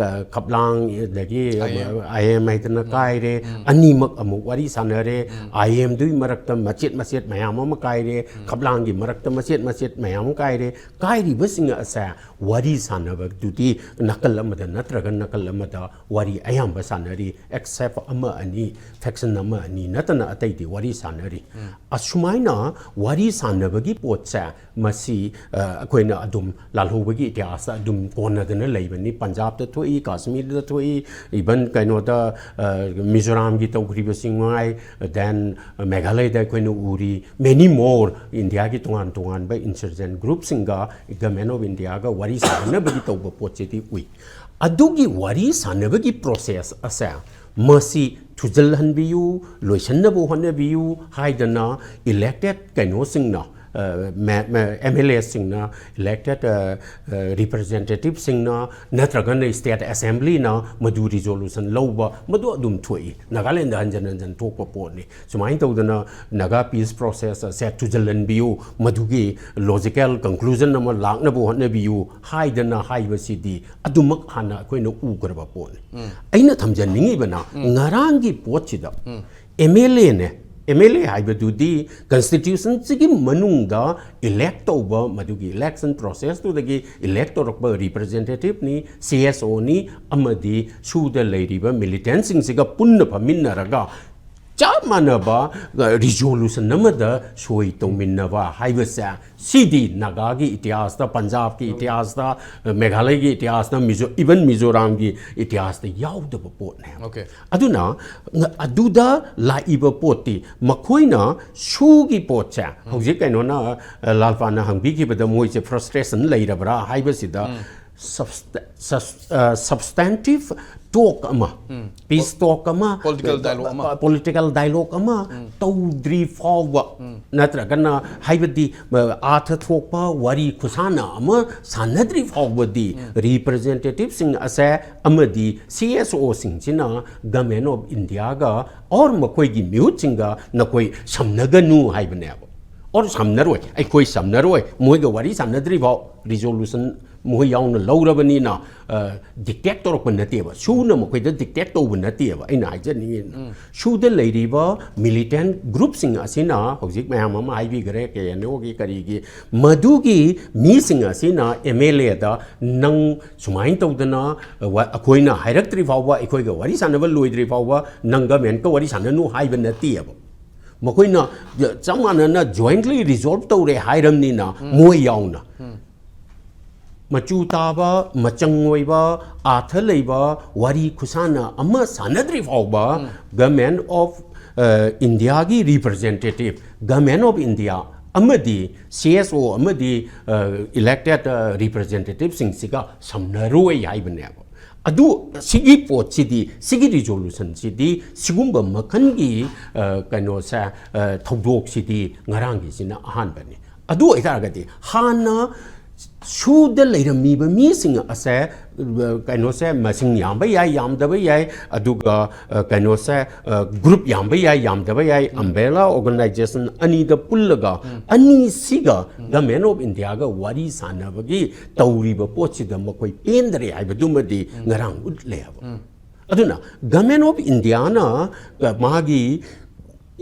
ꯈꯞꯂꯥꯡ, ꯑꯗꯒꯤ IM ꯍꯥꯏꯗꯅ ꯀꯥꯏꯔꯦ꯫ ꯑꯅꯤꯃꯛ ꯑꯃꯨꯛ ꯋꯥꯔꯤ ꯁꯥꯟꯅꯔꯦ꯫ IMꯗꯨꯒꯤ ꯃꯔꯛꯇ ꯃꯆꯦꯠ ꯃꯆꯦꯠ ꯃꯌꯥꯝ ꯑꯃ ꯀꯥꯏꯔꯦ꯫ ꯈꯞꯂꯥꯡꯒꯤ ꯃꯔꯛꯇ ꯃꯆꯦꯠ ꯃꯆꯦꯠ ꯃꯌꯥꯝ ꯑꯃ ꯀꯥꯏꯔꯦ꯫ ꯀꯥꯏꯔꯤꯕꯁꯤꯡ ꯑꯁꯦ ꯋꯥꯔꯤ ꯁꯥꯟꯅꯕꯗꯨꯗꯤ ꯅꯥꯀꯜ ꯑꯃꯗ ꯅꯠꯇ꯭ꯔꯒ ꯅꯥꯀꯜ ꯑꯃꯗ ꯋꯥꯔꯤ ꯑꯌꯥꯝꯕ ꯁꯥꯟꯅꯔꯤ꯫ Except ꯑꯃ ꯑꯅꯤ, faction ꯑꯃ ꯑꯅꯤ ꯅꯠꯇꯅ ꯑꯇꯩꯗꯤ ꯋꯥꯔꯤ ꯁꯥꯟꯅꯔꯤ꯫ ꯑꯁꯨꯃꯥꯏꯅ ꯋꯥꯔꯤ ꯁꯥꯟꯅꯕꯒꯤ ꯄꯣꯠꯁꯦ ꯃꯁꯤ ꯑꯩꯈꯣꯏꯅ ꯑꯗꯨꯝ ꯂꯥꯜꯍꯧꯕꯒꯤ ꯏꯇꯤꯍꯥꯁꯇ ꯑꯗꯨꯝ ꯀꯣꯟꯅꯗꯅ ꯂꯩꯕꯅꯤ꯫ ꯄꯟꯖꯥꯕꯇ ꯊꯣꯛꯏ, ꯀꯥꯁꯃꯤꯔꯗ ꯊꯣꯛꯏ, even ꯀꯩꯅꯣꯗ ꯃꯤꯖꯣꯔꯥꯝꯒꯤ ꯇꯧꯈ꯭ꯔꯤꯕꯁꯤꯡ ꯃꯉꯥꯏ, then ꯃꯦꯘꯥꯂꯌꯗ ꯑꯩꯈꯣꯏꯅ ꯎꯔꯤ, many more Indiaꯒꯤ ꯇꯣꯉꯥꯟ ꯇꯣꯉꯥꯟꯕ insurgent groupꯁꯤꯡꯒ Government of Indiaꯒ ꯋꯥꯔꯤ ꯁꯥꯟꯅꯕꯒꯤ ꯇꯧꯕ ꯄꯣꯠꯁꯤꯗꯤ ꯎꯏ꯫ ꯑꯗꯨꯒꯤ ꯋꯥꯔꯤ ꯁꯥꯟꯅꯕꯒꯤ process ꯑꯁꯦ ꯃꯁꯤ ꯊꯨꯖꯜꯍꯟꯕꯤꯌꯨ, ꯂꯣꯏꯁꯤꯟꯅꯕ ꯍꯣꯠꯅꯕꯤꯌꯨ ꯍꯥꯏꯗꯅ elected ꯀꯩꯅꯣꯁꯤꯡꯅ, MLAꯁꯤꯡꯅ, elected representativeꯁꯤꯡꯅ ꯅꯠꯇ꯭ꯔꯒꯅ state assemblyꯅ ꯃꯗꯨ resolution ꯂꯧꯕ, ꯃꯗꯨ ꯑꯗꯨꯝ ꯊꯣꯛꯏ꯫ ꯅꯥꯒꯥꯂꯦꯟꯗ ꯍꯟꯖꯟ ꯍꯟꯖꯟ ꯊꯣꯛꯄ ꯄꯣꯠꯅꯤ꯫ ꯁꯨꯃꯥꯏꯅ ꯇꯧꯗꯅ Naga peace process ꯑꯁꯦ ꯊꯨꯖꯜꯍꯟꯕꯤꯌꯨ, ꯃꯗꯨꯒꯤ logical conclusion ꯑꯃ ꯂꯥꯛꯅꯕ ꯍꯣꯠꯅꯕꯤꯌꯨ ꯍꯥꯏꯗꯅ ꯍꯥꯏꯕꯁꯤꯗꯤ ꯑꯗꯨꯃꯛ ꯍꯥꯟꯅ ꯑꯩꯈꯣꯏꯅ ꯎꯈ꯭ꯔꯕ ꯄꯣꯠꯅꯤ꯫ ꯑꯩꯅ ꯊꯝꯖꯅꯤꯡꯉꯤꯕꯅ ꯉꯔꯥꯡꯒꯤ ꯄꯣꯠꯁꯤꯗ MLAꯅꯦ, MLA ꯍꯥꯏꯕꯗꯨꯗꯤ constitutionꯁꯤꯒꯤ ꯃꯅꯨꯡꯗ elect ꯇꯧꯕ, ꯃꯗꯨꯒꯤ election processꯇꯨꯗꯒꯤ elect ꯇꯧꯔꯛꯄ representativeꯅꯤ, CSOꯅꯤ, ꯑꯃꯗꯤ ꯁꯨꯗ ꯂꯩꯔꯤꯕ militantꯁꯤꯡꯁꯤꯒ ꯄꯨꯟꯅ ꯐꯝꯃꯤꯟꯅꯔꯒ ꯆꯞ ꯃꯥꯟꯅꯕ ꯔꯤꯖꯣꯂꯨꯁꯟ ꯑꯃꯗ ꯁꯣꯏ ꯇꯧꯃꯤꯟꯅꯕ ꯍꯥꯏꯕꯁꯦ, ꯁꯤꯗꯤ ꯅꯥꯒꯥꯒꯤ ꯏꯇꯤꯍꯥꯁꯇ, ꯄꯟꯖꯥꯕꯀꯤ ꯏꯇꯤꯍꯥꯁꯇ, ꯃꯦꯘꯥꯂꯌꯒꯤ ꯏꯇꯤꯍꯥꯁꯇ, ꯃꯤꯖꯣ ꯏꯚꯟ ꯃꯤꯖꯣꯔꯥꯝꯒꯤ ꯏꯇꯤꯍꯥꯁꯇ ꯌꯥꯎꯗꯕ ꯄꯣꯠꯅꯦ꯫ Okay. ꯑꯗꯨꯅ ꯑꯗꯨꯗ ꯂꯥꯛꯏꯕ ꯄꯣꯠꯇꯤ, ꯃꯈꯣꯏꯅ ꯁꯨꯒꯤ ꯄꯣꯠꯁꯦ ꯍꯧꯖꯤꯛ ꯀꯩꯅꯣꯅ, ꯂꯥꯜꯄꯥꯅ ꯍꯪꯕꯤꯈꯤꯕꯗ ꯃꯣꯏꯁꯦ ꯐ꯭ꯔꯁꯇ꯭ꯔꯦꯁꯟ ꯂꯩꯔꯕ꯭ꯔꯥ ꯍꯥꯏꯕꯁꯤꯗ, substantive talk ꯑꯃ, peace talk ꯑꯃ, Political dialogue ꯑꯃ. Political dialogue ꯑꯃ ꯇꯧꯗ꯭ꯔꯤ ꯐꯥꯎꯕ, ꯅꯠꯇ꯭ꯔꯒꯅ ꯍꯥꯏꯕꯗꯤ ꯑꯥꯔꯊ ꯊꯣꯛꯄ ꯋꯥꯔꯤ ꯈꯨꯁꯥꯟꯅ ꯑꯃ ꯁꯥꯟꯅꯗ꯭ꯔꯤ ꯐꯥꯎꯕꯗꯤ, ꯔꯤꯄ꯭ꯔꯖꯦꯟꯇꯦꯇꯤꯚꯁꯤꯡ ꯑꯁꯦ ꯑꯃꯗꯤ ꯁꯤ ꯑꯦꯁ ꯑꯣꯁꯤꯡꯁꯤꯅ ꯒꯃꯦꯟ ꯑꯣꯐ ꯏꯟꯗꯤꯌꯥꯒ ꯑꯣꯔ ꯃꯈꯣꯏꯒꯤ ꯃꯤꯍꯨꯠꯁꯤꯡꯒ ꯅꯈꯣꯏ ꯁꯝꯅꯒꯅꯨ ꯍꯥꯏꯕꯅꯦꯕ꯫ ꯑꯣꯔ ꯁꯝꯅꯔꯣꯏ, ꯑꯩꯈꯣꯏ ꯁꯝꯅꯔꯣꯏ, ꯃꯣꯏꯒ ꯋꯥꯔꯤ ꯁꯥꯟꯅꯗ꯭ꯔꯤ ꯐꯥꯎ, ꯔꯤꯖꯣꯂꯨꯁꯟ ꯃꯈꯣꯏ ꯌꯥꯎꯅ ꯂꯧꯔꯕꯅꯤꯅ, ꯗꯤꯛꯇꯦꯠ ꯇꯧꯔꯛꯄ ꯅꯠꯇꯦꯕ, ꯁꯨꯅ ꯃꯈꯣꯏꯗ ꯗꯤꯛꯇꯦꯠ ꯇꯧꯕ ꯅꯠꯇꯦꯕ꯫ ꯑꯩꯅ ꯍꯥꯏꯖꯅꯤꯡꯉꯤ, ꯁꯨꯗ ꯂꯩꯔꯤꯕ ꯃꯤꯂꯤꯇꯦꯟ ꯒ꯭ꯔꯨꯞꯁꯤꯡ ꯑꯁꯤꯅ, ꯍꯧꯖꯤꯛ ꯃꯌꯥꯝ ꯑꯃ ꯍꯥꯏꯕꯤꯈ꯭ꯔꯦ, ꯀꯦ ꯑꯦꯟ ꯑꯣꯒꯤ ꯀꯔꯤꯒꯤ, ꯃꯗꯨꯒꯤ ꯃꯤꯁꯤꯡ ꯑꯁꯤꯅ ꯑꯦꯝ ꯑꯦꯜ ꯑꯦꯗ, "ꯅꯪ ꯁꯨꯃꯥꯏꯅ ꯇꯧꯗꯅ, ꯋꯥ-, ꯑꯩꯈꯣꯏꯅ ꯍꯥꯏꯔꯛꯇ꯭ꯔꯤ ꯐꯥꯎꯕ, ꯑꯩꯈꯣꯏꯒ ꯋꯥꯔꯤ ꯁꯥꯟꯅꯕ ꯂꯣꯏꯗ꯭ꯔꯤ ꯐꯥꯎꯕ ꯅꯪ ꯒꯃꯦꯟꯀ ꯋꯥꯔꯤ ꯁꯥꯟꯅꯅꯨ" ꯍꯥꯏꯕ ꯅꯠꯇꯦꯕ꯫ ꯃꯈꯣꯏꯅ ꯆꯞ ꯃꯥꯟꯅꯅ ꯖꯣꯏꯟꯠꯂꯤ ꯔꯤꯖꯣꯜꯕ ꯇꯧꯔꯦ ꯍꯥꯏꯔꯝꯅꯤꯅ, ꯃꯣꯏ ꯌꯥꯎꯅ ꯃꯆꯨ ꯇꯥꯕ, ꯃꯆꯪ ꯑꯣꯏꯕ, ꯑꯥꯔꯊ ꯂꯩꯕ ꯋꯥꯔꯤ ꯈꯨꯁꯥꯟꯅ ꯑꯃ ꯁꯥꯟꯅꯗ꯭ꯔꯤ ꯐꯥꯎꯕ, ꯒꯃꯦꯟ ꯑꯣꯐ ꯏꯟꯗꯤꯌꯥꯒꯤ ꯔꯤꯄ꯭ꯔꯖꯦꯟꯇꯦꯇꯤꯚ, ꯒꯃꯦꯟ ꯑꯣꯐ ꯏꯟꯗꯤꯌꯥ ꯑꯃꯗꯤ ꯁꯤ ꯑꯦꯁ ꯑꯣ ꯑꯃꯗꯤ ꯏꯂꯦꯛꯇꯦꯠ ꯔꯤꯄ꯭ꯔꯖꯦꯟꯇꯦꯇꯤꯚꯁꯤꯡꯁꯤꯒ ꯁꯝꯅꯔꯣꯏ ꯍꯥꯏꯕꯅꯦꯕ꯫ ꯑꯗꯨ ꯁꯤꯒꯤ ꯄꯣꯠꯁꯤꯗꯤ, ꯁꯤꯒꯤ ꯔꯤꯖꯣꯂꯨꯁꯟꯁꯤꯗꯤ, ꯁꯤꯒꯨꯝꯕ ꯃꯈꯜꯒꯤ, ꯑ, ꯀꯩꯅꯣꯁꯦ, ꯑ, ꯊꯧꯗꯣꯛꯁꯤꯗꯤ ꯉꯔꯥꯡꯒꯤꯁꯤꯅ ꯑꯍꯥꯟꯕꯅꯤ꯫ ꯑꯗꯨ ꯑꯣꯏꯇꯥꯔꯒꯗꯤ ꯍꯥꯟꯅ ꯁꯨꯗ ꯂꯩꯔꯝꯃꯤꯕ ꯃꯤꯁꯤꯡ ꯑꯁꯦ, ꯑ, ꯀꯩꯅꯣꯁꯦ, ꯃꯁꯤꯡ ꯌꯥꯝꯕ ꯌꯥꯏ, ꯌꯥꯝꯗꯕ ꯌꯥꯏ, ꯑꯗꯨꯒ, ꯑ, ꯀꯩꯅꯣꯁꯦ, ꯑ, ꯒ꯭ꯔꯨꯞ ꯌꯥꯝꯕ ꯌꯥꯏ, ꯌꯥꯝꯗꯕ ꯌꯥꯏ, ꯑꯝꯕ꯭ꯔꯦꯂꯥ ꯑꯣꯔꯒꯅꯥꯏꯖꯦꯁꯟ ꯑꯅꯤꯗ ꯄꯨꯜꯂꯒ, ꯑꯅꯤꯁꯤꯒ ꯒꯃꯦꯟ ꯑꯣꯐ ꯏꯟꯗꯤꯌꯥꯒ ꯋꯥꯔꯤ ꯁꯥꯟꯅꯕꯒꯤ ꯇꯧꯔꯤꯕ ꯄꯣꯠꯁꯤꯗ ꯃꯈꯣꯏ ꯄꯦꯟꯗꯔꯦ ꯍꯥꯏꯕꯗꯨꯃꯗꯤ ꯉꯔꯥꯡ ꯎꯠꯂꯦ ꯍꯥꯏꯕ꯫ ꯑꯗꯨꯅ ꯒꯃꯦꯟ ꯑꯣꯐ ꯏꯟꯗꯤꯌꯥꯅ ꯃꯥꯒꯤ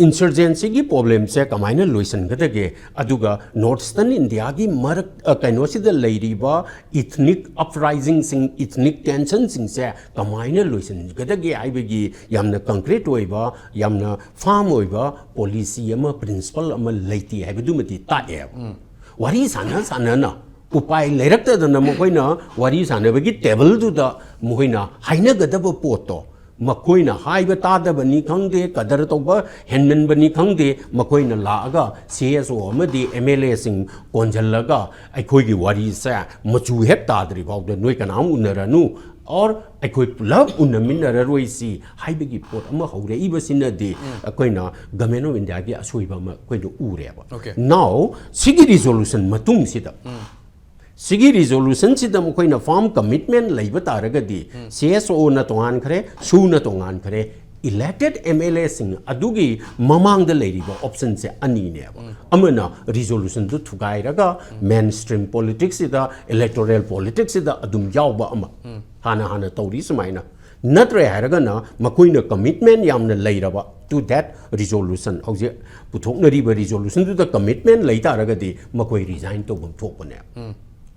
ꯏꯟꯁꯔꯖꯦꯟꯁꯤꯒꯤ ꯄ꯭ꯔꯣꯕ꯭ꯂꯦꯝꯁꯦ ꯀꯃꯥꯏꯅ ꯂꯣꯏꯁꯤꯟꯒꯗꯒꯦ, ꯑꯗꯨꯒ ꯅꯣꯔꯠ ꯏꯁꯇꯔꯟ ꯏꯟꯗꯤꯌꯥꯒꯤ ꯃꯔꯛ, ꯑ, ꯀꯩꯅꯣꯁꯤꯗ ꯂꯩꯔꯤꯕ ꯏꯊꯅꯤꯛ ꯑꯞꯔꯥꯏꯖꯤꯡꯁꯤꯡ, ꯏꯊꯅꯤꯛ ꯇꯦꯟꯁꯟꯁꯤꯡꯁꯦ ꯀꯃꯥꯏꯅ ꯂꯣꯏꯁꯤꯟꯒꯗꯒꯦ ꯍꯥꯏꯕꯒꯤ ꯌꯥꯝꯅ ꯀꯪꯀ꯭ꯔꯤꯠ ꯑꯣꯏꯕ, ꯌꯥꯝꯅ ꯐꯥꯔꯝ ꯑꯣꯏꯕ ꯄꯣꯂꯤꯁꯤ ꯑꯃ, ꯄ꯭ꯔꯤꯟꯁꯤꯄꯜ ꯑꯃ ꯂꯩꯇꯦ ꯍꯥꯏꯕꯗꯨꯃꯗꯤ ꯇꯥꯛꯑꯦꯕ꯫ ꯋꯥꯔꯤ ꯁꯥꯟꯅ ꯁꯥꯟꯅꯅ ꯎꯄꯥꯏ ꯂꯩꯔꯛꯇꯗꯅ ꯃꯈꯣꯏꯅ ꯋꯥꯔꯤ ꯁꯥꯟꯅꯕꯒꯤ ꯇꯦꯕꯜꯗꯨꯗ ꯃꯈꯣꯏꯅ ꯍꯥꯏꯅꯒꯗꯕ ꯄꯣꯠꯇꯣ, ꯃꯈꯣꯏꯅ ꯍꯥꯏꯕ ꯇꯥꯗꯕꯅꯤ ꯈꯪꯗꯦ, ꯀꯗꯔ ꯇꯧꯕ ꯍꯦꯟꯃꯟꯕꯅꯤ ꯈꯪꯗꯦ, ꯃꯈꯣꯏꯅ ꯂꯥꯛꯑꯒ ꯁꯤ ꯑꯦꯁ ꯑꯣ ꯑꯃꯗꯤ ꯑꯦꯝ ꯑꯦꯜ ꯑꯦꯁꯤꯡ ꯀꯣꯟꯁꯤꯜꯂꯒ ꯑꯩꯈꯣꯏꯒꯤ ꯋꯥꯔꯤꯁꯦ ꯃꯆꯨ ꯍꯦꯛ ꯇꯥꯗ꯭ꯔꯤ ꯐꯥꯎꯗ ꯅꯣꯏ ꯀꯅꯥꯝ ꯎꯅꯔꯅꯨ, ꯑꯣꯔ ꯑꯩꯈꯣꯏ ꯄꯨꯂꯞ ꯎꯅꯃꯤꯟꯅꯔꯔꯣꯏꯁꯤ ꯍꯥꯏꯕꯒꯤ ꯄꯣꯠ ꯑꯃ ꯍꯧꯔꯛꯏꯕꯁꯤꯅꯗꯤ ꯑꯩꯈꯣꯏꯅ ꯒꯃꯦꯟ ꯑꯣꯐ ꯏꯟꯗꯤꯌꯥꯒꯤ ꯑꯁꯣꯏꯕ ꯑꯃ ꯑꯩꯈꯣꯏꯅ ꯎꯔꯦꯕ꯫ Okay. Now, ꯁꯤꯒꯤ ꯔꯤꯖꯣꯂꯨꯁꯟ ꯃꯇꯨꯡꯁꯤꯗ, ꯁꯤꯒꯤ ꯔꯤꯖꯣꯂꯨꯁꯟꯁꯤꯗ ꯃꯈꯣꯏꯅ ꯐꯥꯔꯝ ꯀꯃꯤꯠꯃꯦꯟ ꯂꯩꯕ ꯇꯥꯔꯒꯗꯤ, ꯁꯤ ꯑꯦꯁ ꯑꯣꯅ ꯇꯣꯉꯥꯟꯈ꯭ꯔꯦ, ꯁꯨꯅ ꯇꯣꯉꯥꯟꯈ꯭ꯔꯦ, ꯏꯂꯦꯛꯇꯦꯠ ꯑꯦꯝ ꯑꯦꯜ ꯑꯦꯁꯤꯡ ꯑꯗꯨꯒꯤ ꯃꯃꯥꯡꯗ ꯂꯩꯔꯤꯕ ꯑꯣꯞꯁꯟꯁꯦ ꯑꯅꯤꯅꯦꯕ꯫ ꯑꯃꯅ ꯔꯤꯖꯣꯂꯨꯁꯟꯗꯨ ꯊꯨꯒꯥꯏꯔꯒ ꯃꯦꯟ ꯁ꯭ꯇ꯭ꯔꯤꯝ ꯄꯣꯂꯤꯇꯤꯛꯁꯁꯤꯗ, ꯏꯂꯦꯛꯇꯣꯔꯦꯜ ꯄꯣꯂꯤꯇꯤꯛꯁꯁꯤꯗ ꯑꯗꯨꯝ ꯌꯥꯎꯕ ꯑꯃ, ꯍꯥꯟꯅ ꯍꯥꯟꯅ ꯇꯧꯔꯤ ꯁꯨꯃꯥꯏꯅ꯫ ꯅꯠꯇ꯭ꯔꯦ ꯍꯥꯏꯔꯒꯅ ꯃꯈꯣꯏꯅ ꯀꯃꯤꯠꯃꯦꯟ ꯌꯥꯝꯅ ꯂꯩꯔꯕ to that resolution, ꯍꯧꯖꯤꯛ ꯄꯨꯊꯣꯛꯅꯔꯤꯕ ꯔꯤꯖꯣꯂꯨꯁꯟꯗꯨꯗ ꯀꯃꯤꯠꯃꯦꯟ ꯂꯩ ꯇꯥꯔꯒꯗꯤ ꯃꯈꯣꯏ ꯔꯤꯖꯥꯏꯟ ꯇꯧꯐꯝ ꯊꯣꯛꯄꯅꯦ꯫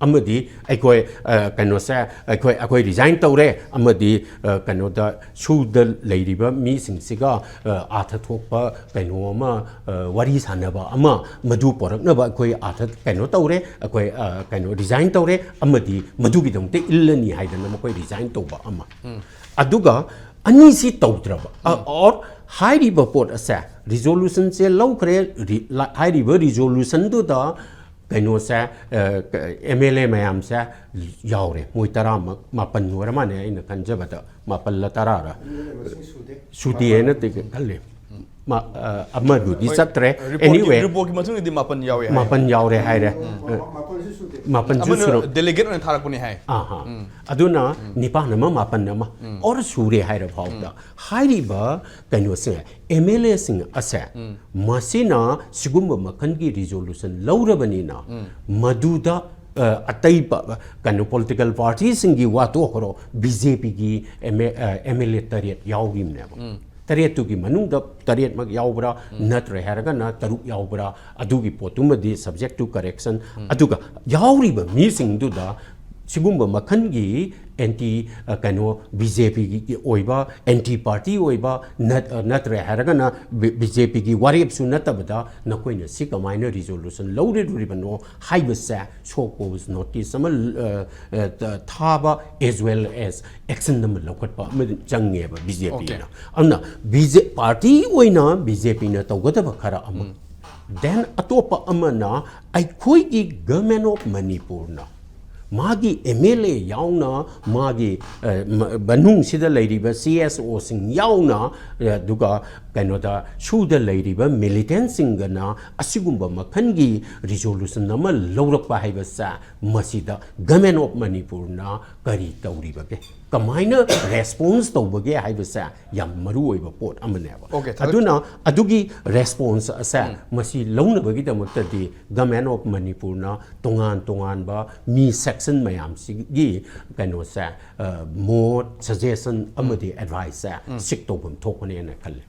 ꯑꯃꯗꯤ ꯑꯩꯈꯣꯏ, ꯑ, ꯀꯩꯅꯣꯁꯦ, ꯑꯩꯈꯣꯏ, ꯑꯩꯈꯣꯏ ꯔꯤꯖꯥꯏꯟ ꯇꯧꯔꯦ, ꯑꯃꯗꯤ, ꯑ, ꯀꯩꯅꯣꯗ ꯁꯨꯗ ꯂꯩꯔꯤꯕ ꯃꯤꯁꯤꯡꯁꯤꯒ, ꯑ, ꯑꯥꯊ ꯊꯣꯛꯄ ꯀꯩꯅꯣ ꯑꯃ, ꯑ, ꯋꯥꯔꯤ ꯁꯥꯟꯅꯕ ꯑꯃ, ꯃꯗꯨ ꯄꯣꯔꯛꯅꯕ ꯑꯩꯈꯣꯏ ꯑꯥꯊ ꯀꯩꯅꯣ ꯇꯧꯔꯦ, ꯑꯩꯈꯣꯏ, ꯑ, ꯀꯩꯅꯣ ꯔꯤꯖꯥꯏꯟ ꯇꯧꯔꯦ, ꯑꯃꯗꯤ ꯃꯗꯨꯒꯤꯗꯃꯛꯇ ꯏꯜꯂꯅꯤ ꯍꯥꯏꯗꯅ ꯃꯈꯣꯏ ꯔꯤꯖꯥꯏꯟ ꯇꯧꯕ ꯑꯃ꯫ ꯑꯗꯨꯒ ꯑꯅꯤꯁꯤ ꯇꯧꯗ꯭ꯔꯕ, ꯑ, ꯑꯣꯔ ꯍꯥꯏꯔꯤꯕ ꯄꯣꯠ ꯑꯁꯦ, ꯔꯤꯖꯣꯂꯨꯁꯟꯁꯦ ꯂꯧꯈ꯭ꯔꯦ, ꯔꯤ-, ꯂ-, ꯍꯥꯏꯔꯤꯕ ꯔꯤꯖꯣꯂꯨꯁꯟꯗꯨꯗ ꯀꯩꯅꯣꯁꯦ, ꯑꯦꯝ ꯑꯦꯜ ꯑꯦ ꯃꯌꯥꯝꯁꯦ ꯌꯥꯎꯔꯦ, ꯃꯣꯏ ꯇꯔꯥꯃꯛ, ꯃꯥꯄꯟ ꯑꯣꯏꯔ ꯃꯥꯜꯂꯦ ꯑꯩꯅ ꯈꯟꯖꯕꯗ, ꯃꯥꯄꯜꯂ ꯇꯔꯥꯔ ꯁꯨꯗꯦ ꯍꯥꯏꯅ ꯈꯜꯂꯤ꯫ ꯃꯥ-, ꯑ, ꯑꯃꯗꯨꯗꯤ ꯆꯠꯇ꯭ꯔꯦ꯫ ꯔꯤꯄꯣꯔꯠꯀꯤ, Anyway, ꯔꯤꯄꯣꯔꯠꯀꯤ ꯃꯇꯨꯡ ꯏꯟꯅꯗꯤ ꯃꯥꯄꯟ ꯌꯥꯎꯋꯦ ꯍꯥꯏ꯫ ꯃꯥꯄꯟ ꯌꯥꯎꯔꯦ ꯍꯥꯏꯔꯦ꯫ ꯃꯥꯄꯜꯁꯨ ꯁꯨꯗꯦ꯫ ꯃꯥꯄꯟꯁꯨ ꯑꯃꯅ ꯁꯨꯔ ꯗꯦꯂꯤꯒꯦꯠ ꯑꯣꯏꯅ ꯊꯥꯔꯛꯄꯅꯤ ꯍꯥꯏ꯫ ꯑꯍꯥ꯫ ꯑꯗꯨꯅ ꯅꯤꯄꯥꯟ ꯑꯃ, ꯃꯥꯄꯟ ꯑꯃ, ꯑꯣꯔ ꯁꯨꯔꯦ ꯍꯥꯏꯔ ꯐꯥꯎꯗ, ꯍꯥꯏꯔꯤꯕ ꯀꯩꯅꯣꯁꯦ, ꯑꯦꯝ ꯑꯦꯜ ꯑꯦꯁꯤꯡ ꯑꯁꯦ, ꯃꯁꯤꯅ ꯁꯤꯒꯨꯝꯕ ꯃꯈꯜꯒꯤ ꯔꯤꯖꯣꯂꯨꯁꯟ ꯂꯧꯔꯕꯅꯤꯅ, ꯃꯗꯨꯗ, ꯑ, ꯑꯇꯩ ꯄ-, ꯀꯩꯅꯣ, ꯄꯣꯂꯤꯇꯤꯀꯦꯜ ꯄꯥꯔꯇꯤꯁꯤꯡꯒꯤ ꯋꯥ ꯇꯣꯛꯈ꯭ꯔꯣ, ꯕꯤ ꯖꯦ ꯄꯤꯒꯤ ꯑꯦꯝ ꯑꯦꯜ ꯑꯦ ꯇꯔꯦꯠ ꯌꯥꯎꯔꯤꯕꯅꯦꯕ꯫ ꯇꯔꯦꯠꯇꯨꯒꯤ ꯃꯅꯨꯡꯗ ꯇꯔꯦꯠꯃꯛ ꯌꯥꯎꯕ꯭ꯔꯥ, ꯅꯠꯇ꯭ꯔꯦ ꯍꯥꯏꯔꯒꯅ ꯇꯔꯨꯛ ꯌꯥꯎꯕ꯭ꯔꯥ, ꯑꯗꯨꯒꯤ ꯄꯣꯠꯇꯨꯃꯗꯤ subject to correction꯫ ꯑꯗꯨꯒ ꯌꯥꯎꯔꯤꯕ ꯃꯤꯁꯤꯡꯗꯨꯗ ꯁꯤꯒꯨꯝꯕ ꯃꯈꯜꯒꯤ ꯑꯦꯟꯇꯤ, ꯀꯩꯅꯣ, ꯕꯤ ꯖꯦ ꯄꯤꯒꯤ ꯑꯣꯏꯕ, ꯑꯦꯟꯇꯤ ꯄꯥꯔꯇꯤ ꯑꯣꯏꯕ, ꯅꯠ-, ꯅꯠꯇ꯭ꯔꯦ ꯍꯥꯏꯔꯒꯅ ꯕꯤ ꯖꯦ ꯄꯤꯒꯤ ꯋꯥꯔꯦꯞꯁꯨ ꯅꯠꯇꯕꯗ ꯅꯈꯣꯏꯅ ꯁꯤ ꯀꯃꯥꯏꯅ ꯔꯤꯖꯣꯂꯨꯁꯟ ꯂꯧꯔꯨꯔꯤꯕꯅꯣ ꯍꯥꯏꯕꯁꯦ ꯁꯣ ꯀꯣꯖ ꯅꯣꯇꯤꯁ ꯑꯃ, ꯑ, ꯑ, ꯊꯥꯕ, as well as action ꯑꯃ ꯂꯧꯈꯠꯄ ꯑꯃ ꯆꯪꯉꯦꯕ ꯕꯤ ꯖꯦ ꯄꯤꯅ꯫ ꯑꯗꯨꯅ ꯕꯤ ꯖꯦ, ꯄꯥꯔꯇꯤ ꯑꯣꯏꯅ ꯕꯤ ꯖꯦ ꯄꯤꯅ ꯇꯧꯒꯗꯕ ꯈꯔ ꯑꯃ, then ꯑꯇꯣꯞꯄ ꯑꯃꯅ ꯑꯩꯈꯣꯏꯒꯤ Government of Manipurꯅ ꯃꯥꯒꯤ ꯑꯦꯝ ꯑꯦꯜ ꯑꯦ ꯌꯥꯎꯅ, ꯃꯥꯒꯤ, ꯑ, ꯃ-, ꯃꯅꯨꯡꯁꯤꯗ ꯂꯩꯔꯤꯕ ꯁꯤ ꯑꯦꯁ ꯑꯣꯁꯤꯡ ꯌꯥꯎꯅ, ꯑ, ꯑꯗꯨꯒ ꯀꯩꯅꯣꯗ ꯁꯨꯗ ꯂꯩꯔꯤꯕ ꯃꯤꯂꯤꯇꯦꯟꯁꯤꯡꯒꯅ ꯑꯁꯤꯒꯨꯝꯕ ꯃꯈꯜꯒꯤ ꯔꯤꯖꯣꯂꯨꯁꯟ ꯑꯃ ꯂꯧꯔꯛꯄ ꯍꯥꯏꯕꯁꯦ, ꯃꯁꯤꯗ Government of Manipurꯅ ꯀꯔꯤ ꯇꯧꯔꯤꯕꯒꯦ, ꯀꯃꯥꯏꯅ ꯔꯦꯁꯄꯣꯟꯁ ꯇꯧꯕꯒꯦ ꯍꯥꯏꯕꯁꯦ ꯌꯥꯝ ꯃꯔꯨ ꯑꯣꯏꯕ ꯄꯣꯠ ꯑꯃꯅꯦꯕ꯫ Okay, ꯊꯥꯒꯠ- ꯑꯗꯨꯅ ꯑꯗꯨꯒꯤ ꯔꯦꯁꯄꯣꯟꯁ ꯑꯁꯦ ꯃꯁꯤ ꯂꯧꯅꯕꯒꯤꯗꯃꯛꯇꯗꯤ Government of Manipurꯅ ꯇꯣꯉꯥꯟ ꯇꯣꯉꯥꯟꯕ ꯃꯤ ꯁꯦꯛꯁꯟ ꯃꯌꯥꯝꯁꯤꯒꯤ ꯀꯩꯅꯣꯁꯦ, ꯑ, ꯃꯣꯠ, ꯁꯖꯦꯁꯟ ꯑꯃꯗꯤ ꯑꯦꯗꯚꯥꯏꯁꯁꯦ ꯁꯤꯛ ꯇꯧꯐꯝ ꯊꯣꯛꯄꯅꯦꯅ ꯈꯜꯂꯦ꯫